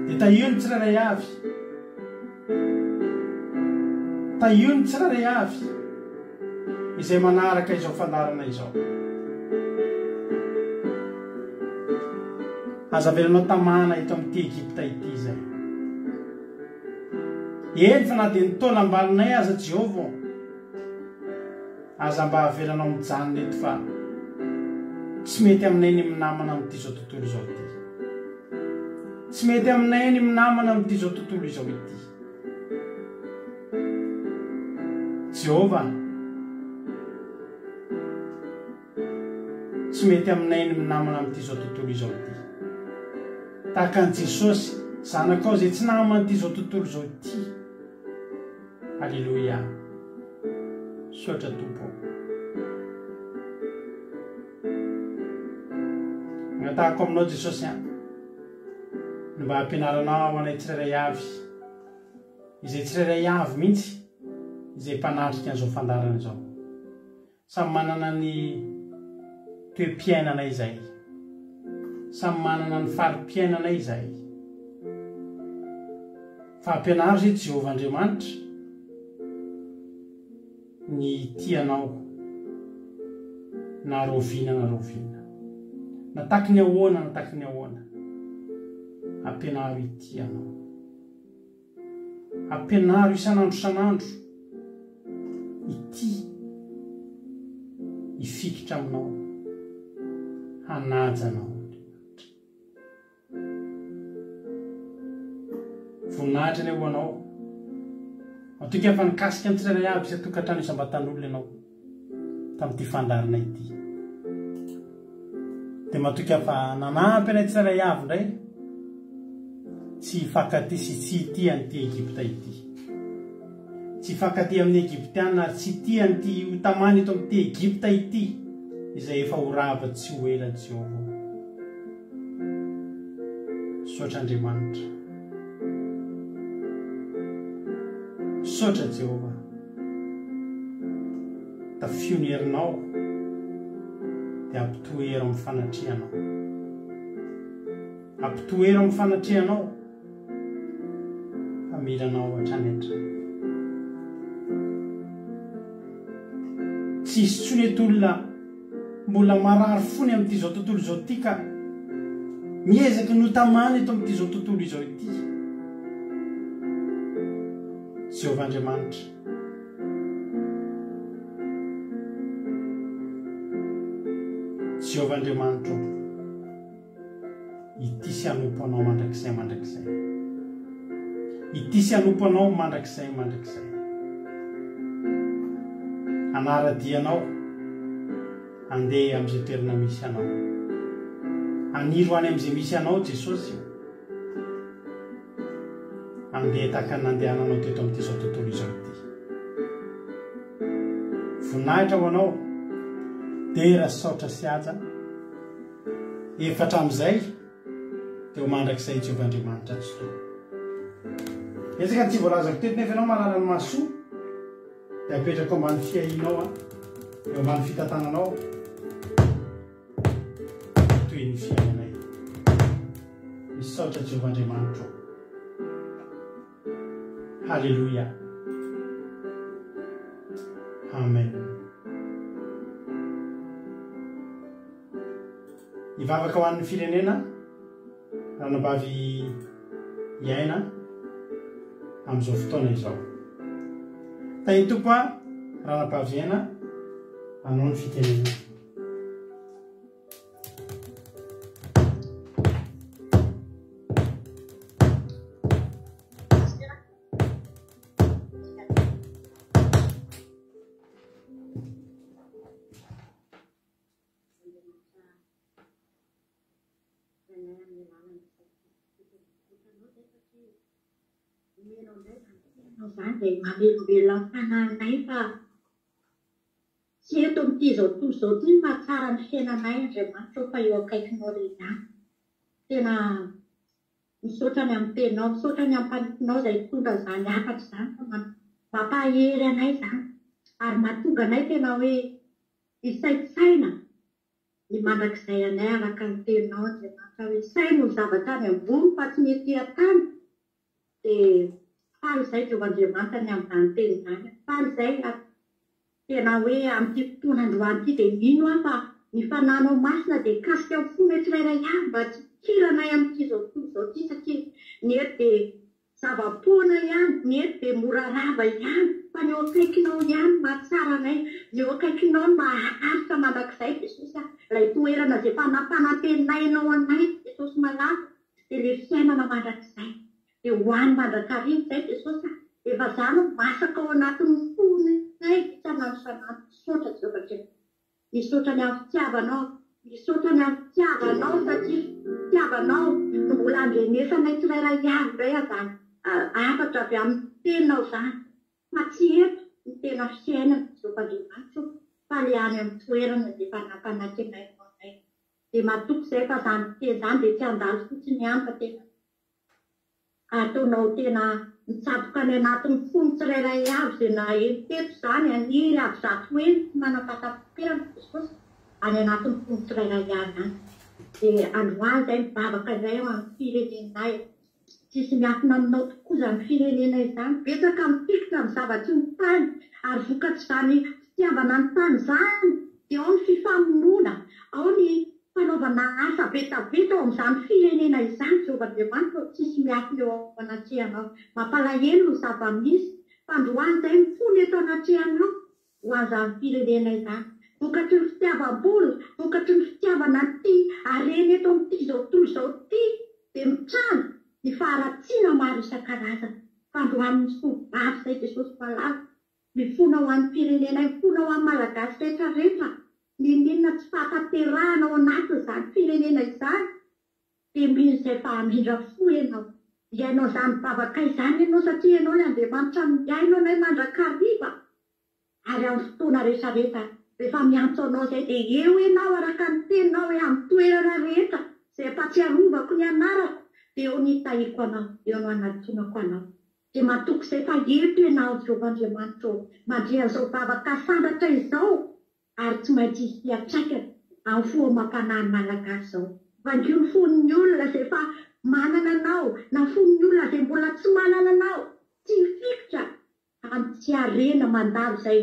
Dia tahio ny tsirairay avy. Tahio ny tsirairay avy izay manaraka izao fandaharana izao. Aza avelanao tamana eto amin'ity Egypta ity izay. Eny fa na dia ny taolam-balonay aza Jehovah ô, aza mba avelanao mijanona eto fa tsy mety aminay ny minamana amin'ity izao tontolo izao ity. Tsy mety aminay ny minamana amin'ity izao tontolo izao ity. Jehovah, tsy mety aminay ny minamana amin'ity izao tontolo izao ity. Tahaka an'i Jesosy, Zanakao izay tsy naman'ity izao tontolo izao ity. Aleloia. Misaotra Tompo. Angatahako aminao Jesosy an, ny mba hampianaranao anay tsirairay avy, izay tsirairay avy mihitsy izay mpanatrika an'izao fandaharana izao. Samy manana ny toe-piainanay izahay. Samy manana ny fari-piainanay izahay. Fa ampianaro izay Jehovah Andriamanitra ny hitia anao na raoviana na raoviana. Na taky ny ahoana na taky ny ahoana. Ampianaro hitia anao. Ampianaro isan'andro isan'andro ity hifikitra aminao, hanaja anao Andriamanitra. Voninahitra anie ho anao. Matoky aho fa nikasika ny tsirairay avy isan-tokantrano isam-batan'olona ianao. tamin'ity fandaharana ity. Dia matoky aho fa nanampy anay tsirairay avy indray tsy hifankatia sy tsy hitia an'ity Egypta ity. Tsy hifankatia amin'ny Egyptiana ary tsy hitia an'ity ho tamana eto amin'ity Egypta ity izay efa ho rava tsy ho ela Jehovah. Misaotra Andriamanitra. Misaotra Jehovah. Tafio ny herinao dia ampitoero amin'ny fanatrehanao. Ampitoero amin'ny fanatrehanao fa mila anao hatrany hatrany. Tsy hisy intsony eto olona mbola marary fony amin'ity izao tontolo izao ity ka miezaka ny ho tamana eto amin'ity izao tontolo izao ity. Jehovah Andriamanitra. Jehovah Andriamanitro, ity sy hanompo anao mandrakizay mandrakizay. Ity sy hanompo anao mandrakizay mandrakizay. Hanara-dia anao, handeha amin'izay toerana misy anao. Haniry ho any amin'izay misy anao Jesosy. Handeha tahaka ny nandehananao teto amin'ity izao tontolo izao ity. Voninahitra ho anao, dera, saotra sy haja. Efa hatramin'izay dia ho mandrakizay Jehovah Andriamanitra Tsitoha. Betsaka ny tsy voalazako teto nefa ianao mahalala ny mahasoa dia apetrako ambany fiahianao an, eo ambany fitantananao toy ny fiainanay. Misaotra Jehovah Andriamanitro. Haleloia. Amen. Hivavaka ho an'ny firenena ranabavy Iaina amin'izao fotoana izao. Tahin'ny Tompo a ranabavy Iaina hanao ny fitenenana. Izany dia mamelombelona ny fanahinay fa tsy eto amin'ity izao tontolo izao ity no mahatsara ny fiainanay Andriamanitra ô fa eo akaikinao irery ihany. Tena misaotra ny amin'ny teninao, misaotra ny amin'ny mpanomponao izay nitondra izany hafatra izany fa mampahery anay izany ary mahatonga anay tena hoe hisaintsaina ny mandrakizay anay araka ny teninao Andriamanitra hoe saino ny zavatra any ambony fa tsy ny ety an-tany. Dia faly izay Jehovah Andriamanitra ny amin'izany teny izany. Faly izay ary tena hoe amin'ity fotoana androany ity dia mino aho fa ny Fanahinao Masina dia hikasika ny fonay tsirairay avy mba tsy hikiranay amin'ity izao tontolo izao ity satria ny eto dia zava-poana ihany, ny eto dia mora rava ihany fa ny eo akaikinao ihany no mahatsara anay, ny eo akaikinao no maharitra mandrakizay Jesosy a, ilay toerana izay efa nampanantenainao anay Jesosy malala dia ilay fiainana mandrakizay. Dia ho any mandrakariva izay Jesosy a! Efa za no masaka ao anatin'ny fonay isan'andro isan'andro. Misaotra Jehovah Andriamanitra. Misaotra ny amin'ny fitiavanao. Misaotra ny amin'ny fitiavanao satria fitiavanao no mbola andrenesanay tsirairay avy indray azany hafatra avy amin'ny teninao izany. Fa tsy eto ny tena fiainana Jehovah Andriamanitra o, fa le any amin'ny toerana izay efa nampanantenainao anay. Dia matoky izay fa izany teny izany dia tsy handalo fotsiny ihany fa tena ataonao tena mitsatoka any anatin'ny fon'ny tsirairay avy izay naheno teto izany, haniry avo 100 heny tsy manam-pahataperana Jesosy any anatin'ny fon'ny tsirairay avy any. Dia androany izay mivavaka izay ho an'ny firenenay. Tsisy miafina aminao tokoa izany firenena izany. Betsaka mifikitra amin'ny zavatry ny tany ary vokatr'izany fitiavana ny tany izany dia ao ny fifamonoana, ao ny fanaovana asa vetaveta ao amin'izany firenena izany. Jehovah Andriamanitra ô, tsisy miafina eo anatrehanao. Mampalahelo ny zava-misy. Fandroany izay mifona eto anatrehanao ho an'izany firenena izany. Vokatry ny fitiavam-bola, vokatry ny fitiavana an'ity harena eto amin'ity izao tontolo izao ity dia mitranga ny faharatsiana maro isan-karazany. Fandroany misoa vavy izay Jesosy Malala. Mifona ho an'ny firenenay, mifona ho an'ny Malagasy rehetra rehetra. N'inon'inona tsy fahatanterahana ao anatin'izany firenena izany dia mino izay fa hamindra fo ianao. Hihaino an'izany vavakay izany ianao satria ianao ilay Andriamanitra mihaino anay mandrakariva ary amin'ny fotoana rehetra rehetra. Rehefa miantso anao izay dia eo ianao araka ny teninao hoe amin'ny toerana rehetra izay ampatsiarovako ny anarako dia eo no hitahiako anao, eo no hanatonako anao. Dia matoky izay fa eto ianao Jehovah Andriamanitra ô, mandre an'izao vavaka asandratra izao ary tsy maintsy hisy fiantraikany amin'ny fo amam-panahin'ny Malagasy izao. Vangio ny fon'ny olona izay efa manana anao na fon'ny olona izay mbola tsy manana anao, tsy hifikitra amin'ny tsy harena mandalo izay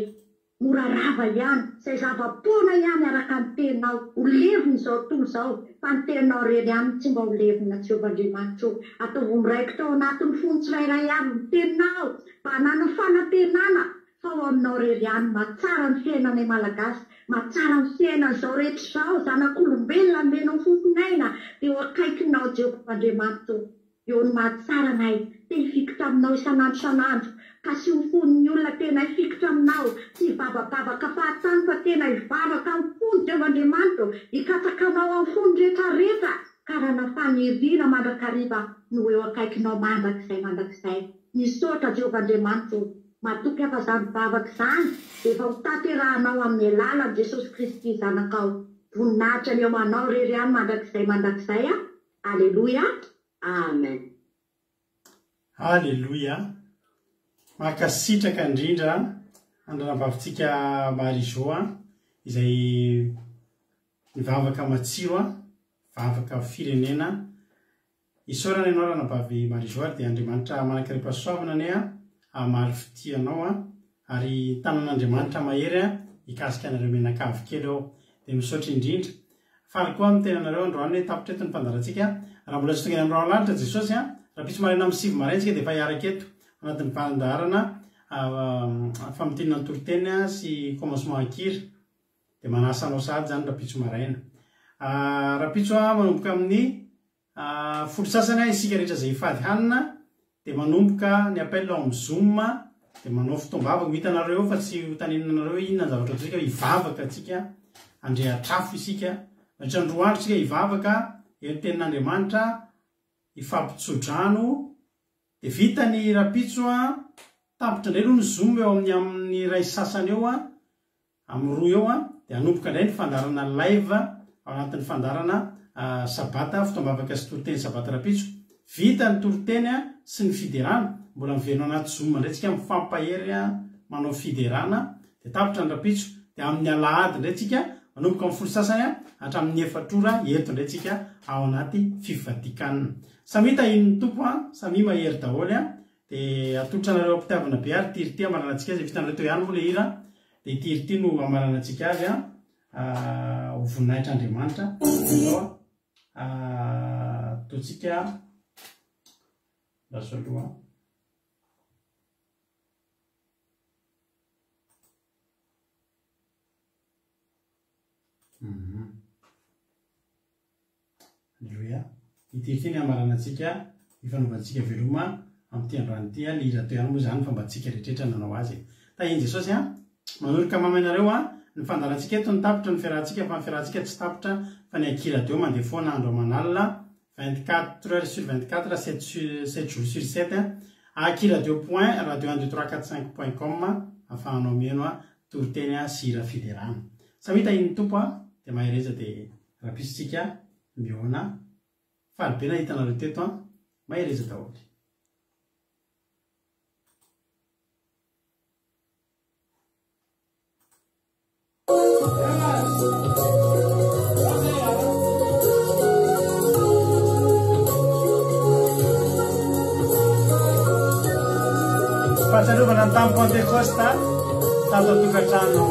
mora rava ihany, izay zava-poana ihany araka ny teninao. Ho levona izao tontolo izao, fa ny teninao irery ihany no tsy mba ho levona, Jehovah Andriamanitra ô. Ataovy miraikitra ao anatin'ny fon'ny tsirairay avy ny teninao, mba hananany fanantenana fa ao aminao irery ihany. Mahatsara ny fiainanay Malagasy, mahatsara ny fiainan'izao rehetra izao, zanak'olombelona nomenao fofon'aina, dia eo akaikinao, Jehovah Andriamanitra ô. Eo no mahatsara anay, te hifikitra aminao isan'andro isan'andro, ka sy ho fon'ny olona tena hifikitra aminao, tsy hivavabavaka fahatany fa tena hivavaka amin'ny fony Jehovah Andriamanitra ô, hikatsaka anao amin'ny fony rehetra rehetra, ka hanana faniriana mandrakariva ny ho eo akaikinao mandrakizay mandrakizay. Misaotra Jehovah Andriamanitra ô, matoky aho fa izany vavaka izany dia efa ho tanterahanao amin'ny alalan'i Jesosy Kristy Zanakao. Voninahitra anie ho Anao irery ihany mandrakizay mandrakizay a! Aleloia! Amen. Aleloia! Mankasitraka indrindra an-dRanavavintsika Marie Jo a, izay nivavaka matsiro a, vavaka firenena. Isaorana ianao Ranabavy Marie Jo ary dia Andriamanitra manan-karem-pahasoavana anie hamaly fitia anao ary tanan'Andriamanitra mahery hikasika anareo mianakavy kely ao. Dia misaotra indrindra. Faly koa amin'ny tenanareo androany hoe tapitra eto ny fandaharantsika. Raha mbola tsy tonga eny amin'ny rahona lanitra Jesosy, rahampitso maraina amin'ny 9 maraina isika dia efa hiaraka eto anatin'ny fandaharana famintinana ny toriteny sy commencement an-kira. Dia manasa anao sahady izany rahampitso maraina. Rahampitso manomboka amin'ny 10 sasany isika rehetra izay hifady hanina dia manomboka ny appel ao amin'ny zoom dia manao fotoam-bavaka. Ho hitanareo eo fa tsy ho taninina anareo hoe inona ny zavatra ataontsika fa hivavaka tsika, handrehatr'afo isika. Mandritra ny 2 andro tsika hivavaka, eo ny tenin'Andriamanitra, hifampitso-drano. Dia vita ny rahampitso, tapitra indray aloha ny zoom eo amin'ny amin'ny iray sasany eo. Amin'ny 2 eo dia hanomboka indray ny fandaharana live ao anatin'ny fandaharana Sabata, fotoam-bavaka sy toriteny Sabata rahampitso. Vita ny toriteny sy ny fiderana, mbola miverina ao anaty zoom indray tsika mifampahery manao fiderana dia tapitra ny rahampitso. Dia amin'ny alahady indray tsika manomboka amin'ny 10 sasany hatramin'ny 4 ora eto indray tsika ao anaty fifadikanina. Samia tahian'ny Tompo, samia mahery daholo. Dia atolotra anareo am-pitiavana be ary ity ry ity hamaranantsika azy, efa hitanareo teo ihany moa ilay hira, dia ity ry ity no hamaranantsika azy an, ho voninahitr'Andriamanitra. Aleo ataontsika lasa aloha. Aleloia. Ity ity ny hamaranantsika ny fanaovantsika veloma amin'ity androany ity a, le hira teo ihany moa izany fa mba tsika rehetrretra nanao azy e. Tahin'i Jesosy a. Manoroka mamy anareo a. Ny fandaharantsika eto no tapitra ny fiarahantsika fa ny fiarahantsika tsy tapitra fa ny aky radio mandeha foana andro aman'alina 24 heures sur 24 7 sur 7 jours sur 7 a. Aky radio point radio 1 2 3 4 5 point com afahanao mihaino a toriteny a sy hira fiderana. Samia tahin'ny Tompo a dia mahereza dia Rapisitsika mihaona faly be nahita anareo teto an! Mahereza daholo. Fahatsiarovana ny tamin'ny Pentekosta tato an-tokantrano.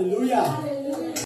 Aleloia!